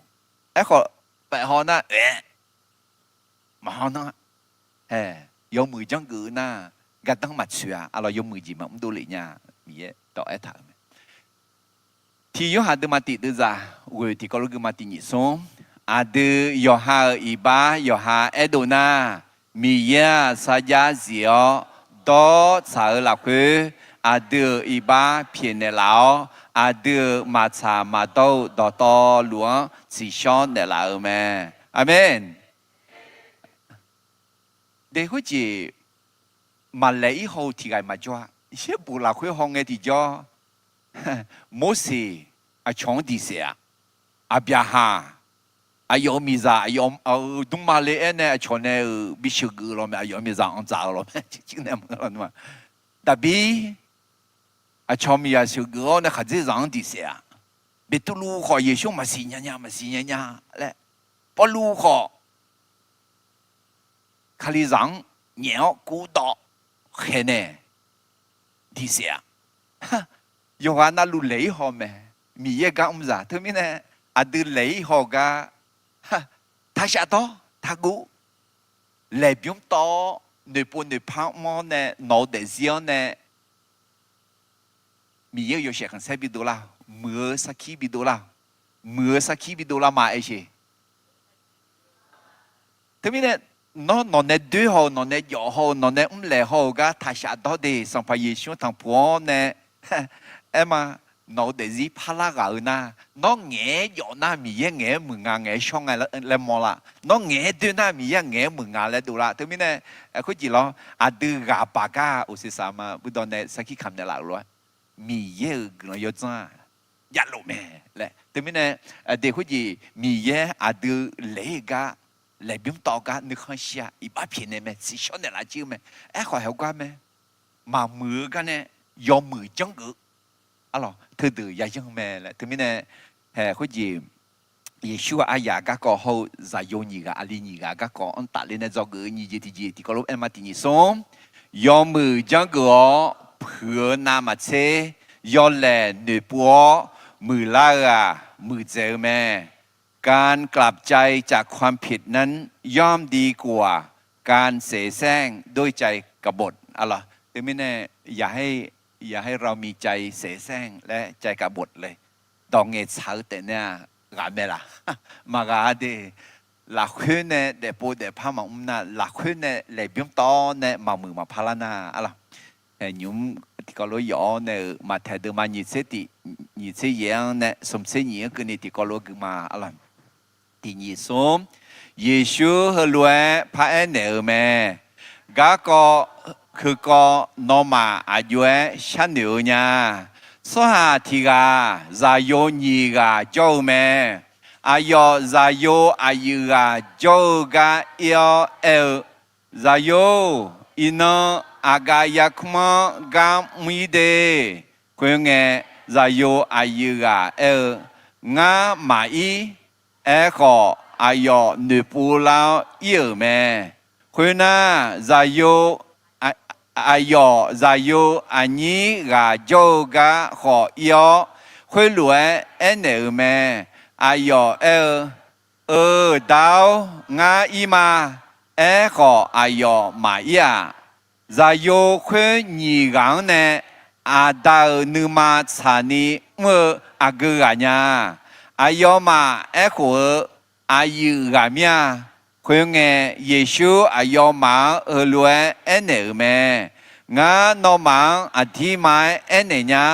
Aerkhawf, paef haw nar-aer, maqhaw nar, yawmuiq janrgeuf-eu nar, gardanr maqtsoeq-a. Arlawq, yawmuiq jeq maqmr dovlef nya, Miqyaer dawq aertaq-euq mae. Tiq Yorhaq deuvma tiq deuvzaq ghoeq tiqkawv lof geuvma tiq nyiq smr. Aqdui yawqha-euq iqbax yawqha aerdov nar, Miqyaer-aq sarjax zif-awr dawr tsaq-eu lafkhoer, aqdui-euq iqbax pyaeqnaeq laf-awr, aqdui-euq maqtsaq maqdawr-eu dawqtawvluf-anr tsiqshawr naeqlaf-euq mae. Aqmeq. Deq khoerjeq maqlaeq-ir haw-eu tiq ghaq maqjawr-a. Yaerbof lafkhoer hawngae tiqjawr, Morseq aqcawq-anr diqsaef-aq, Aqbyaqhaq, aqyawf-euq miqzaq aqyawf-euq dmrma le aernae aqcawq nae-euq bisheuq geuf-eu lawr mae, aqyawf-euq miqzaq anqdzaq-eu lawr mae, Daqbir, aqcawq miqzaq sheuqgeuf-awr nae khaqdzerzaq-anr diqsaef-aq, Beqtuvluv khawf Yeqsur maqsiq nya nya maqsiq nya nya laer, Pawrluv khawf Kalizaq-anr nyaef-awr kuvdawv khaeqnaeq diqsaef-aq, yawqghaq navluf laeq-ir haw mae. Miqyaer gar mr zaq teumirnae, aqdui laeq-ir haw-eu gar taqshaf dawr taqguv, laeqbymr tawv-awr noeqpov noeqpar mr-awr nae nawq-eu daefzir-anr nae Miqyaer-euq yawshaef khanqsaer bidov lar, muiq-eu sarkir bidov lar, muiq-eu sarkir bidov lar ma aer sheq. Teumirnae, nawr nawq nae doer haw-eu, nawq nae jawf haw-eu, nawq nae mrlaeq haw-euq gar taqshaf dawr de. Sanqpaq Yeqsur tanqpuq-awr nae aer ma, nawq-eu daefzir parlar ghaq-eu nar, nawr ngaeq-aer jawf nar Miqyaer ngaeq-aer muiq nga, ngaeq-aer shawr nga laer mawrlar. Nawr ngaeq-aer doer nar Miqyaer ngaeq-aer muiq nga laer dovlar. Teumirnae, khoerjeq lawr, aqdui ghaqbaq gar uqsif saf ma burdawv nae sarkir kamq naeqlaf-euq lof-aer, Miqyaer-euq guiqlanq yawdzanr-aq javlof mae laer. Teumirnae, deq khoerjeq Miqyaer aqdui laeq-ir-eu gar, laeqbymr tawv-eu gar nuikhanr shir-a, iqbax pyaeqnaeq mae, tsiqshawr naeqlaf jir-eu mae. Aerkhawf haeq-eu gar mae, maqmuiq-eu gar nae yawmuiq janrgeuf-eu, arlawq, teudeuq yayanr mae laer. Teumirnae, haeq khoerjeq Yeqsur-aq aryaq garkawv hawr-eu zaqyo nyiq ghaq, aqli nyiq ghaq garkawv-anr tafler nae dzawgeuf-eu nyiq jeq tiqjeq tiqkawv lof aer ma tiq nyiq smr. Yawmuiq janrgeuf-awr puiq-eu navmaqtser, yawlaeq noeqpov-awr muiqlar-eu-aq, muiqdzaeq-eu mae. การกลับใจจากความผิดนั้นย่อมดีกว่าการเสแสร้งด้วยใจกบฏ arlawq. Teumirnae, อย่าให้เรามีใจเสแสร้งและใจกบฏเลย laer. Dawq ngaeqtsaq-eu taef nae-aq ghaq mae laf? Maqghaq-a de. Lafkhoer nae daefpov daefpar maqmr nar, lafkhoer nae laeqbymr tawv-awr nae maqmuiq maqpar lar nar, arlawq. Nymq mr tiqkawv lof yawf-awr nae-euq Maqtaeq deuvma nyiq tser tiq, nyiq tser yaeq-anr nae smq tser nyiq-anr keuvni tiqkawv lof gui ma, arlawq. Tiq nyiq smr, Yeqsur heulof-aer paraer naeq-euq mae. Garkawv heukawv nawmaf aqjox-aer sharnoeq-eu nya. Tsawrhaq tiq ghaq zaqyo nyiq ghaq jawr-eu mae. Aqyawf zaqyo aqyuif ghaq jawr-eu gar ir-awr aer-eu, Zaqyo-or, iqnan aqgaf yarkmr-anr gar mr-ir de. Khoerngae, zaqyo aqyuif ghaq aer-eu, Ngar maqir. Aerkhawf, aqyawf noeqpov lar-awr ir-euq mae. Khoernar, zaqyo, aqyawf zaqyo aqnyir ghaq jawr-eu gar khawf ir-awr, khoerlof-aer aernaeq-euq mae. Aqyawf aer-eu, Eu, da-or, ngar ir ma. Aerkhawf, aqyawf maqir-aq, zaqyo khoer nyiq ghaq-anr nae Aqda-euq nuima tsaqni mr-eu aqgeu ghaq nya. Aqyawfmaf aerkhof-eu aqyuif ghaq mir-a. Khoerngae, Yeqsur aqyawfmaf-anr heulof-aer aernaeq-euq mae. Ngar nawmaf-anr aqdirma-aer aernaeq nya.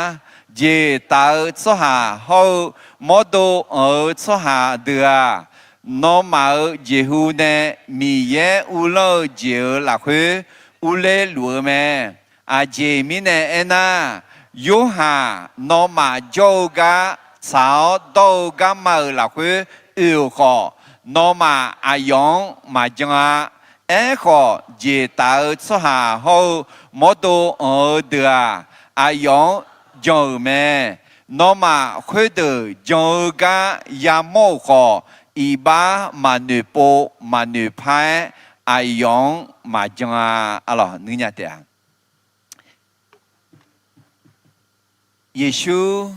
Jeq taf-eu tsawrhaq hawr-eu mawrdo anq-eu tsawrhaq deuq-aq, nawmaf-euq jeqhu nae Miqyaer uvlanr-eu jeq-euq lafkhoer urler luf-eu mae. Aqjeq mirnae aernar, Yorhaq nawmaf jawr-eu gar tsaq-awr dawr-eu garma-euq lafkhoer oe-euq khawf, nawmaf aqyawf-anr maqjan-a. Aerkhawf, jeq taf-eu tsawrhaq hawr-eu mawrdo anq-eu deuq-aq, aqyawf-anr jan-euq mae. Nawmaf khoerdeuq jan-eu gar yamawr-euq khawf, iqbax maqnoeq pov maqnoeq par-aer, aqyawf-anr maqjan-a. Arlawq, nuinya taef-a. Yeqsur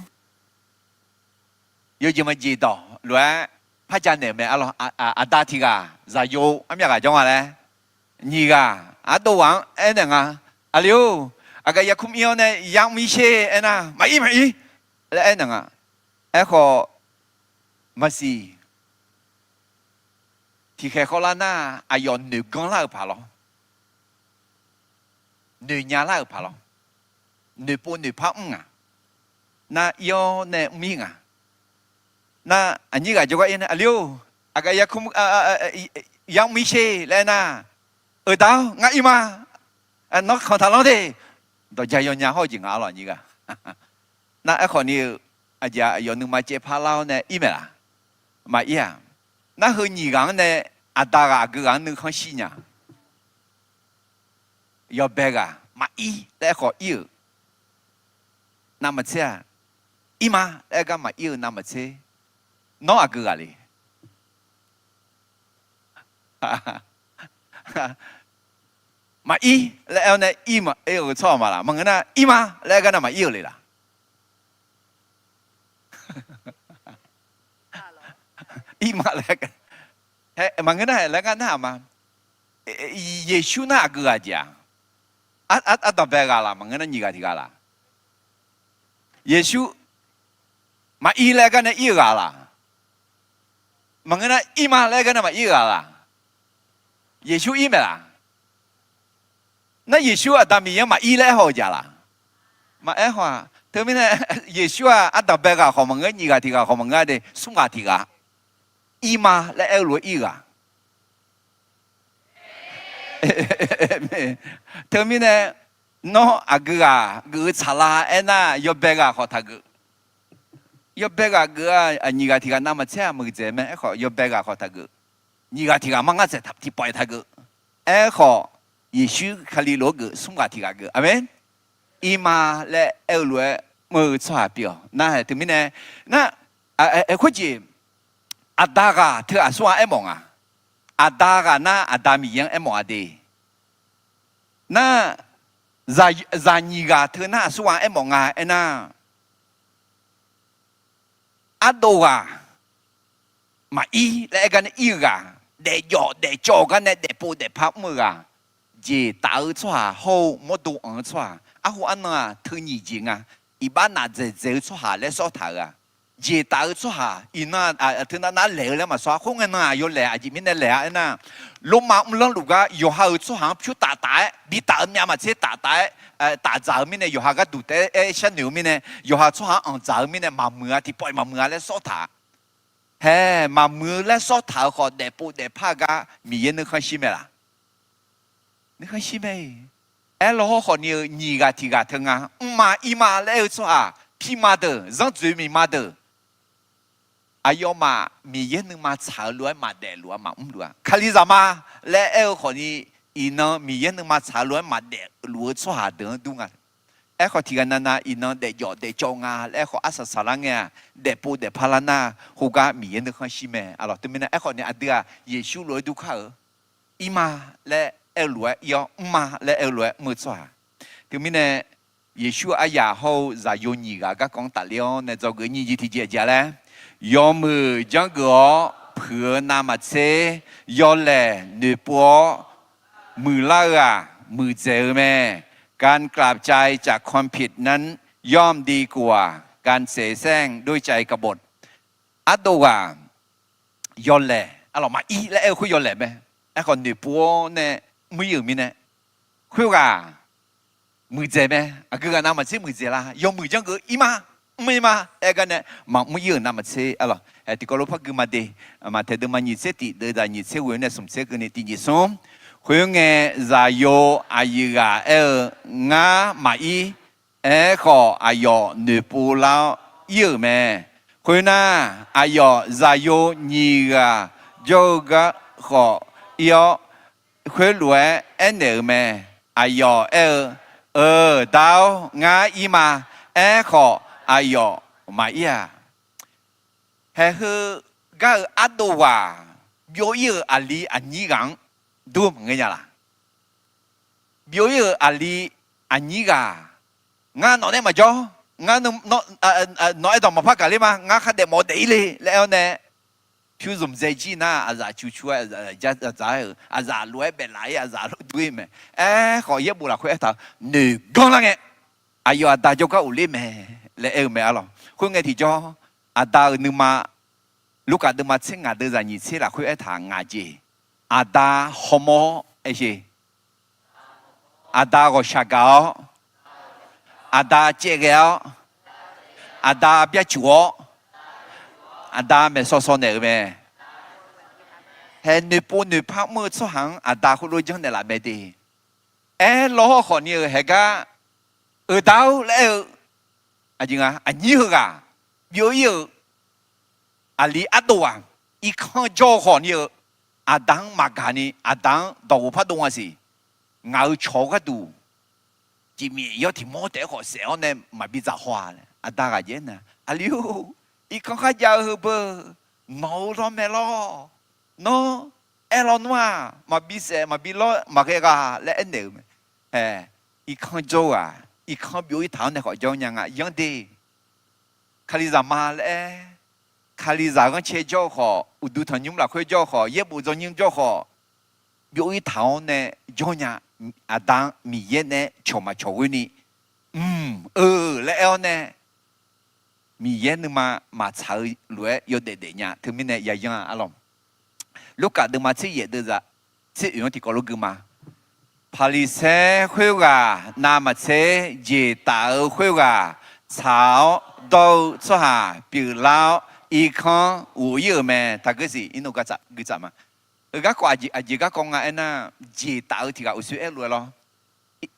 yawjeq maqjeq dawq lof-aer par janaeq-euq mae. Arlawq, aqda tiq ghaq zaqyo armyav ghaq jawr nga laer, nyiq ghaq ardov ghaq-anr aernaeq nga. Aqli-or, aqgaf yarkmr ir-awr nae yamr ir sher aernar, maqir maqir laer aernaeq nga. Aerkhawf, maqsiq, tiqkhaeq khawvlar nar, aqyawf noeq ganr lar-euq paq lawr, noeq nya lar-euq paq lawr, noeqpov noeqpar mr ngaq, nar ir-awr nae mr-ir ngaq. Nar aqnyir ghaq jawrgar ir nae, aqli-or, aqgaf ya, ya mr-ir sher laer aernar, Euqdaq-awr, ngar ir ma. Nawr kanq taq lanr de. Dawqja yawnya hawr-eu jeq nga lawq, aqnyir ghaq. Nar aerkhawf ni-eu, aqjeq-aq, aqyawf nuima caevpar lar-awr nae ir maeq laf? Maqir-aq. Nar heu nyiq ghaq-anr nae aqda ghaq aqgeu ghaq-anr nuikhanr shir nya. Yawbae ghaq maqir laer aerkhawf ir-euq navmaqtser-aq, ir ma laer aer gar maqir-eu navmaqtser, nawr aqgeu ghaq le? Maqir laer aer-awr nae ir-euq tsawrhaq ma laq? Maqngeur nar, ir ma laer aer gar nar maqir-euq le laq? Ir ma laer, maqngeur nar, laer ngar nar-aq ma. Yeqsur nar aqgeu ghaq jeq-aq, ardanqbae ghaq laq? Maqngeur nar, nyiq ghaq tiq ghaq laq? Yeqsur maqir laer aer gar nae ir-eu ghaq laq? Maqngeur nar, ir ma laer aer gar nae maqir-eu ghaq laq? Yeqsur ir maeq laq? Nar Yeqsur Aqda Miqyaer-anr maqir laer aerhaw-eu jeq laq? Maqaer haw-aq. Teumirnae Yeqsur-aq, ardanqbae ghaq khawf maqngeur, nyiq ghaq tiq ghaq khawf maqngeur de, smr ghaq tiq ghaq. Ir ma laer aer-eu lof-aer ir-eu ghaq. Teumirnae nawr aqgeu ghaq geuf-eu tsaqlar aernar, yawbae ghaq khawf taqgeuf. Yawbae ghaq geuf-a, nyiq ghaq tiq ghaq navmaqtser-aq muiqdzaeq mae. Aerkhawf yawbae ghaq khawf taqgeuf. Nyiq ghaq tiq ghaq mar ngar tsaeq tiqpawf-iq taqgeuf. Aerkhawf, Yeqsur Kali lof-aer geuf, smr ghaq tiq ghaq geuf. Aqmeq. Ir ma laer aer-eu lof-aer mr-eu tsawrhaq pyeuf-awq. Nar-aq teumirnae, nar, khoerjeq, aqda ghaq teu aqsur-anr aermawf nga. Aqda ghaq nar Aqda Miqyaer-anr aermawf-a de. Nar, zaq nyiq ghaq teu nar aqsur-anr aermawf nga aernar, ardov ghaq maqir laer aer gar nae ir-eu ghaq, daefjawf daefcawv gar nae daefpov daefpar mr-eu ghaq, jeq taf-eu tsawrhaq hawr-eu mawrdo anq-eu tsawrhaq, arhu arnan-aq teu nyiq jeq nga. Iqbax naf dzaeqdzaeq-eu tsawrhaq laer sawr taq-euq-aq, jeq taf-eu tsawrhaq iqnan teunav nav laeq-eu laer maqsawr-a. Khoerngae nan-aq yawlaeq aqjeq mirnae laeq-a aernar, Lormav mrlanr luf gar yawqha-euq tsawrhaq-anr pyur taf taf-aer, bi taf-eu myav maqtser taf taf-aer, taf dzaq-eu mirnae yawqha gharduq taef-aer sharnoeq-eu mirnae, yawqha tsawrhaq-anr anq dzaq-eu mirnae maqmuiq-a, tiqpawf-iq maqmuiq-a laer sawr taq-a. Hae, maqmuiq-eu laer sawr taq-euq khawf, daefpov daefpar gar Miqyaer nuikhanr shir mae laq? Nuikhanr shir mae. Aerlaw hawr khawf ni-eu nyiq ghaq tiq ghaq teu nga. Mrma irma laer aer-eu tsawrhaq, pirma deuq, zanr dzoeq miqma deuq, aqyawfmaf Miqyaer nuima tsaq-eu lof-aer maqdaef luf-a, maqmr luf-a. Kalizaq ma laer aer-eu khawf ni, iqnan Miqyaer nuima tsaq-eu lof-aer maqdaef luf-eu tsawrhaq deuq-anr dur nga. Aerkhawf tiqghaq navnav iqnan daefjawf daefcawv nga laer aerkhawf arsaq saqlar ngae-aq, daefpov daefpar lar nar, khoergar Miqyaer nuikhanr shir mae. Aqlawq teumirnae aerkhawf ni aqdui-aq Yeqsur lof-aer dur kar-euq, irma laer aer-eu lof-aer ir-awr, mrma laer aer-eu lof-aer mr-eu tsawrhaq. Teumirnae Yeqsur aryaq hawr-eu zaqyo nyiq ghaq garkawv-anr tafler-awr nae dzawgeuf nyiq jeq tiqjeq aqjeq-a laer, yawmuiq janrgeuf-awr puiq-eu navmaqtser, yawlaeq noeqpov-awr muiqlar-eu-aq, muiqdzaeq-eu mae. การกลับใจจากความผิดนั้นย่อมดีกว่าการเสแสร้งด้วยใจกบฏ Ardov ghaq yawlaeq, arlawq maqir laer aer-eu khoer yawlaeq mae. Aerkhawf noeqpov-awr nae mr-ir-euq mirnae, khoerghaq muiqdzaeq mae. Aqgeu ghaq navmaqtser muiqdzaeq lar, yawmuiq janrgeuf irma, mr-ir ma aer gar nae maqmr-ir-euq navmaqtser, arlawq, hae tiqkawv lof par gui ma de. Maqtaeq deuvma nyiq tser tiq, deuv zaq nyiq tser ghoe-eu nae smq tser keuvni tiq nyiq smr. Khoerngae, zaqyo aqyuif ghaq aer-eu, ngar maqir. Aerkhawf, aqyawf noeqpov lar-awr ir-euq mae. Khoernar, aqyawf zaqyo nyiq ghaq jawr-eu gar khawf ir-awr, khoerlof-aer aernaeq-euq mae. Aqyawf aer-eu, Euq, dar-awr, ngar ir ma. Aerkhawf, aqyawf maqir-a. Haeheu gar-eu ardov ghaq byov-ir-euq aqli aqnyir ghaq-anr dur maqngeur nya laq? Byov-ir-euq aqli aqnyir ghaq, ngar nawq nae maqjawr, ngar nawq aerdawq maqpar gaqler ma, ngar khardaef mawf daef-ir le laer aer-awr nae, pyur zmqdzae jir nar aqzaf cucu-aer, aqzaf-aer-euq aqzaf lof-aer baef laf-ir, aqzaf lof dur-ir mae. Aerkhawf yaerbof lafkhoer aertaq-eu, noeq ganr lar ngae, aqyawf aqda jawrgar ghofler mae laer aer-eu mae, arlawq. Khoerngae tiqjawr Aqda-euq nuima, Lurkaf deuvma tser ngaq deuv zaq nyiq tser lafkhoer aertaq ngaq jeq. Aqda hawmawr-awr aershe. Aqda ghawqshaq gaq-awr, aqda caevghae-awr, aqda byarcuf-awr, aqda maeqsawsaw naeq-euq mae. Hae noeqpov noeqpar mr-eu tsawrhaq-anr aqda khoerlof janrnaeq laf mae de. Aerlaw hawrkhawf ni-euq haeqgar, Euqda-or laer aer-eu, aqnyir heughaq byov-ir-eu, aqli ardov-aq, irkanr jawr-eu khawf ni-eu, aqda-anr maqgaq ni aqda-anr dawq ghof pardov nga siq. Ngaq-euq cawq-eu gharduq jeqmiq yawr tiq mawr taef-aer khawf saef-awr nae maqbi dzaq haw-a laer aqda ghaq jaev-aer nar, Aqli-or, irkanr kharjav-eu heu beu, nawq-eu lawr mae lawr. Nawr aerlawnmr-aq, maqbi saef maqbi lawr maqghae ghaq laer aernaeq-euq mae. Hae, irkanr jawr-eu-aq, irkanr byov-ir taq-awr nae khawf jawr nya nga yanr de. Kalizaq ma laer aer, Kalizaq ghanrcae jawr-eu khawf, uqduq tanqnymr lafkhoer jawr-eu khawf, yaerbof dzawrnymr jawr-eu khawf, byov-ir taq-awr nae jawr nya. Aqda-anr Miqyaer nae cawq maqcawq ghoer ni, mq-eu laer aer-awr nae, Miqyaer nuima maqtsaq-eu lof-aer yawdaef daef nya. Teumirnae yayanr-a arlawq. Lurkaf deuvma tser yaef deuv zaq tser oeq-anr tiqkawv lof gui ma. Paqliqsaer khoerghaq navmaqtser jeq taf-eu khoerghaq tsaq-awr dawr-eu tsawrhaq pyeuflar-awr irkanr ghof-ir-euq mae. Taqgeur siq, irnov gui tsaf ma. Heugar kawv aqjeq garkawv nga aernar, jeq taf-eu tiq ghaq uqshoe aerlof-aer lawr.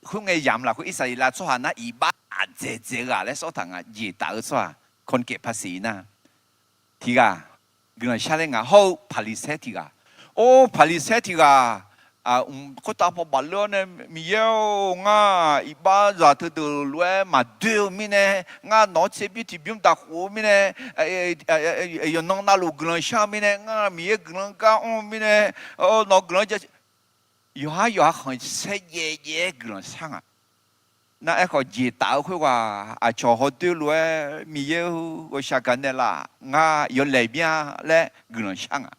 Khoerngae yamq lafkhoer Irsaqleqlav tsawrhaq nar iqbax aqdzaeq dzaeq-eu ghaq laer sawr taq nga, jeq taf-eu tsawrhaq kawni kaef paqsiq-ir nar. Tiq ghaq guiqlanq shar ler nga hawr-eu Paqliqsaer tiq ghaq. Or, Paqliqsaer tiq ghaq khoertav paw bafler-awr nae, Miqyaer-or, ngar iqbaxzaq teudeuq lof-aer maqdoe-eu mirnae, ngar nawq-anr tserbymr tiqbymr daqkhof-eu mirnae, yawqnan navluf guiqlanq shar-eu mirnae, ngar Miqyaer guiqlanq gar anr-eu mirnae, nawq-eu guiqlanq ja yawqhar yawqha khanqsaer jaev jaev-aer guiqlanq shar nga. Nar aerkhawf jeq taf-eu khoerghaq aqcawq hawdoer lof-aer Miqyaer-or, ghawqshaq gaqnaeq laf, ngar yawlaeq mir-a laer guiqlanq shar nga.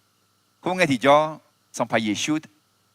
Khoerngae tiqjawr, Sanqpaq Yeqsur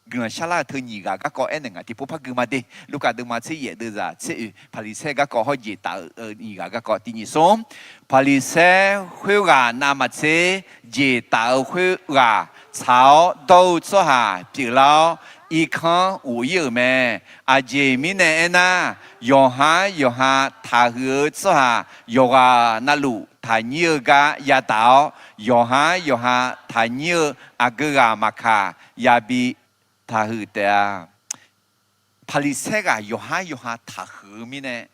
guiqlanq sharlar-eu teu nyiq ghaq garkawv aernaeq nga. Tiqpov par gui ma de. Lurkaf deuvma tser yaef deuv zaq tser oeq, Paqliqsaer garkawv hawr jeq taf-eu nyiq ghaq garkawv. Tiq nyiq sor, Paqliqsaer khoerghaq navmaqtser jeq taf-eu khoerghaq tsaq-awr dawr-eu tsawrhaq pyeuflar-awr irkanr ghof-ir-euq mae. Aqjeq mirnae aernar, yawqhar yawqha taqhuiq-eu tsawrhaq yawqghaq navluf taqnyir-eu gar yadaq-awr, yawqhar yawqha taqnyir-eu aqgeu ghaq maqkaq yabi taqhuiq taef-a. Paqliqsaer ghaq yawqhar yawqha taqhuiq-eu mirnae,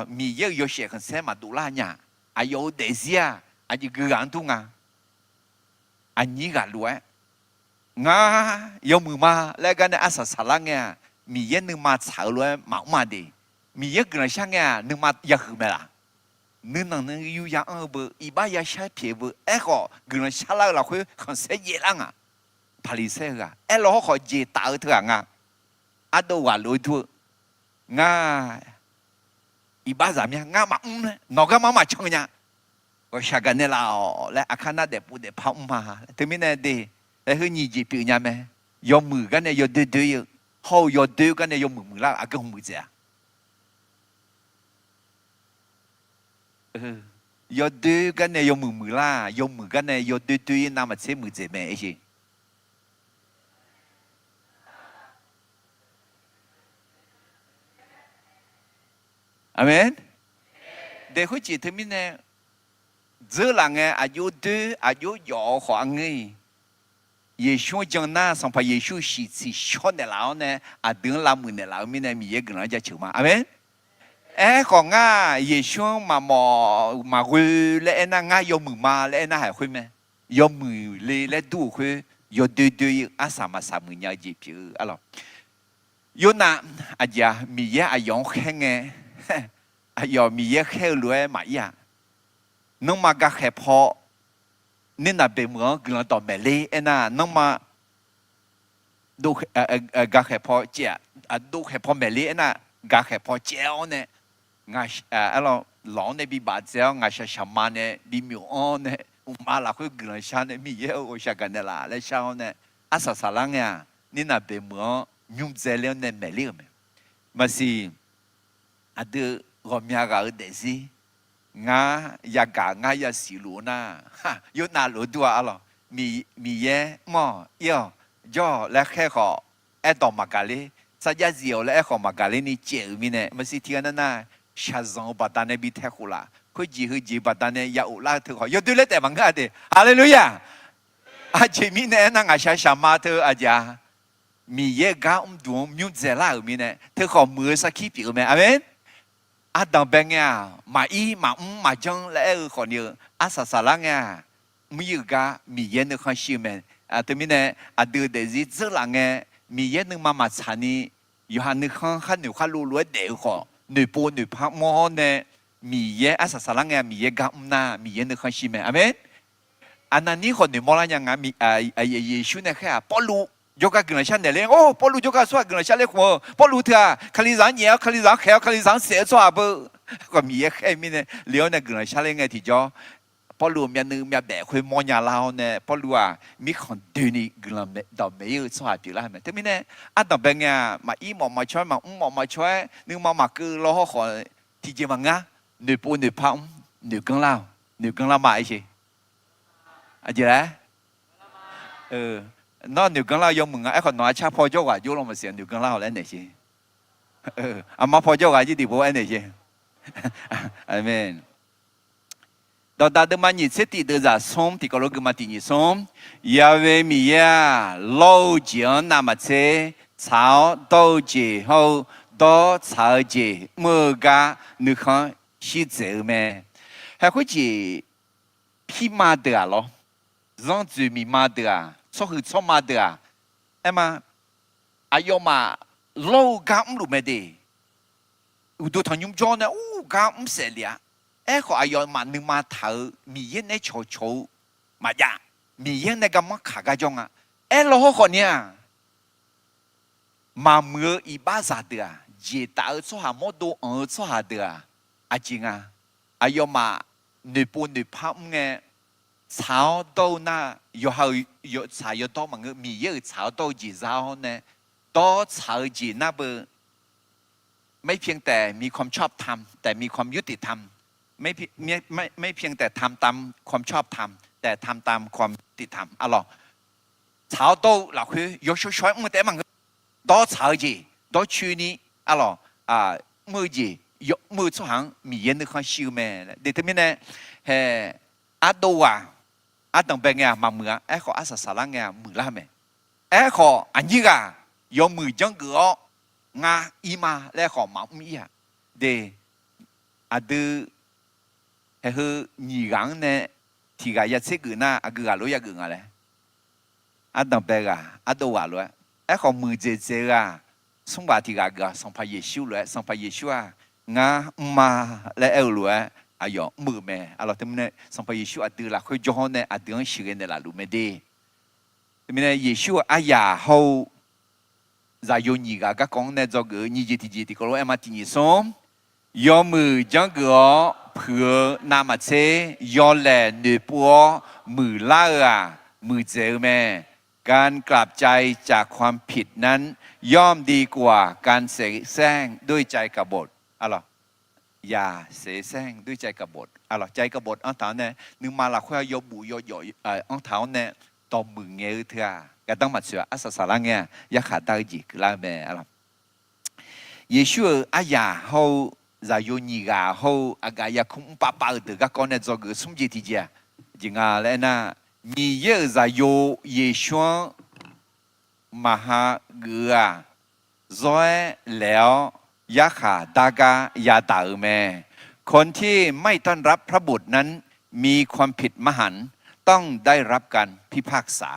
Miqyaer-euq yawshaef khanqsaer maqdov lar nya. Aqyawf-euq daefzir-aq aqjeq gui ghaq-anr dur nga. Aqnyir ghaq lof-aer, ngar yawmuiq ma laer gar nae arsaq saqlar ngae-aq, Miqyaer nuima tsaq-eu lof-aer maqmr-a de. Miqyaer guiqlanq shar ngae-aq nuima yahuiq mae laf. Nuinanq nuiyu ya anr-eu beu, iqbax ya shar pyaeq-eu beu, aerkhawf guiqlanq sharlar-eu lafkhoer khanqsaer jaev lar nga. Paqliqsaer-eu ghaq aerlaw hawrkhawf jeq taf-eu teughaq nga. Ardov ghaq lof-aer dur-eu, ngar iqbaxzaq mya, ngar maqmr-aer nawq garma maqcan nya. Ghawqshaq gaqnaeq laf-awq laer aqkar nar daefpov daefpar mr ma. Teumirnae de, laer heu nyiq jeq pyeuf nya mae. Yawmuiq gar nae yawdoer doer-ir-eu, hawr-eu yawdoer gar nae yawmuiq muiqlar-euq aqgeu hmq muiq dzaeq-a. Yawdoer gar nae yawmuiq muiqlar, yawmuiq gar nae yawdoer doer-ir navmaqtser muiqdzaeq mae-a jeq. Aqmeq. Daeq khoerjeq teumirnae dzeur laf ngae aqjox doer aqjox jawf-eu khawf arngeur-iq, Yeqsur-anr jan nar Sanqpaq Yeqsur shiqtsiq shawr naeqlaf-awr nae aqdui-anr lavmuiq naeqlaf-eu mirnae Miqyaer guiqlanq-anr jaceuq ma. Aqmeq. Aerkhawf ngar Yeqsur-anr maqmawf maqghoe laer aernar, ngar yawmuiq ma laer aernar haiq khoer mae. Yawmuiq le laer dur-euq khoer, yawdoer doer-ir-eu arsaq maqsaq muiq nya-eu jeq pyeuf-eu arlawq. Yornav aqjeq-aq, Miqyaer aqyawf-anr khaer ngae, aqyawf Miqyaer khaer-eu lof-aer maqir-a. Nanrma gakhaeq paw, nirnaq beqmeuq-anr guiqlanq dawqmaeq ler aernar, nanrma gakhaeq paw caev-aq, dovkhaeq paw maeq ler aernar, gakhaeq paw caev-awr nae, lawq-anr nae bibaf dzae-awr ngaqshaq shaqma nae bimyov-anr nae, uqma lafkhoer guiqlanq shar nae Miqyaer-eu ghawqshaq gaqnaeq laf laer shar-awr nae, arsaq saqlar ngae-aq, nirnaq beqmeuq-anr nymr dzae ler-awr nae maeq ler-euq mae. Maqsiq, aqdui ghawqmya ghaq-eu daefzir ngar yagaq ngar yasiq luf-eu nar, yawnav lof-eu dur-a arlawq. Miqyaer mr-awq ir-awq jawr-awq laer khaer khawf, aerdawq maqgaq ler, sarjax zif-awq laer aerkhawf maqgaq lerni caev-euq mirnae, maqsiq tiqghaq nar nar, shaqzanq-eu baqdanae bi tae khof laf, khoerjeq heujeq baqdanae ya of lar-eu teu khawf yawdoer laer taef maqngeur-a de. Haleluya! Aqjeq mirnae aernar, ngaqshaq shaqma teu aqjeq-a, Miqyaer gar mrduq-anr nymr dzaeqlar-euq mirnae, teu khawf muiq-eu sarkir pyeuf-eu mae. Aqmeq. Ardanq bae ngae-aq, maqir maqmr maqjanr laer aer-eu khawfni-eu arsaq saqlar ngae-aq, mr ir-euq gar Miqyaer nuikhanr shir-eu mae. Teumirnae aqdui-euq daefzir dzeurlaf ngae, Miqyaer nuima maqtsaq ni, yawqha nuikhanr khar noeq khar lov lof-aer daef-eu khawf, noeqpov noeqpar mr-awr nae, Miqyaer arsaq saqlar ngae-aq, Miqyaer gar mr nar Miqyaer nuikhanr shir mae. Aqmeq. Aqnaqnir khawf noeqmawr lar nya nga. Yeqsur nae khaer-aq, Pawrluv jawrgar guiqlanq shar naeq ler-or, Pawrluv jawrgar tsawrhaq guiqlanq shar ler khmq-eu, Pawrluv teu-aq, Kalizaq-anr nyaef-awr Kalizaq-anr khaeq-awr Kalizaq-anr saef-eu tsawrhaq beu. Khawf Miqyaer khaer mirnae le-awr nae guiqlanq shar ler ngae tiqjawr, Pawrluv-euq myavnuiv myavbaef khoer mawrnya lar-awr nae, Pawrluv-aq mirkhanq doeni guiqlanq dawqmaeq ir-eu tsawrhaq pyeuflar-eu mae. Teumirnae ardanq bae ngae-aq, maqir mawf maqcaw-aer, maqmr mawf maqcaw-aer, nuima maqkeuv law hawr khawf, tiqjeq maqngeur-a. Noeqpov noeqpar mr, noeqganr lar-awq. Noeqganr lar ma aer sheq. Aqjeq laer? Nawr noeqganr lar-eu yawmuiq nga. Aerkhawf nawq-a car paw jawrghaq jov law maqsiq, noeqganr lar-awq laer naeq sheq. Aqma paw jawrghaq jir diqbo aer naeq sheq. Aqmeq. Dawqdaq deuvma nyiq tser tiq deuv zaq smr tiqkawv lof geufma tiq nyiq smr. Ya'we Miqyaer-aq, lawr-eu jeq-anr navmaqtser tsaq-awr dawr-eu jeq hawr-eu dawr tsaq-eu jeq mr-eu gar nuikhanr shir dzaeq-eu mae. Hae khoerjeq pirma deuq-aq lawr, zanr dzoeq miqma deuq-aq, tsawrhuiq tsawrma deuq-aq, aerma, aqyawfmaf lawr-eu gar mrluf mae de. Uqduq tanqnymr jawr nae ur gar mrsaef lef-a. Aerkhawf aqyawfmaf nuima taq-eu Miqyaer nae cawqcawq-eu maqjav. Miqyaer nae garmanr kaq gar jawr nga. Aerlaw hawr khawfni-aq, maqmuiq-eu iqbaxzaq deuq-aq, jeqtaf-eu tsawrhaq mawrdo anq-eu tsawrhaq deuq-aq, aqjeq nga. Aqyawfmaf noeqpov noeqpar mr ngae, tsaq-awr dawr-eu nar, yawqha-euq yawtsaq yawdawr maqngeur, Miqyaer-euq tsaq-awr dawr-eu jeq za-awr nae, dawr tsaq-eu jeq nar beu, ไม่เพียงแต่มีความชอบธรรม แต่มีความยุติธรรม ไม่เพียงแต่ทำตามความชอบธรรม แต่ทำตามความยุติธรรม arlawq. Tsaq-awr dawr-eu lafkhoer yawshawr shawr-aer mr-eu taef-aer maqngeur. Dawr tsaq-eu jeq, dawr coeni, arlawq, mr-eu jeq, mr-eu tsawrhaq-anr Miqyaer nuikhanr shir-eu mae. De teumirnae, hae, ardov ghaq, ardanq bae ngae-aq maqmuiq-a. Aerkhawf arsaq saqlar ngae-aq muiqlar mae. Aerkhawf aqnyir ghaq yawmuiq janrgeuf-awr, ngar ir ma laer khawf maqmr ir-a. De, aqdui haeq heu nyiq ghaq-anr nae tiq ghaq ya tser geuf nar, aqgeu ghaq lof-aer ya geuf nga laer. Ardanq bae ghaq, ardov ghaq lof-aer. Aerkhawf muiqdzaeq dzaeq-eu ghaq, smr ghaq tiq ghaq geuf-aq, Sanqpaq Yeqsur lof-aer, Sanqpaq Yeqsur-aq, ngar mr ma laer aer-eu lof-aer aqyawf mr-euq mae. Arlawq teumirnae Sanqpaq Yeqsur aqdui lafkhoer jawr-awr nae aqdui-anr sheuqghae naeqlaf luf mae de. Teumirnae Yeqsur-euq aryaq hawr-eu zaqyo nyiq ghaq garkawv-anr nae dzawgeuf-eu nyiq jeq tiqjeq tiqkawv lof-aer ma tiq nyiq smr. Yawmuiq janrgeuf-awr puiq-eu navmaqtser yawlaeq noeqpov-awr muiqlar-eu-aq, muiqdzaeq-eu mae. การกลับใจจากความผิดนั้นย่อมดีกว่าการเสแสร้งด้วยใจกบฏ Arlawq, อย่าเสแสร้งด้วยใจกบฏ arlawq, ใจกบฏ anr taq-awr nae nuima lafkhoer yawbuf yawjawf anr taq-awr nae dawqmuiq ngaeq-eu teu-aq, gardanr maqtsoeq-aq, arsaq saqlar ngae-aq, yarkhaq dar-eu jeq keuvlar-eu mae. Arlawq, Yeqsur-euq aryaq hawr-eu zaqyo nyiq ghaq hawr-eu aqgaf yarkmr pav pav-eu deuq garkawv nae dzawgeuf-eu smr jeq tiqjeq-aq, jeq nga laer aernar, Miqyaer-euq zaqyo Yeqsur-anr maqha geuf-eu-aq, zawr-aer laeq-awr yarkhaq dar gar yadaq-euq mae. คนที่ไม่ต้อนรับพระบุตรนั้นมีความผิดมหันต์ ต้องได้รับการพิพากษา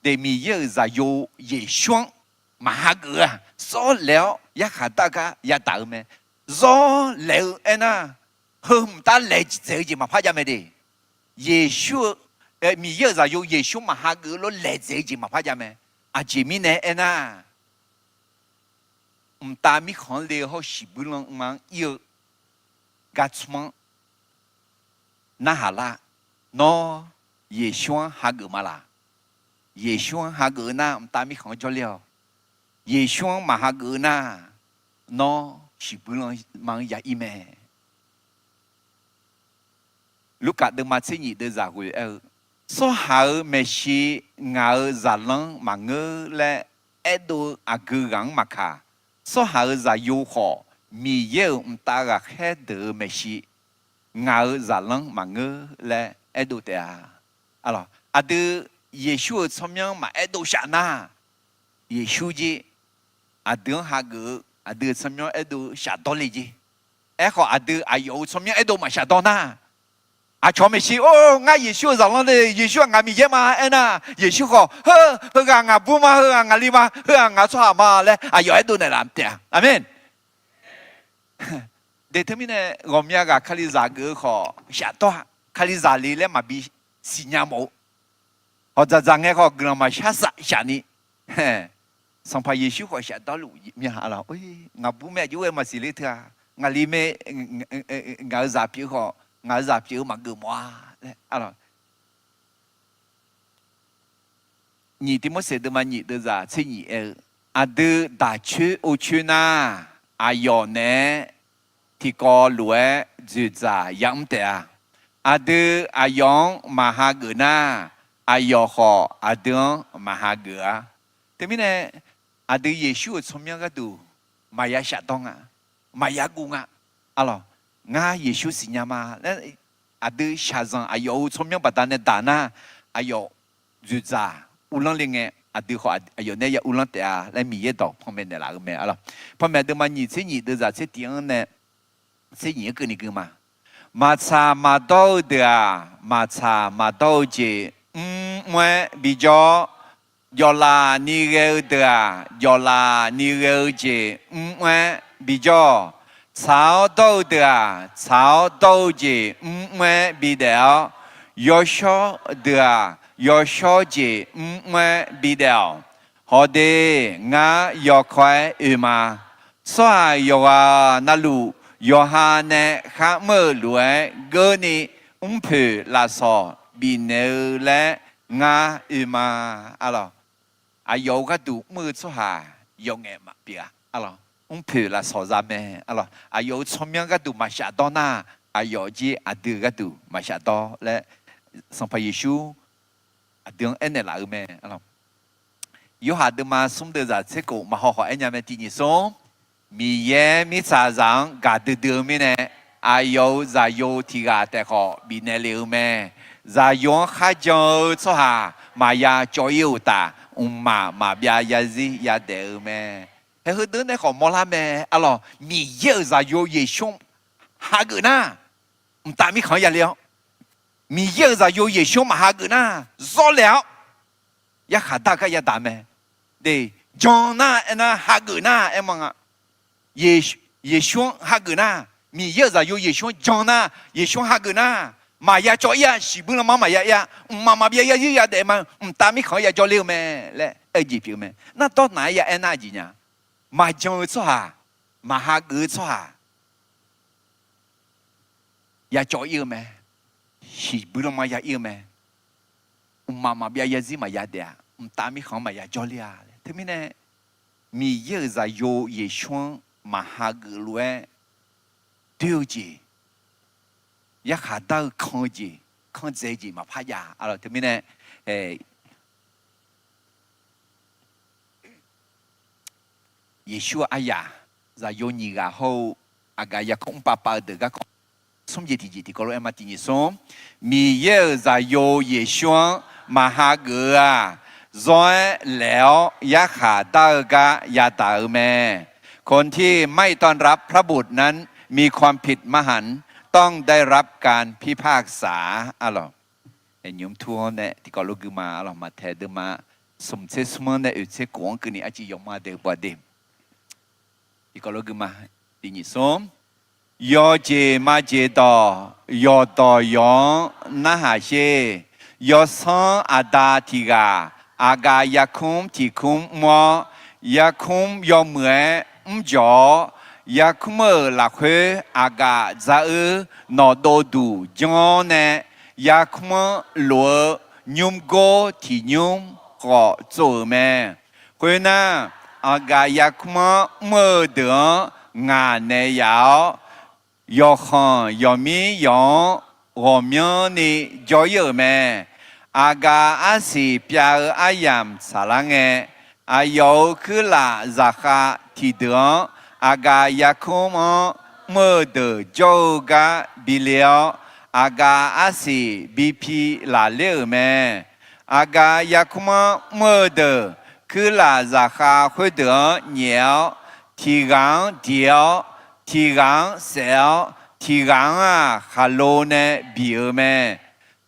De, Miqyaer-euq zaqyo Yeqsur-anr maqha geuf-eu-aq, zawr laeq-awr yarkhaq dar gar yadaq-euq mae. Zawr laeq-eu aernar, heu mqtav laeq dzaeq-eu jeq maqpar jav mae de. Yeqsur-eu, Miqyaer-euq zaqyo Yeqsur maqha geuf-eu lof laeq dzaeq-eu jeq maqpar jav mae. Aqjeq mirnae aernar, mqtav mirkhanq-anr le-eu hawr-eu shiqbuir lanma-anr ir-eu gartsmr-anr narhaq lar. Nawr Yeqsur-anr hageuf ma laq? Yeqsur-anr hageuf-eu nar, mqtav mirkhanq-anr jawrler-awq. Yeqsur-anr maqha geuf-eu nar, nawr shiqbuir lanma-anr ya ir mae. Lurkaf deuvma tser nyif deuvzaq ghoe aer-eu, tsawrhaq-euq maeqshi ngaq-euq zaqlanr maqngeur laer aerdov-eu aqgeu ghaq-anr maqkaq, tsawrhaq-euq zaqyo khawf, Miqyaer-euq mqtav ghaqkhaer deuq-euq maeqshi ngaq-euq zaqlanr maqngeur laer aerdov taef-a. Aqdui Yeqsur-euq tsawrmyanr maqaer dov shaf nar, Yeqsur jir aqdui-anr hageuf-eu aqdui-euq tsawrmyanr aerdov shafdawr le jir. Aerkhawf, aqdui aqyawf-euq tsawrmyanr aerdov maqshafdawr nar, aqcawq maeqshi, Or, ngar Yeqsur-euq zaqlanr le, Yeqsur-aq ngaq Miqyaer ma aernar, Yeqsur khawf, Heu, heughaq ngaq bur ma, heughaq ngaq li ma, heughaq ngaq-euq tsawrhaq ma laer aqyawf aerdov naeqlaf taef-a. Aqmeq. De teumirnae, ghawqmya ghaq Kalizaq geuf-eu khawf shafdawr-a. Kalizaq le laer maqbi siqnya mawf-eu, hawq dzaqdzaq ngae khawf guiqlanq maqshar saf shafni, Sanqpaq Yeqsur khawf shafdawr luf mya-a lawq. Ngaq bur mae aqjox-aer maqsiq ler teu-a. Ngaq li mae, ngaq-euq zaq pyeuf khawf, ngaq-euq zaq pyeuf-eu maqgeuf mawf-a laer. Nyiq Tiqmorseq deuvma nyiq deuvzaq tser nyif aer-eu, aqdui daqcoer or coer nar, aqyawf naeq-aer tiqkawv lof-aer dzoeqdzaq yamr taef-a. Aqdui aqyawf-anr maqhageuf nar, aqyawf khawf aqdui-anr maqhageuf-a. Teumirnae, aqdui Yeqsur-euq tsawrmyanr gharduq maqya shafdawr nga, maqya guv nga. Aqlawq, ngar Yeqsur siqnya ma laer aqdui shaqzanq aqyawf-euq tsawrmyanr baqdanae daq nar, aqyawf dzoeqdzaq uvlanr le ngae, aqdui khawf aqyawf nae ya uvlanr taef-a laer Miqyaer dawq panmaeq naeqlaf-eu mae. Aqlawq, panmaeq deuvma nyiq tser nyiq deuvzaq tser tiq-anr nae tser nyiq-anr keuvni gui ma. Maqtsaq maqdawr-eu deuq-aq, maqtsaq maqdawr-eu jeq mrmr-aer bijawr, jawvlaf ni ghae-eu deuq-aq, jawvlaf ni ghae-eu jeq mrmr-aer bijawr-awq. Tsaq-awr dawr-eu deuq-aq, tsaq-awr dawr-eu jeq mrmr-aer bidaef-awr, yawshawr deuq-aq, yawshawr jeq mrmr-aer bidaef-awq. Hawde, ngar yawkawr-aer oe ma. Tsawrhaq yawqghaq na luf, yawqha nae kharmr-euq lof-aer geurni, mrpoeq lafsawq bifnaeq-eu laer ngar oe ma. Aqlawq, aqyawf-euq gharduq mr-eu tsawrhaq yawf ngaef maqpyeuf-a. Aqlawq, mrpoeq lafsawq za mae. Aqlawq, aqyawf-euq tsawrmyanr gharduq maqshaf dawr nar, aqyawf jir aqdui gharduq maqshaf dawr laer Sanqpaq Yeqsur aqdui-anr aernaeq laf-eu mae. Yorhaq deuvma smr deuvzaq tser khof maqhaw khawf aer nya mae. Tiq nyiq smr, Miqyaer mirtsaqzaq-anr gaqdui dui-eu mirnae, aqyawf-euq zaqyo tiq ghaq taef khawf bifnaeq le-eu mae. Zaqyo-anr kharjan-eu tsawrhaq maqya cawv-ir-eu uqtaf, mqmaq maqbyav yarzir yadaef-eu mae. Hae, heudeuq nae khawf mawrlar mae. Aqlawq, Miqyaer-euq zaqyo Yeqsur-anr hageuf nar, mqtav mirkhanq-anr yale-awr, Miqyaer-euq zaqyo Yeqsur-anr maqhageuf nar, zawr laef-awr yarkhaq dar-eu gar yadaq mae. De, jan nar aernar, hageuf nar aer ma nga. Yeqsur-anr hageuf nar, Miqyaer-euq zaqyo Yeqsur-anr jan nar, Yeqsur-anr hageuf nar, maqya cawv-ir-a, shiqbuir lanma maqya ir-a, mqmaq maqbyav yarzir yadaef ma, mqtav mirkhanq-anr yajawr ler-eu mae laer aer-eu jeq pyeuf-eu mae. Nar dawr naq-aer ya aer nar aqjeq nya, maqjan-eu tsawrhaq, maqhageuf-eu tsawrhaq ya cawv-ir-eu mae. Shiqbuir lanma ya ir-eu mae. Mqmaq maqbyav yarzir maqya daef-a, mqtav mirkhanq-anr maqya jawrler-a. Teumirnae, Miqyaer-euq zaqyo Yeqsur-anr maqhageuf lof-aer doer-eu jeq, yarkhaq dar-eu kan-eu jeq, kan dzae jeq maqpar jav. Aqlawq, teumirnae, Yeqsur-euq aryaq, zaqyo nyiq ghaq hawr-eu aqgaf yarkmr pav pav-eu deuq garkawv smr jeq tiqjeq tiqkawv lof-aer ma. Tiq nyiq smr, Miqyaer-euq zaqyo Yeqsur-anr maqhageuf-eu-aq, zawr-aer laef-awr yarkhaq dar-eu gar yadaq-eu mae. คนที่ไม่ต้อนรับพระบุตรนั้นมีความผิดมหันต์ ต้องได้รับการพิพากษา Aqlawq, nymq mr tur-anr nae tiqkawv lof gui ma. Aqlawq, Maqtaeq deuvma smq tser smr-anr nae oeq tser khof-anr keuvni arciv yawma dae-eu bawq de. Tiqkawv lof gui ma. Tiq nyiq smr, yawjeq majeq dawq yawqdawq yawq-anr narhaq sher. Yawsanr aqda tiq ghaq aqgaf yarkmr tiq kmr mr-awr, yarkmr yawmuiq-aer mrjawq-awr, yarkmr-euq lafkhoer aqgaf dzar-eu nawqdov duq janr-awr nae, yarkmr-anr lof-eu nymrgor tiq nymr khawf tsov-euq mae. Khoernar, aqgaf yarkmr-anr mr-eu deuq-anr ngaq naeq yaf-awr, yawqkhanq yawqmir yawq-anr ghawqmyanrni jawr-ir-euq mae. Aqgaf arsiq pyav-eu aryamq saqlar ngae, aqyawf-euq kuirlaf zaqkhav tiqdeuq-anr, aqgaf yarkmr-anr mr-eu deuq jawr-eu gar bi le-awr, aqgaf arsiq bi pi laf ler-euq mae. Aqgaf yarkmr-anr mr-eu deuq, kuirlaf zaqkhav khoerdeuq-anr nyaef-awr, tiq ghaq-anr diq-awr, tiq ghaq-anr saef-awr, tiq ghaq-anr-aq, khaqlo nae biq-eu mae.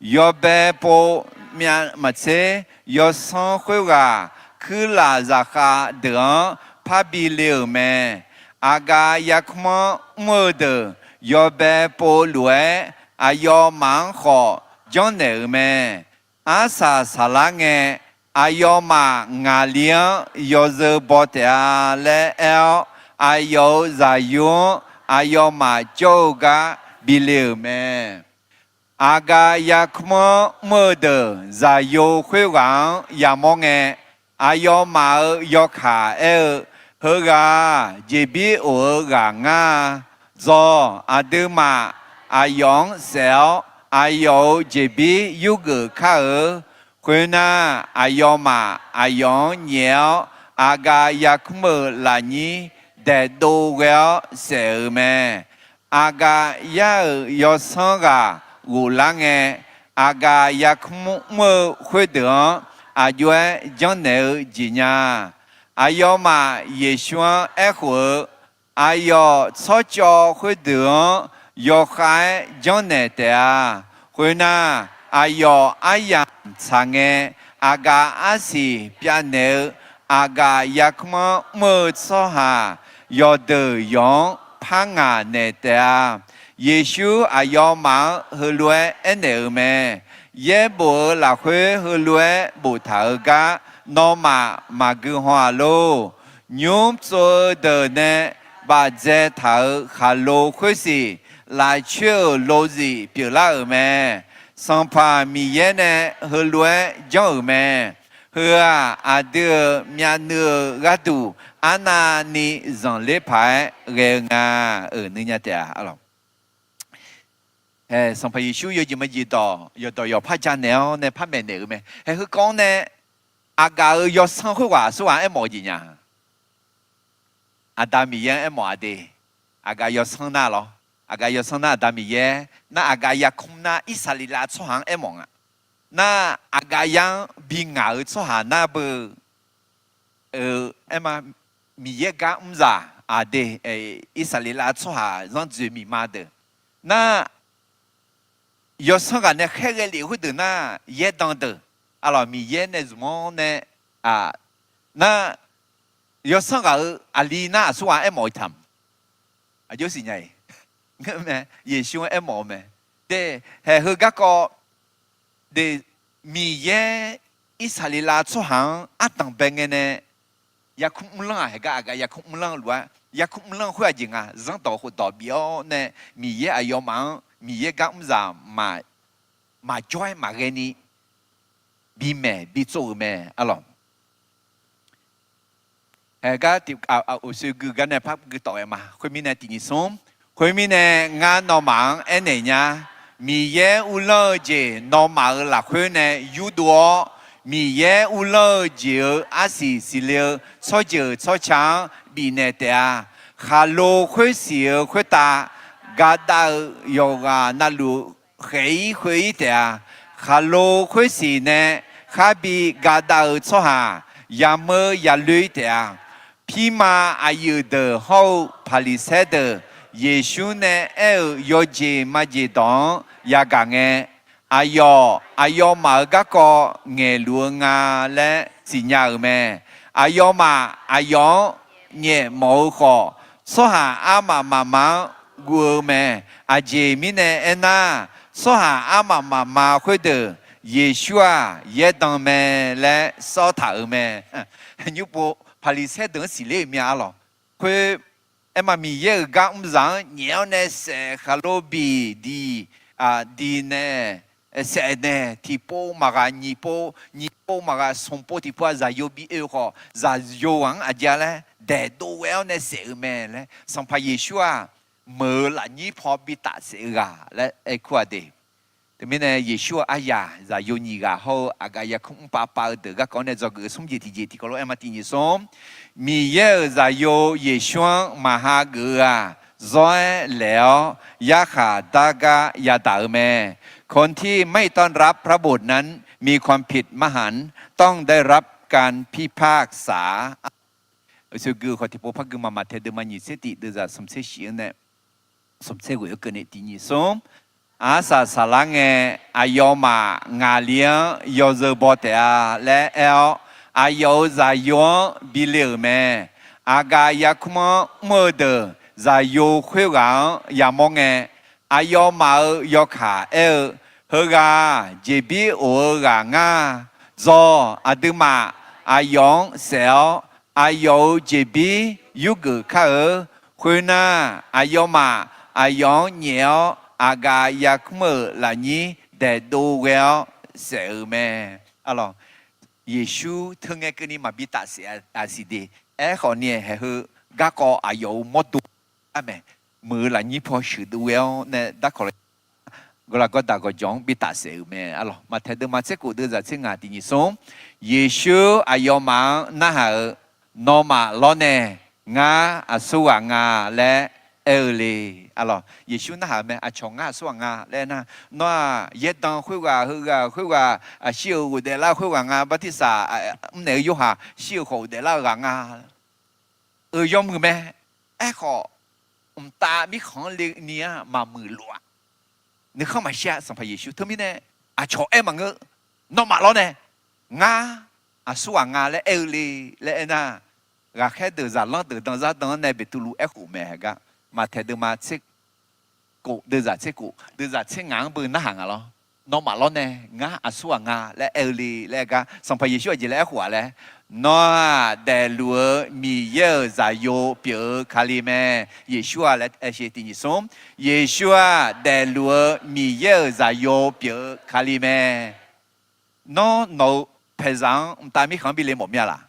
Yawbae pov myav maqtser, yawsanr khoerghaq kuirlaf zaqkhav deuq-anr parbi le-euq mae. Aqgaf yarkmr-anr mr-eu deuq yawbae pov lof-aer, aqyawfmaf-anr khawf janrnaeq-euq mae. Arsaq saqlar ngae, aqyawfmaf ngaqli-anr yawzeu baw taef-a laer aer-awr, aqyawf-euq zaqyo-anr aqyawfmaf jawr-eu gar bi le-euq mae. Aqgaf yarkmr-anr mr-eu deuq zaqyo khoerghaq-anr yamawr ngae, aqyawfmaf-euq yawkaq aer-eu, Heughaq-aq, jeqbir of-eu ghaq ngar-a. Dzawq, aqduimaf aqyawf-anr saef-awr, aqyawf-euq jeqbir yurgeuf kar-eu. Khoernar, aqyawfmaf aqyawf-anr nyaef-awr, aqgaf yarkmr-euq lafnyir daeqdov ghae-awr saef-euq mae. Aqgaf yar-euq yawsanr ghaq ghoflar ngae, aqgaf yarkmr mr-eu khoerdeuq-anr aqjox-aer janrnaeq-eu jeq nya. Aqyawfmaf Yeqsur-anr aerkhof-eu, Aqyawf tsawrcawv khoerdeuq-anr yawkhav-aer janrnaeq taef-a. Khoernar, aqyawf aryamq tsaq ngae, aqgaf arsiq pyavnaeq-eu aqgaf yarkmr-anr mr-eu tsawrhaq yawqdeuq yawq-anr par ngaq naeq taef-a. Yeqsur aqyawfmaf-anr heulof-aer aernaeq-euq mae. Yaerbof-euq lafkhoer heulof-aer boftaq-euq gar nawmaf maqgui haw-a lor. Nymr tsov-eu deuq nae bafdzae taq-euq khaqlo khoersiq, lafcoer-euq lozif pyeuflar-euq mae. Sanqpaq Miqyaer nae heulof-aer janr-euq mae. Heu-aq, aqdui-euq myavnuiv-eu gharduq arnavni zanqler paq-aer ghae-eu nga. Euq nuinya taef-a. Sanqpaq Yeqsur yawjeq majeq dawq yawqdawq yawqpar janaeq-awr nae par maeqnaeq-euq mae. Hae, heukawv-anr nae aqgaf-euq yawsanr khoerghaq aqsurghaq aermawf-eu jeq nya. Aqda Miqyaer-anr aermawf-a de. Aqgaf yawsanr nar lawr. Aqgaf yawsanr nar Aqda Miqyaer nar, aqgaf yarkmr nar Irsaqleqlav tsawrhaq-anr aermawf nga. Nar, aqgaf yar-anr bi ngaq-eu tsawrhaq nar beu, aer ma, Miqyaer gar mrzaq aqde, Irsaqleqlav tsawrhaq zanr dzoeq miqma deuq nar, yawsanr ghaq nae khaerghae lef khoerdeuq nar, yaerdan deuq, aqlawq Miqyaer nae zmq-anr nae, nar, yawsanr ghaq-euq aqli nar aqsurghaq aermawf-eu taq-a. Aqjox siqnya-iq, Yeqsur-anr aermawf-eu mae. De, haeq heu garkawv de, Miqyaer Irsaqleqlav tsawrhaq-anr ardanq bae ngae nae yarkmr mrlanr-aq, haeq gar aqgaf yarkmr mrlanr-eu lof-aer, yarkmr mrlanr khoer aqjeq nga, zanrdawq khofdawq bif-awr nae Miqyaer aqyawfmaf-anr Miqyaer gar mrzaq maqjawr-aer maqghae ni bimaeq bitsov-euq mae, aqlawq. Haeq gar tiq, uqshoe gui gar nae par gui tawf ghae ma. Khoermirnae tiq nyiq smr, khoermirnae ngar nawmaf-anr aernaeq nya. Miqyaer uvlanr-eu jeq nawmaf-euq lafkhoer nae yurdov-awr, Miqyaer uvlanr-eu jeq-euq arsiq siqle-eu tsawrjeuq tsawrca-anr bifnaeq taef-a. Khaqlo khoersiq-eu khoertav gaqdav-euq yawqghaq navluf khaeq-ir khoer-ir taef-a. Khaqlo khoersiq nae kharbi gaqdav-euq tsawrhaq yameur yaloer taef-a. Pirma aqyuif deuq hawr-eu Paqliqsaer deuq Yeqsur nae aer-euq yawjeq majeq dawq-anr yagaq ngae, aqyawf aqyawfmaf-euq garkawv ngaeqluf-eu nga laer siqnya-euq mae. Aqyawfmaf aqyawf-anr nyaef mawf-eu khawf, tsawrhaq armaf mafma-anr guv-eu mae. Aqjeq mirnae aernar, tsawrhaq armaf mafma khoerdeuq Yeqsur-aq yaerdan mae laer sawr taq-euq mae. Nymr pov Paqliqsaer deuq-anr siqler-euq myav-a lawq. Khoer aerma Miqyaer-euq gar mrzaq-anr nyaef-awr nae saef khaqlo biq diq diq nae saef nae tiqpov maqghaq nyiq pov, nyiq pov maqghaq smq pov tiqpov-aq zaqyo bi oe-eu khawf, zaqyo ghaq-anr aqjeq-a laer daeqdov ghae-awr nae saef-euq mae laer Sanqpaq Yeqsur-aq meuq-eu lafnyir paw bi tafsaef-eu ghaq laer aer kur-a de. Teumirnae Yeqsur-euq aryaq zaqyo nyiq ghaq hawr-eu aqgaf yarkmr mrpav pav-eu deuq garkawv nae dzawgeuf-eu smr jeq tiqjeq tiqkawv lof-aer ma tiq nyiq smr. Miqyaer-euq zaqyo Yeqsur-anr maqha geuf-eu-aq, zawr-aer laeq-awr yarkhaq dar gar yadaq-eu mae. คนที่ไม่ต้อนรับพระบุตรนั้น มีความผิดมหันต์ ต้องได้รับการพิพากษา Uqshoe gui-eu khawf tiqpov par gui ma. Maqtaeq deuvma nyiq tser tiq deuvzaq smq tser shif-anr nae smq tser ghoeq-eu keuvni tiq nyiq smr. Arsaq saqlar ngae, aqyawfmaf ngaqli-anr yawzeu baw taef-a laer aer-awr, aqyawf-euq zaqyo-anr bi le-euq mae. Aqgaf yarkmr-anr mr-eu deuq zaqyo khoerghaq-anr yamawr ngae, aqyawfmaf-euq yawkaq aer-eu, Heughaq-aq, jeqbir of-eu ghaq ngar. Dzaw, aqduimaf aqyawf-anr saef-awr, aqyawf-euq jeqbir yurgeuf kar-eur. Khoernar, aqyawfmaf aqyawf-anr nyaef-awr, aqgaf yarkmr-euq lafnyir daeqdov ghae-awr saef-euq mae. Yeqsur teungae keuvni maqbi tafsaef-a siq de. Aerkhawf ni-aer haeq heu garkawv aqyawf-euq mawrdo armaeq muiq-eu lafnyir paw sheuqdov ghae-awr nae darkawq la gawrlaf gawrdaq gawqjawq-anr bi tafsaef-euq mae. Arlawq, Maqtaeq deuvma tser khof deuvzaq tser ngaq tiq nyiq smr. Yeqsur aqyawfmaf-anr narhaq-euq, Nawmaf lawrnae, ngar aqsurghaq nga laer aer-eu le. Arlawq, Yeqsur narhaq-eu mae. Aqcawq ngar aqsurghaq nga laer aernar, nawr-aq yaerdan khoerghaq, heughaq khoerghaq, shir-euq ghofdaef lar-eu khoerghaq nga. Bartirsaq mrnaeq-eu Yorhaq shir-euq khawf ghofdaef lar-eu ghaq nga. Euq yawmuiq mae. Aerkhawf, mqtav mirkhanq-anr le ni-anr maqmuiq lof-a. Nuikhanr maqshir-a. Sanqpaq Yeqsur teumirnae aqcawq aer maqngeur. Nawmaf lawrnae, ngar aqsurghaq nga laer aer-eu le laer aernar, ghaqkhaer deuq zaqlanr deuq danzar dan-anr nae Beqtuvluv aerkhof mae. Haeq gar Maqtaeq deuvma tser khof deuvzaq tser khof deuvzaq tser ngaq-anr beu narhaq nga lawr. Nawmaf lawrnae, ngar aqsurghaq nga laer aer-eu le laer aer gar Sanqpaq Yeqsur aqjeq laer aerkhof-a laer, Nawr-aq daefluf-eu Miqyaer-euq zaqyo pyeuf-eu Kali mae. Yeqsur-aq laer aer-eu tiq nyiq smr. Yeqsur-aq daefluf-eu Miqyaer-euq zaqyo pyeuf-eu Kali mae. Nawr nawq-eu paeqzaq-anr mqtav mirkhanq-anr bi le mawf mir-a laq?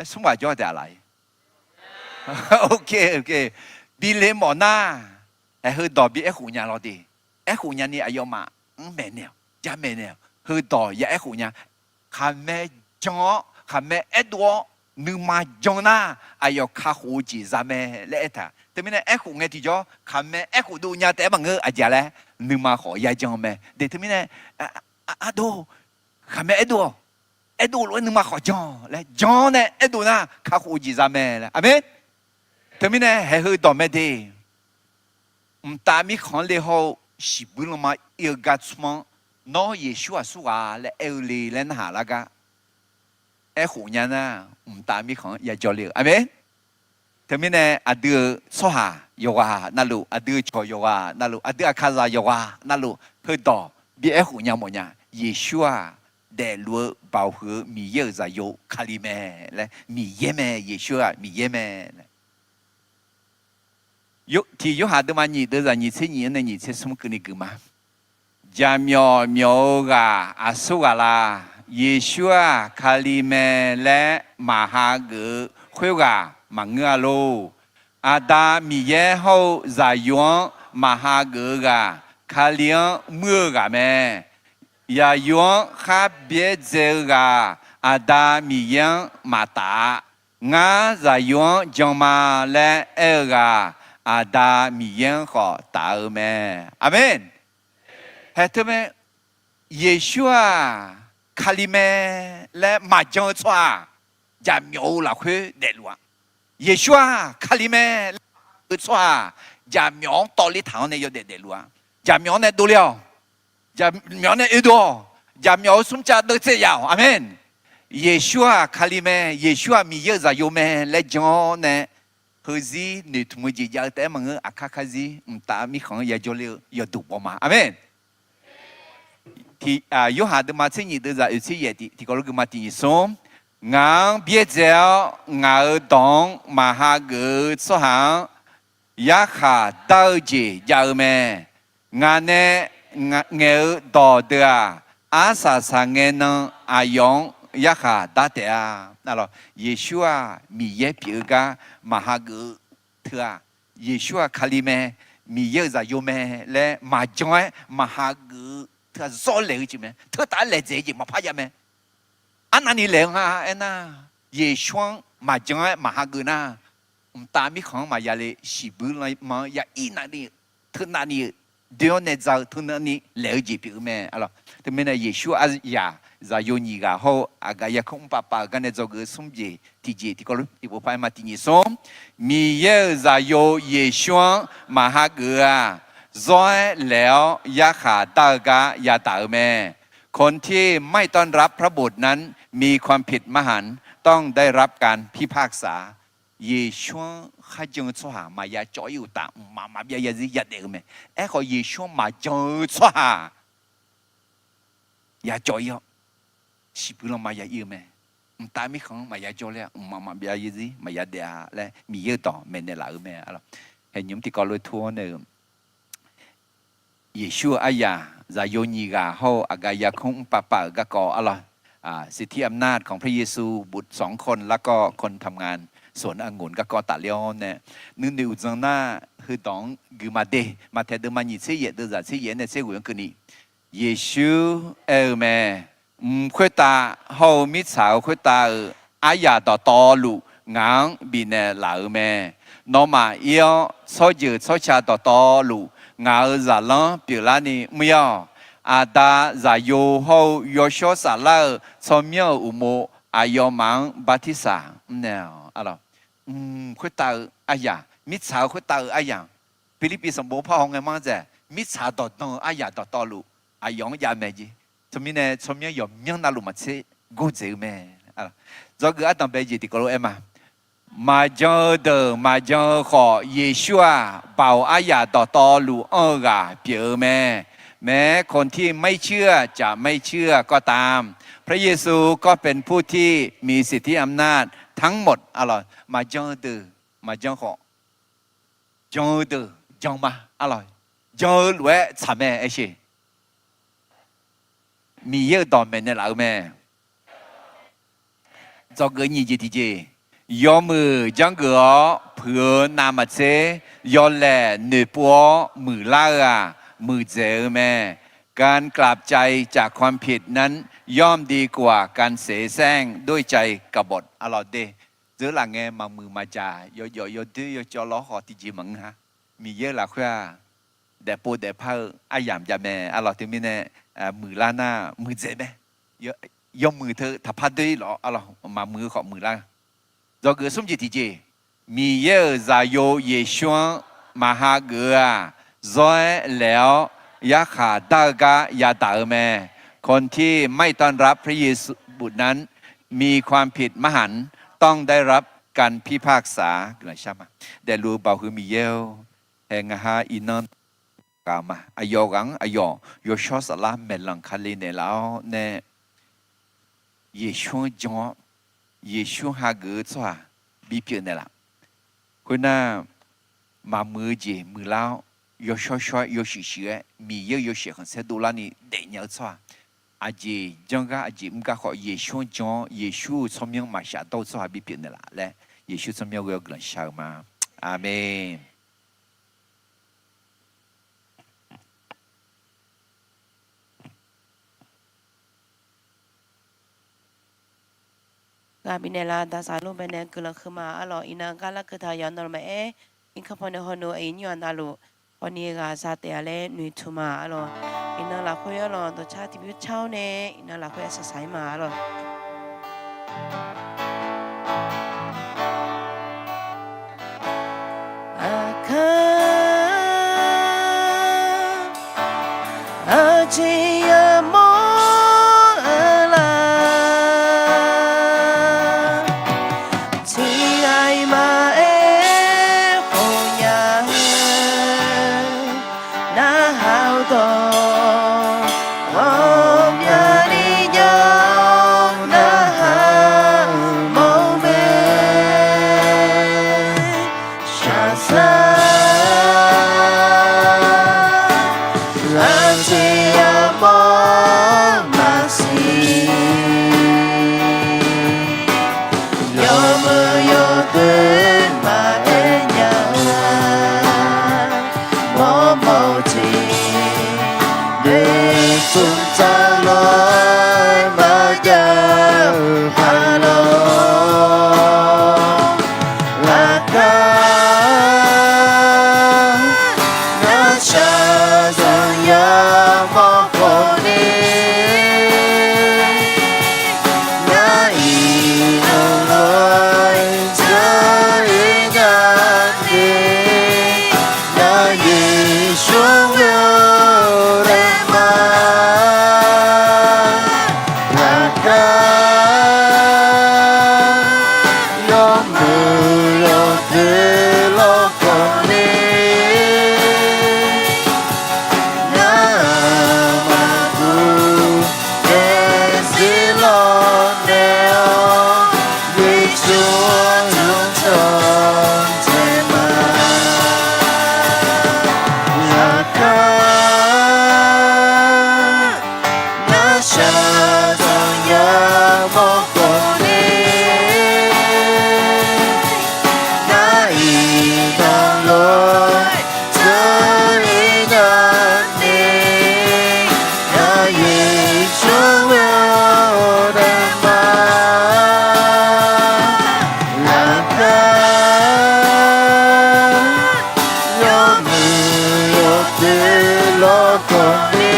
Smr ghaq jawr taef-a laq? Bi le mawf nar, haeq heudawq bi aerkhof nya lawr de. Aerkhof nyani aqyawfmaf mr maeqnaeq-awq, ja maeqnaeq-awq. Heudawq ya aerkhof nya. Khaqmae jan-awr, khaqmae aerdov-awr, nuima jan nar, aqyawf kakhof-eu jeq za mae laer aertaq. Teumirnae aerkhof ngae tiqjawr khaqmae aerkhof dov nya taef-aer maqngeur. Aqjeq laer, nuima khawf ya jan mae de. Teumirnae ardov, khaqmae aerdov-awq, aerdov lof-aer nuima khawf jan laer jan-awr nae aerdov nar kakhof-eu jeq za mae laer. Aqmeq. Teumirnae haeq heudawq mae de. Mqtav mirkhanq-anr le hawr-eu shiqbuir lanma ir-eu gar tsmr-anr, Nawr Yeqsur aqsurghaq laer aer-eu le laer narhaq lar gar aerkhof nya nar, mqtav mirkhanq-anr ya jawr le-euq. Aqmeq. Teumirnae aqdui-euq tsawrhaq yawqghaq navluf, aqdui-euq cawq yawqghaq navluf, aqdui aqkaqzaq yawqghaq navluf, heudawq bi aerkhof nya mawf nya. Yeqsur-aq daefluf-eu baoq huiq-eu Miqyaer-euq zaqyo Kali mae laer, Miqyaer mae, Yeqsur-aq Miqyaer mae laer. Tiq Yorhaq deuvma nyiq deuvzaq nyiq tser nyiq-anr nae nyiq tser smr keuvni gui ma. Jaqmyawf myawf-eu ghaq aqsurghaq la? Yeqsur-aq Kali mae laer maqha geuf-eu khoerghaq maqngeur-a lor. Aqda Miqyaer hawr-eu zaqyo-anr maqha geuf-eu ghaq, Kali-anr muir-eu ghaq mae. Zaqyo-anr khar byaerdzae-eu ghaq, Aqda Miqyaer-anr maqtaf-a. Ngar zaqyo-anr jan ma laer aer-eu ghaq, Aqda Miqyaer-anr khawf taf-eu mae. Aqmeq. Haeq teu mae, Yeqsur-aq Kali mae laer maqjan-eu tsawrhaq jaqmyawf-eu lafkhoer daefluf-a. Yeqsur-aq Kali mae laer maqjan-eu tsawrhaq jaqmyawf-anr tawvler taq-anr nae yawdaef daefluf-a. Jaqmyawf-anr nae dovle-awq. Jaqmyawf-anr nae oedov-awq. Jaqmyawf-euq smrcav deuvtsaev yaf-awq. Aqmeq. Yeqsur-aq Kali mae, Yeqsur-aq Miqyaer-euq zaqyo mae laer jan-awr nae, heuzir noeqtmq-eu jeq jav-eu taef-aer maqngeur. Aqkar karzir mqtav mirkhanq-anr ya jawrler-eu yawduq baw ma. Aqmeq. Yorhaq deuvma tser nyiq deuvzaq oeq tser yaef tiqkawv lof gui ma tiq nyiq smr. Ngaq-anr byaerdzae-awr ngaq-euq dawq-anr maqha geuf-eu tsawrhaq-anr yarkhaq dar-eu jeq jav-eu mae. Ngaq nae ngaeq-eu dawq deuq-aq, arsaq saqngae nan aqyawf-anr yarkhaq dar taef-a. Yeqsur-aq Miqyaer pyeuf-eu gar maqha geuf-eu teu-aq, Yeqsur-aq Kali mae, Miqyaer-euq zaqyo mae laer maqjan-aer maqhageuf-eu teughaq zawr laeq-eu jeq mae. Teutaf-aer laeq dzaeq-eu jeq maqpar jav mae. Arnavni laeq-eu nga aernar, Yeqsur-anr maqjan-aer maqhageuf nar, mqtav mirkhanq-anr maqya le, shiqbuir lanma-anr ya ir navni, teunavni-eu doe-awr nae dza-eu teunavni laeq-eu jeq pyeuf-eu mae. Teumirnae Yeqsur aryaq zaqyo nyiq ghaq hawr-eu aqgaf yarkmr mrpav pav-euq gar nae dzawgeuf-eu smr jeq tiqjeq tiqkawv lof tiqpov par-aer ma tiq nyiq smr. Miqyaer-euq zaqyo Yeqsur-anr maqhageuf-eu-aq, zawr-aer laeq-awr yarkhaq dar-eu gar yadaq-eu mae. คนที่ไม่ต้อนรับพระบุตรนั้นมีความผิดมหันต์ ต้องได้รับการพิพากษา Yeqsur-anr kharjan-eu tsawrhaq maqya cawv ir uqtaf, mqmaq maqbyav zarzir yadaef-eu mae. Aerkhawf, Yeqsur-anr maqjan-eu tsawrhaq ya cawv ir-awr, shiqbuir lanma ya ir-eu mae. Mqtav mirkhanq-anr maqya jawr ler-a, mqmaq maqbyav zarzir maqya daef-a laer Miqyaer-euq dawq maeqnaeq laf-eu mae. Haeqnymr tiqkawv lof tur-awr nae-eu Yeqsur-euq aryaq zaqyo nyiq ghaq hawr-eu aqgaf yarkmr mrpav pav-euq garkawv arlawr, สิทธิอำนาจของพระเยซู บุตรสองคน แล้วก็คนทำงานสวนองุ่น garkawv tafler-awr nae, nuinoeq uqdzan nar heudawq-anr guiqma de, Maqtaeq deuvma nyiq tser yaef deuvzaq tser yaef-aer nae tser ghoeq-anr keuvni, Yeqsur aer-eu mae. Mq khoertav hawr-eu mirtsaq-euq khoertav-euq aryaq dawqtawvluf ngaq-anr bifnaeq laf-euq mae. Nawmaf ir-awr, tsawrjeuq tsawrca dawqtawvluf ngaq-euq zaqlanr pyeuflarni mr-ir-awq. Aqda, Zaqyo hawr-eu Yawshawr Saflar-euq tsawrmyanr-euq uqmov aqyawfmaf-anr bartirsaq mrnaeq-awq. Mq khoertav-eu aryaq, mirtsaq-euq khoertav-eu aryaq, Pirlirpiv sanqbof par haw ngae manr dzaeq, mirtsaq dawqdan-eu aryaq dawqtawvluf aqyawf-anr jav mae jeq. Teumirnae tsawrmyanr yawqmyanr navluf maqtser gordzaeq-eu mae. Dzawgeuf ardanq bae jeq tiqkawv lof-aer ma. Maqjan-eu deuq maqjan-eu khawf, Yeqsur-aq, baoq aryaq dawqtawvluf anr-eu ghaq pyeuf-eu mae. แม้คนที่ไม่เชื่อจะไม่เชื่อก็ตาม พระเยซูก็เป็นผู้ที่มีสิทธิอำนาจทั้งหมด Maqjan-eu deuq maqjan khawf, jan-eu deuq jan ma arlawr. Jan-eu lof-aer tsaq mae aersheq. Miqyaer-euq dawq maeqnaeq laf-eu mae. Dzawgeuf nyiq jeq tiqjeq, yawmuiq janrgeuf-awr puiq-eu navmaqtser, yawlaeq noeqpov-awr muiqlar-eu-aq, muiqdzaeq-eu mae. การกลับใจจากความผิดนั้นย่อมดีกว่าการเสแสร้งด้วยใจกบฏ arlawr de. Dzeur laf ngae maqmuiq maqjaq, yawjawf yawdoer yawcawv lawr khawf tiqjeq maqngeur-a. Miqyaer-euq lafkhoer-aq, daefpov daefpar-eu aryamq jav mae arlawr. Teumirnae muiqlar nar muiqdzaeq mae. Yawmuiq teu taqpar doer-ir lawr arlawr, maqmuiq-eu khawf muiqlar. Dzawgeuf smr jeq tiqjeq, Miqyaer-euq zaqyo Yeqsur-anr maqhageuf-eu-aq, zawr-aer laeq-awr yarkhaq dar-eu gar yadaq-eu mae. คนที่ไม่ต้อนรับพระเยซูบุตรนั้นมีความผิดมหันต์ ต้องได้รับการพิพากษา Daefluf-eu Baoq heu Miqyaer-or, hae ngaq ha iqnan ghaq ma, aqyawf ghaq-anr aqyawf Yawshawr Saflar maeqlanq kale naeq laf-awr nae, Yeqsur-anr jan-awr, Yeqsur hageuf-eu tsawrhaq bipyeuf naeqlaf. Khoernar, maqmuiq-eu jeq muiqlar-awr, yawshawr shawr-aer yawshuif shuif-aer Miqyaer-euq yawshaef khanqsaer dovlarni daefnya-eu tsawrhaq, aqjeq janr gar aqjeq mr gar khawf Yeqsur-anr jan-awr, Yeqsur-euq tsawrmyanr maqshaf dawr-eu tsawrhaq bipyeuf naeqlaf laer, Yeqsur tsawrmyanr ghoe-awr guiqlanq shar-eu ma. Aqmeq. Ghaq bifnaeq laf daqsaq lor baenae guiqlanq huiqma arlawq. Iqnan gar larkeuv taq yawqnan luf maqaer, irkanr pawnae hawnu aqyuif nyir-aq navluf hawni ghaq za taef-a laer noeqtmq ma arlawq. Iqnan lafkhoer arlawq dawqcar tiqbymr car-awr nae, iqnan lafkhoer arsaq saq-ir ma arlawq. Aqkar aqjeq yamawr-eu la, tiqghaq-iq maqaer khofnya-eu narhaq-eu dawq, ghawqmyani jav-awr narhaq-eu mawr-eu mae. Shaqsar aqjeq yamawr Aqkar, aqkar, ngar shaqzanq yamawr khawf ni, ngar iqnan lof-aer dzeur-ir nya ni, ngar Yeqsur ghoe-awr daef ma. Aqkar, yawmuiq yawdoer lawr khawf ni, ngar aqma guv daefzir lawr naeq-awr, Yeqsur-anr janrdzanq taeq ma. Aqkar, ngar shaqzanq yamawr khawf ni, ngar iqnan lof-aer dzeur-ir nya ni, ngar Yeqsur ghoe-awr daef ma. Aqkar, yawmuiq yawdoer lawr khawf ni,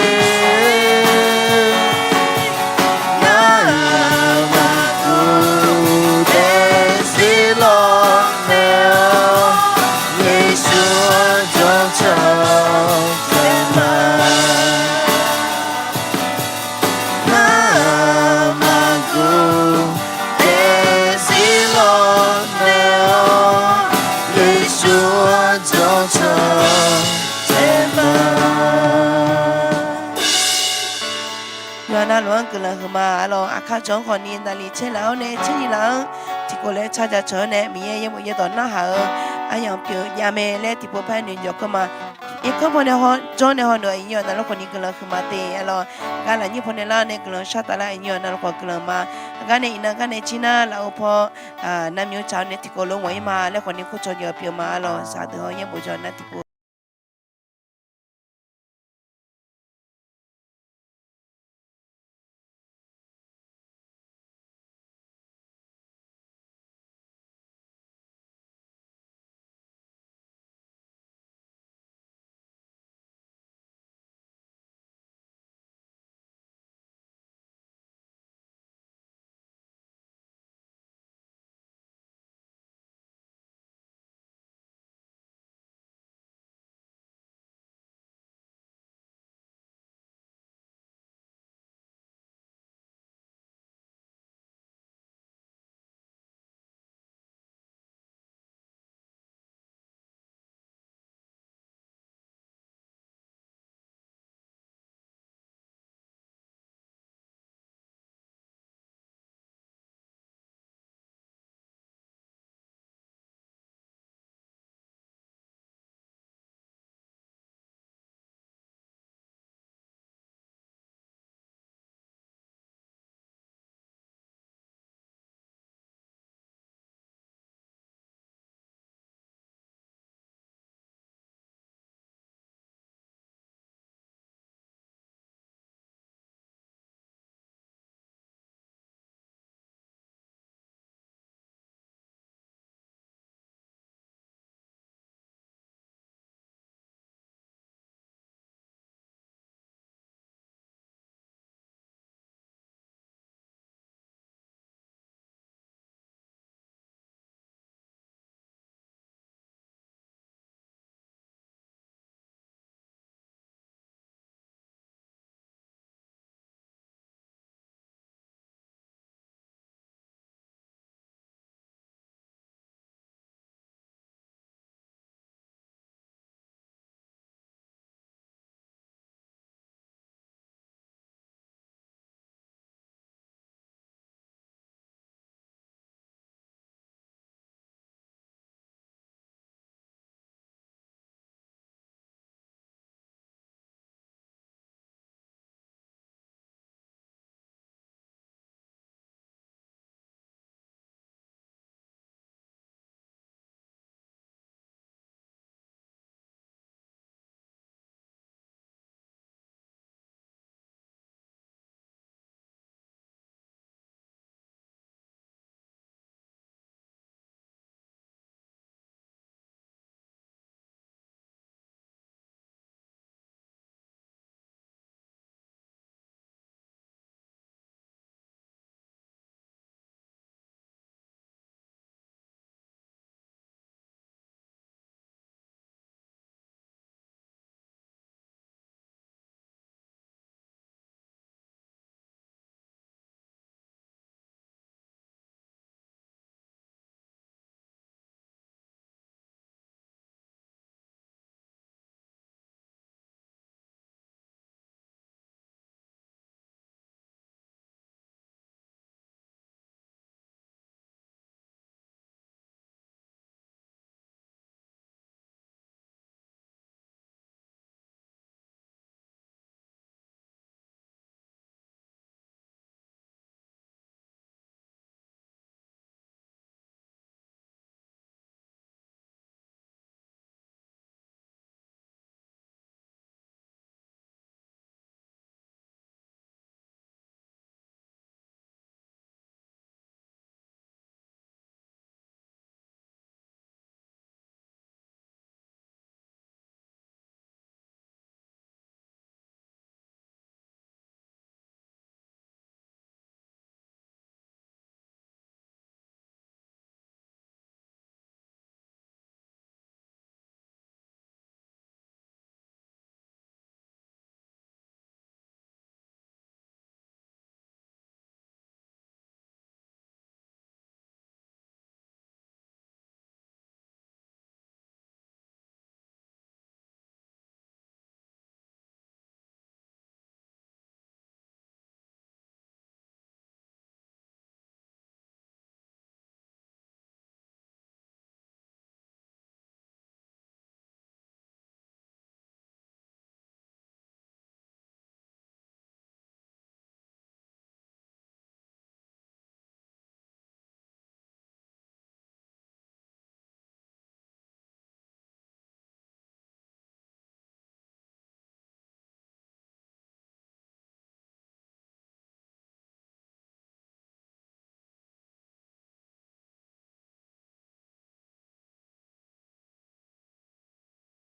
ngar aqma guv daefzir lawr naeq-awr, Yeqsur-anr janrdzanq taeq ma. Ngar aqma guv daefzir lawr naeq-awr, Yeqsur-anr janrdzanq taeq ma. Yawqha navluf-anr guiqlanq huiqma arlawq. Aqkar jawq-anr khawf ni naqliq caer laf-awr nae caer ni laf-anr tiqkawv laer car jaceuq-awr nae Miqyaer yaerbof yaerdawq narhaq-euq aryamq pyeuf jav mae laer tiqpov par noeq jawq keuv ma. Irkanr paw nae haw, jawr nae hawneuq aqnyir-awq navluf khawf ni guiqlanq huiqma te arlawq. Gar lafnyir paw nae lar nae guiqlanq shar taf lar aqnyir-awq navluf khawf guiqlanq ma. Gar nae iqnan gar nae jir nar laf-eu paw navmyawr tsaq-awr nae tiqkawv lof mawf-ir ma laer khawf ni kur cawq jawq pyeuf ma arlawq. Zaqdeuq-anr yaerbof jawr nar tiqpov